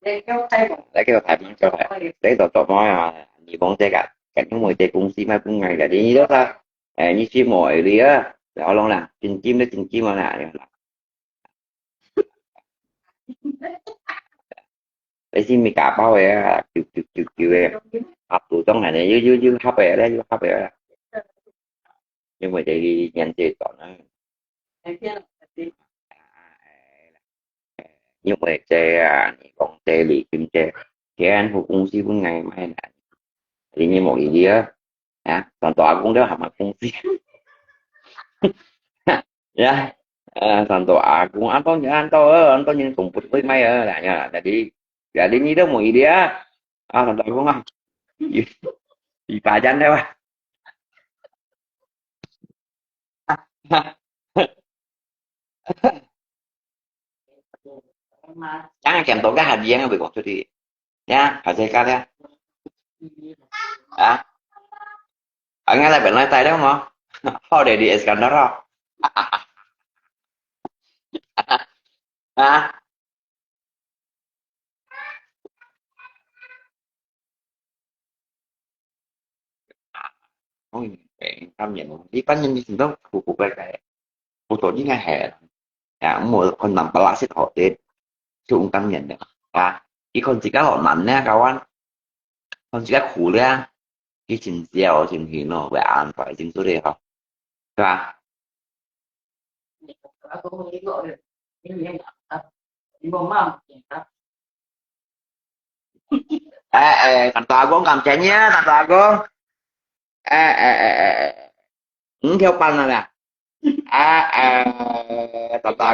來給我拍嘛，就來，這個做麼啊？你講這個，肯定某一個公司賣分𠊎个，你都啥？哎，你去某一個啊，然後弄啦，真金的真金啊啦，你看啦。 你是咪假包个啊？啾啾啾啾个，啊，肚中人个，又又又合个咧，又合个啦。因為這个年紀短啊。因為這啊，你講這禮金這，全部公司分𠊎買啦。你你無意思啊？啊，當多阿公都還買公司。呀，呃，當多阿公，啊，當然，當多，呃，當多人講不會買啊，啦，呀，jadi, jadi你都無意思啊？啊，當多阿公啊，一，一百張對吧？ Jangan kiam toga hadiah nggak boleh kong cuti. Ya, kasih kali ya. Ah, ang nga laban na tayo mo. Holiday di Iskandar ho. Ah, 當然，當然，你反正你成到古古怪怪，不做應該係，啊，無困難不拉屎好啲，就毋甘願个，啊，佢看自家好難呢，kawan，看自家苦呢，佢真笑真喜怒，會安排真出力吼，對吧？ 你無嘛毋見得。哎，哎，三多阿公，感謝你啊，三多阿公。哎，哎，哎，哎，哎，五條半啊啦。哎，哎，三多阿，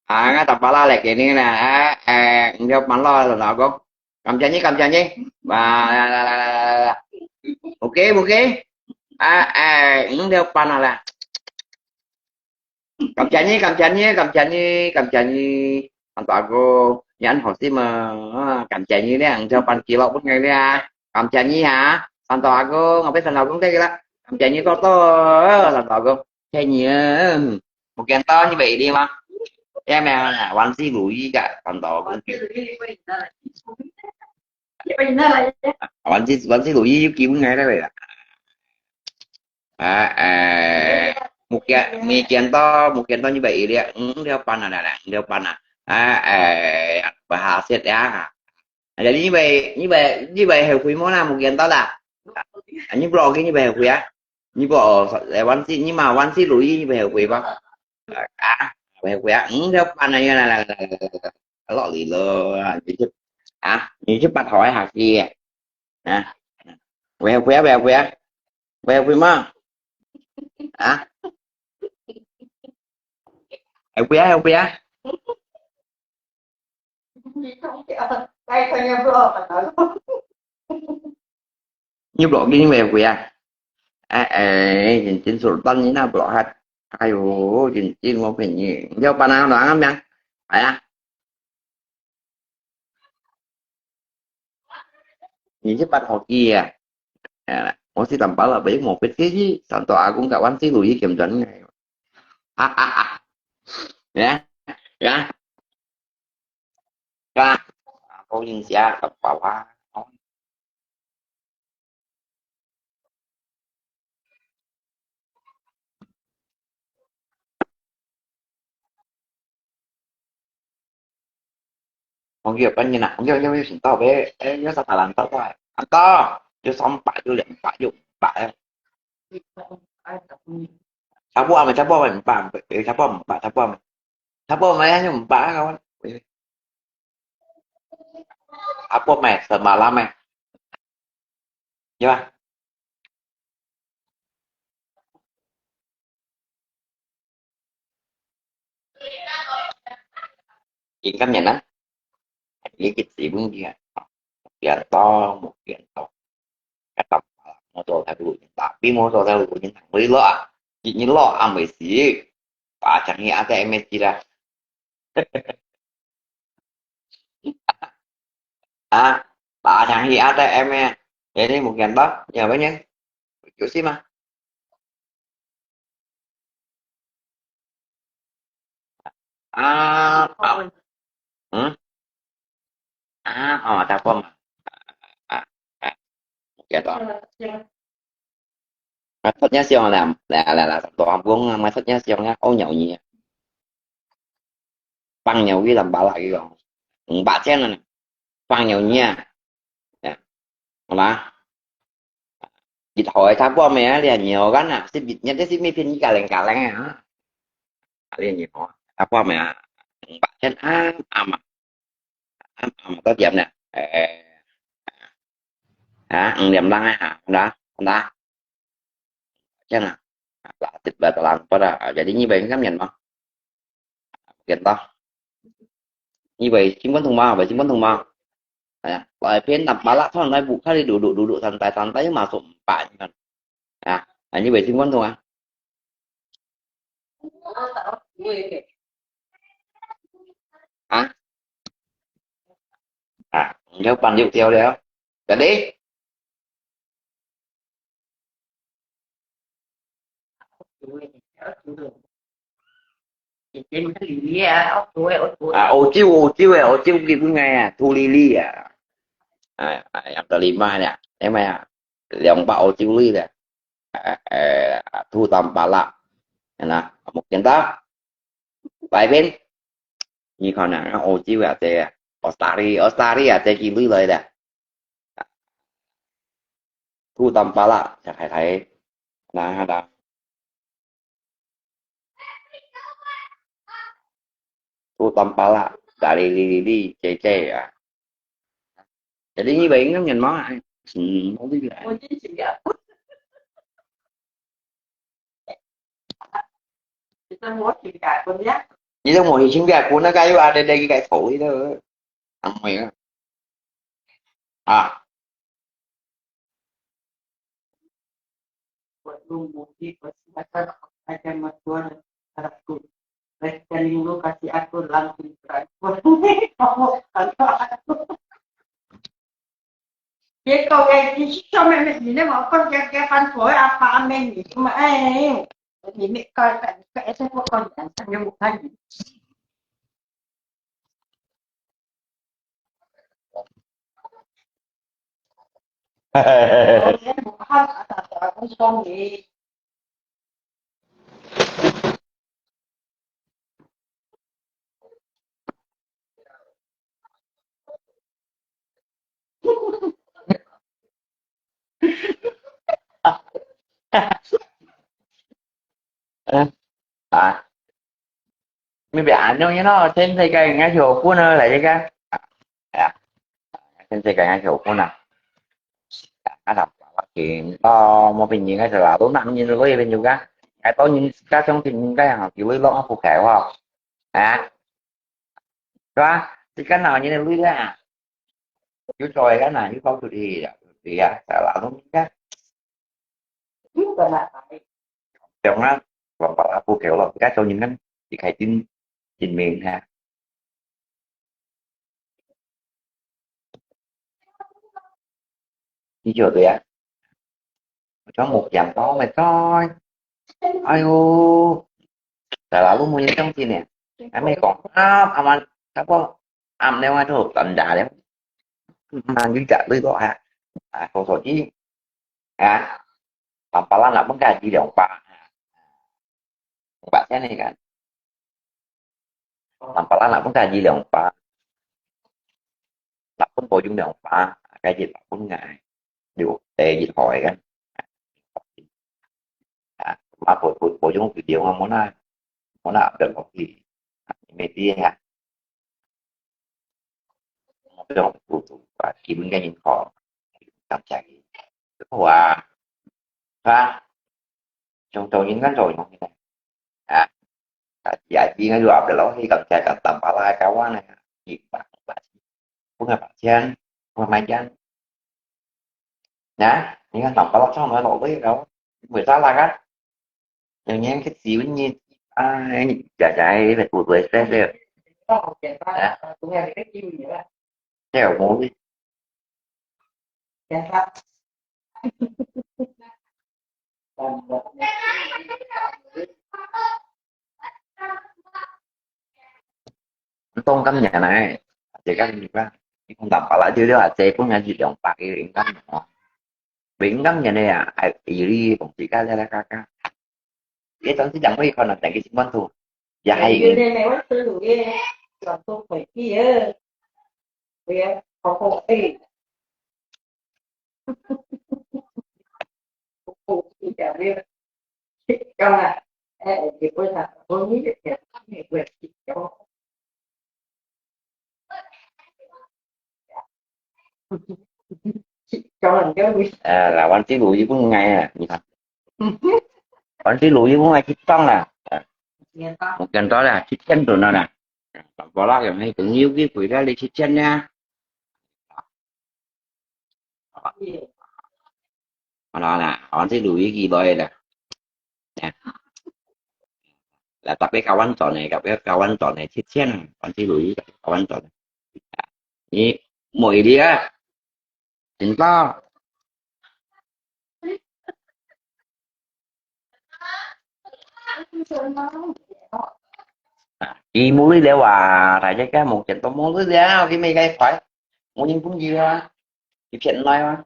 啊，三多阿公來給你啦，哎，哎，五條半咯，三多阿公。感謝你，感謝你。哇，來，來，來，來，來，來。OK，OK。哎，哎，五條半啊啦。感謝你，感謝你，感謝你，感謝你，三多阿公，你恁好心啊！啊，感謝你咧，你就辦記錄分𠊎咧啊！感謝你啊，三多阿公，𠊎分三多阿公得个啦，感謝你多多，三多阿公，謝你啊！無見到你為你嗎？有沒有啊？萬事如意个，三多阿公。萬事，萬事如意有機會來了啦。哎，哎，無見，無見到，無見到你為一粒，五條半啊，來，來，五條半啊。哎，哎，berhasil ya。Jadi你會，你會，你會後悔無啦？無見到啦。啊，你blok佢，你會後悔啊？你blok，哎，萬事，你嘛萬事如意，你會後悔無？啊，會後悔啊？五條半啊，來，來，來，來，來，落嚟咯，啊，你就，啊，你就八號下去。啊，會後悔啊，會後悔啊，會後悔嗎？啊？後悔啊，後悔啊。你blok你會後悔啊？哎，哎，真，真Sultan你那blok hat。哎喲，真，真無便宜。你要搬哪，哪个名？哎呀。二十八號機啊。哎，我是等巴拉，無別个事，三多阿公甲萬事如意，兼轉个。哈哈哈。Ya, ya. Ya. Aku insya ke bawah. 朋友，本人啊，朋友，朋友，先到呗，哎，有啥大人到过来？啊，到，有三百，有两百，有五百，哎。差不多嘛，差不多嘛，五百，哎，差不多五百，差不多嘛，差不多嘛，还有五百啊，kawan。哎，差不多嘛，semalam嘛。 有啊。Ingat ya, nah. Ini kita sibuk dia. Dia tahu, mungkin tahu. Kata, motor satu, tapi motor satu, ini lo ah. Ini lo, ambil sih. Pacang ni ada M S G lah. 啊，打上去啊，在M啊，哎，你冇见到，有没有？有事吗？啊，啊，嗯？啊，哦，打过嘛。啊，啊，冇见到。 Maksudnya siang lah, lah, lah, lah, satu kampung, maksudnya siangnya, oh, nyawa ni. Pang nyawa lah, balak gitu. Empat sen lah. Pang nyawa ni. Ya. Apa? Bịt hỏi thả bom mẹ, liền nhiều kan à, si bịt nhất si mi pin kaleng kaleng à. Liền nhiều. Thả bom mẹ. Empat sen, à, à, mà. À, à, mà có điểm nè. Ê, à, ừ, điểm lăng á hả? Đó, đó. Chắc là, là thịt bè tà lăng bớt à. Jadi như vậy ngắm nhận mà. Kiện to. Như vậy, chính quán thông mà, vậy chính quán thông mà. À, lại phiên nạp bá lạ thoan lai bụ khai đi đủ đủ đủ đủ thần tài thần tài mà sụm bại như vậy. À, à, như vậy chính quán thông à. Hả? À, nhớ bàn dụ theo đấy. Cái đấy. À, ô chiu, ô chiu, ô chiu kịp bữa ngày à, thu li li à. À, à, yang terlima nè, em à, 兩百 ô chiu li nè. À, à, thu tăm pala. Nè, một kiện đó. Bài bên. Như con nè, ô chiu à, tê, Australia, Australia, tê kịp bữa lời nè. Thu tăm pala, chắc hay thấy. Nè, đó. Thu tăm pala, dari li li li, chê chê à. Jadi ini baik kan kan mau ai. Hmm, mau tu juga. 我真是啊，你都無去解決呀？你都無去請假，管那个又啊，你你个頭，你都，安慰啊。啊。 結果个，你上面你那麼講，該該番婆阿爸阿姆，你嘛哎，你那個，該該該個講，你看有看。 啊，你別安樣咯，全世界人家就分了來這个，哎呀，全世界人家就分了。啊，老爸爸聽，哦，莫變人家就老，都男人了，我也變就个，哎，當然自家相信應該啊，就會落不開哇，啊，是吧？自家男人的累啊，有做个哪，有包出去呀，對呀，老都应该。 中啊，王八拉不给了，自家做人呢，你开心，真明哈。你晓得呀？我讲我讲到没在，哎呦，在哪路没人相信呢？还没讲啊，他们他说俺们那外头等着的，那你家里头还啊，说说的。 啊，Tampalak nak pun gaji liang pa. Ba sen ni kan. Tampalak nak pun gaji liang pa. Nak pun bojong liang pa, gaji nak pun ngai. Yo, eh, yo hoi kan. Ah, ma bo bo bojong video mo na, mo na update mo ki. Media ha. Trong tụ tụ và kim cái những kho. Tâm trạng gì? Tức là ha, trong trong những cái rồi những cái này. À, à, dạ chi ngay rồi để lo khi tâm trạng tâm tâm bà lai cao quá này. Gì bạn bạn, không là bạn chen, không là mai chen. Nè, những cái tâm bà lai trong nó nổi với đâu? Mười sáu là cái. Yang nyen cái xíu nyen, ai, chả chả phải tụt với xe xe. Hả? Theo mối. Tông cắm nhà này, chị cắm gì ba? Không đảm bảo là chưa được, chị cũng nghe chị đồng bạc cái đỉnh cắm nó. Đỉnh cắm nhà này à, ai, ý đi cũng chỉ cá lê la cá cá. Cái tông chỉ chẳng mấy con là tại cái chị quan thu. Dạ hay. Cái này này, quán sư đủ ghê. Làm tôi phải chi ơ. Ôi, khó khổ ê. Khổ khổ, chị chả biết. Cho là, ê, chị quên là, tôi nghĩ là chị không hiểu về chị cho. Cho là cái gì? À, là quán tí lùi với bún ngay à. Quán tí lùi với bún ngay chích tông nè. Một kênh đó là chích chân tụi nó nè. Còn có lắm rồi, hay cũng nhiều cái quỷ đó đi chích chân nha. Đó là, quán tí lùi với gì đó là. Nè. Là tập cái cao quán trò này, gặp cái cao quán trò này, chích chân, quán tí lùi với cao quán trò này. Ý, mỗi đi á. Chính tao. Ý, mua đi leo à, tại cái cái một chén tao mua đi leo, cái mấy cái phải. Mua những cũng gì à. Cái chuyện này mà.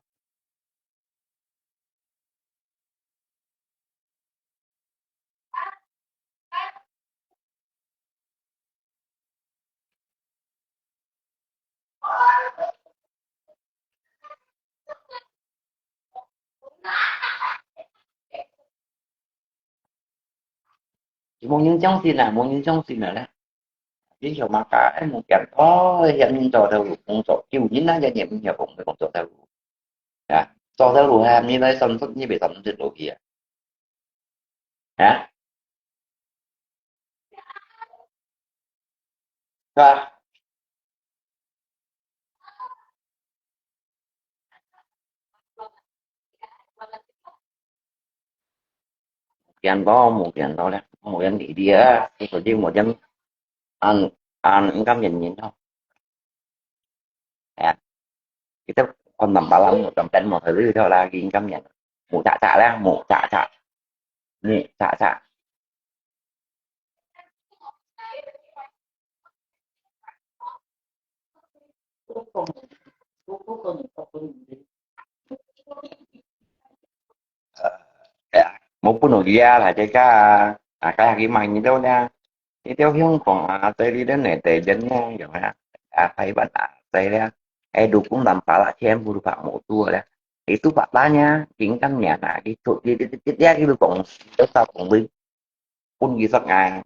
Mong những chống xin à, mong những chống xin à đấy. 你曉麼个？哎，目前，哦，嫌人做頭路，工作，救人啊，也也毋曉講，講做頭路。啊，做頭路還你來算數，你袂算數落去啊？啊？是吧？變到，無變到了，無變你的啊，你手機無變，按，按，應該原因咯。哎呀，kita kon tampalak mo, tampalak mo, tapi ito lagi kami yan. Mo cha cha lang, mo cha cha. Mo cha cha. 哎呀，無分佢啊，大家啊，啊，該去買你兜呢。你兜香港啊，這裡的內地人呢，有啊，啊，台灣啊，這裡啊，哎，都講南巴拉全部都白毛豬了。你都白拉呢，緊跟人啊，你出去，你，你，你，你，你都講，都少講你，分佢食啊，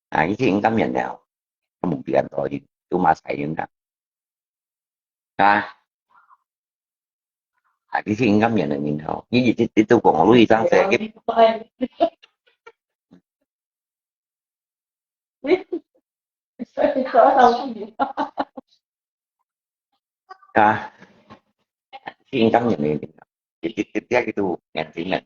啊，佢先跟人了，佢無變到，佢都馬晒人啊。 啊，啊，佢先感染了，然後，你一直，一直講，我一張嘴，啊，先感染了，一直，一直，一直，眼睛了。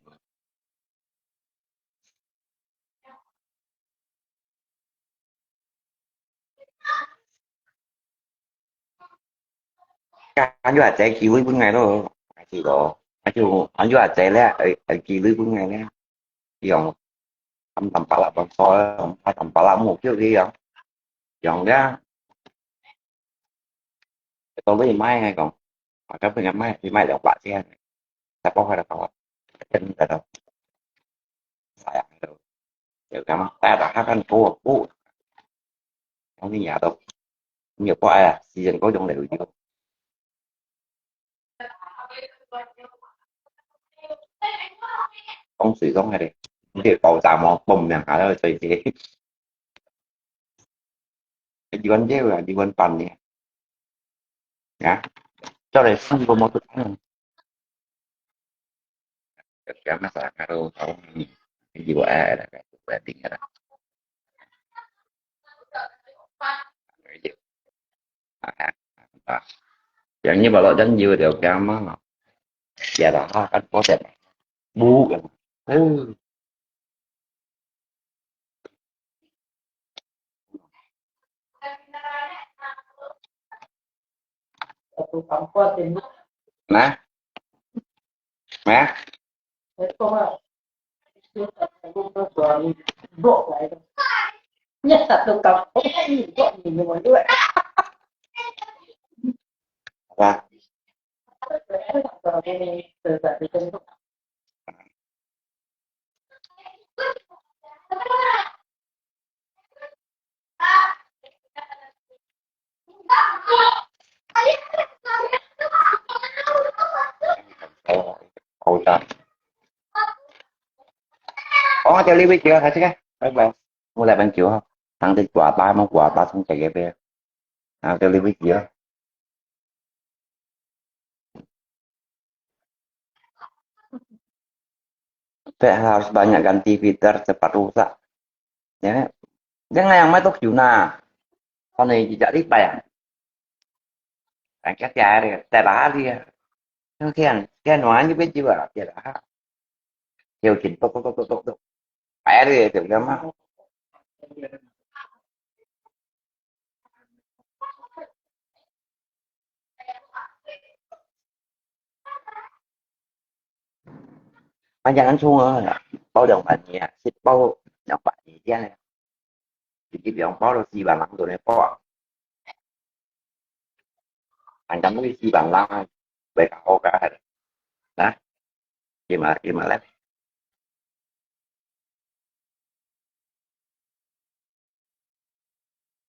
Kan yo aja kiwi pun ngai lo, aja lo, aja, kan yo aja le, ai, ai kiwi pun ngai le, yang, tam tam pala bang so, tam tam pala mu kiu ki yang, yang dia, to lo mai ngai kong, aja pun ngai mai, mai lo pla sia, ta po ha ta po, ken ta to, saya to, ya kan, ta ta ha kan ko ko, yang ni ya to, nhiều quá à, season có trong này rồi chứ. 講水講下咧，你爆炸無？嘣兩下都隨時。一碗料啊，一碗飯呢？啊？再來四個模式。嗯。 Kaya masakaro tau ni. Jiwa eh, ada kat wedding ada. Yang ni balok janji dia kaya mah. Ya dah, kan proses. Bu. Eh. Nah. Nah. Apa? Ôi, ôi, ôi. Ôi, chào Lý Quý Kiều, hả, chứ? Bye bye. Mua lại bánh chiều không? Thằng thì quà ba, mua quà ba, không chạy cái bia. À, chào Lý Quý Kiều. Saya harus banyak ganti filter, cepat rusak. Ya, jangan yang matok Yuna. Kau ni jejak lipai ya. Angkat ya, hari, tak ada hari ya. Kau kian, kian wani pe jiwa, tak ada. Kau kin tok, tok, tok, tok, tok. Hari ya, tu kan mah. Mà ăn chung à, bao đồng bạc nhẹ, xịt bao đồng bạc nhẹ chứ này. Thì cái biếng bao là xì bàn lăng tụi này bao. Anh chăm cái xì bàn lăng, về cả ô cả. Đó. Thì mà, thì mà lẽ.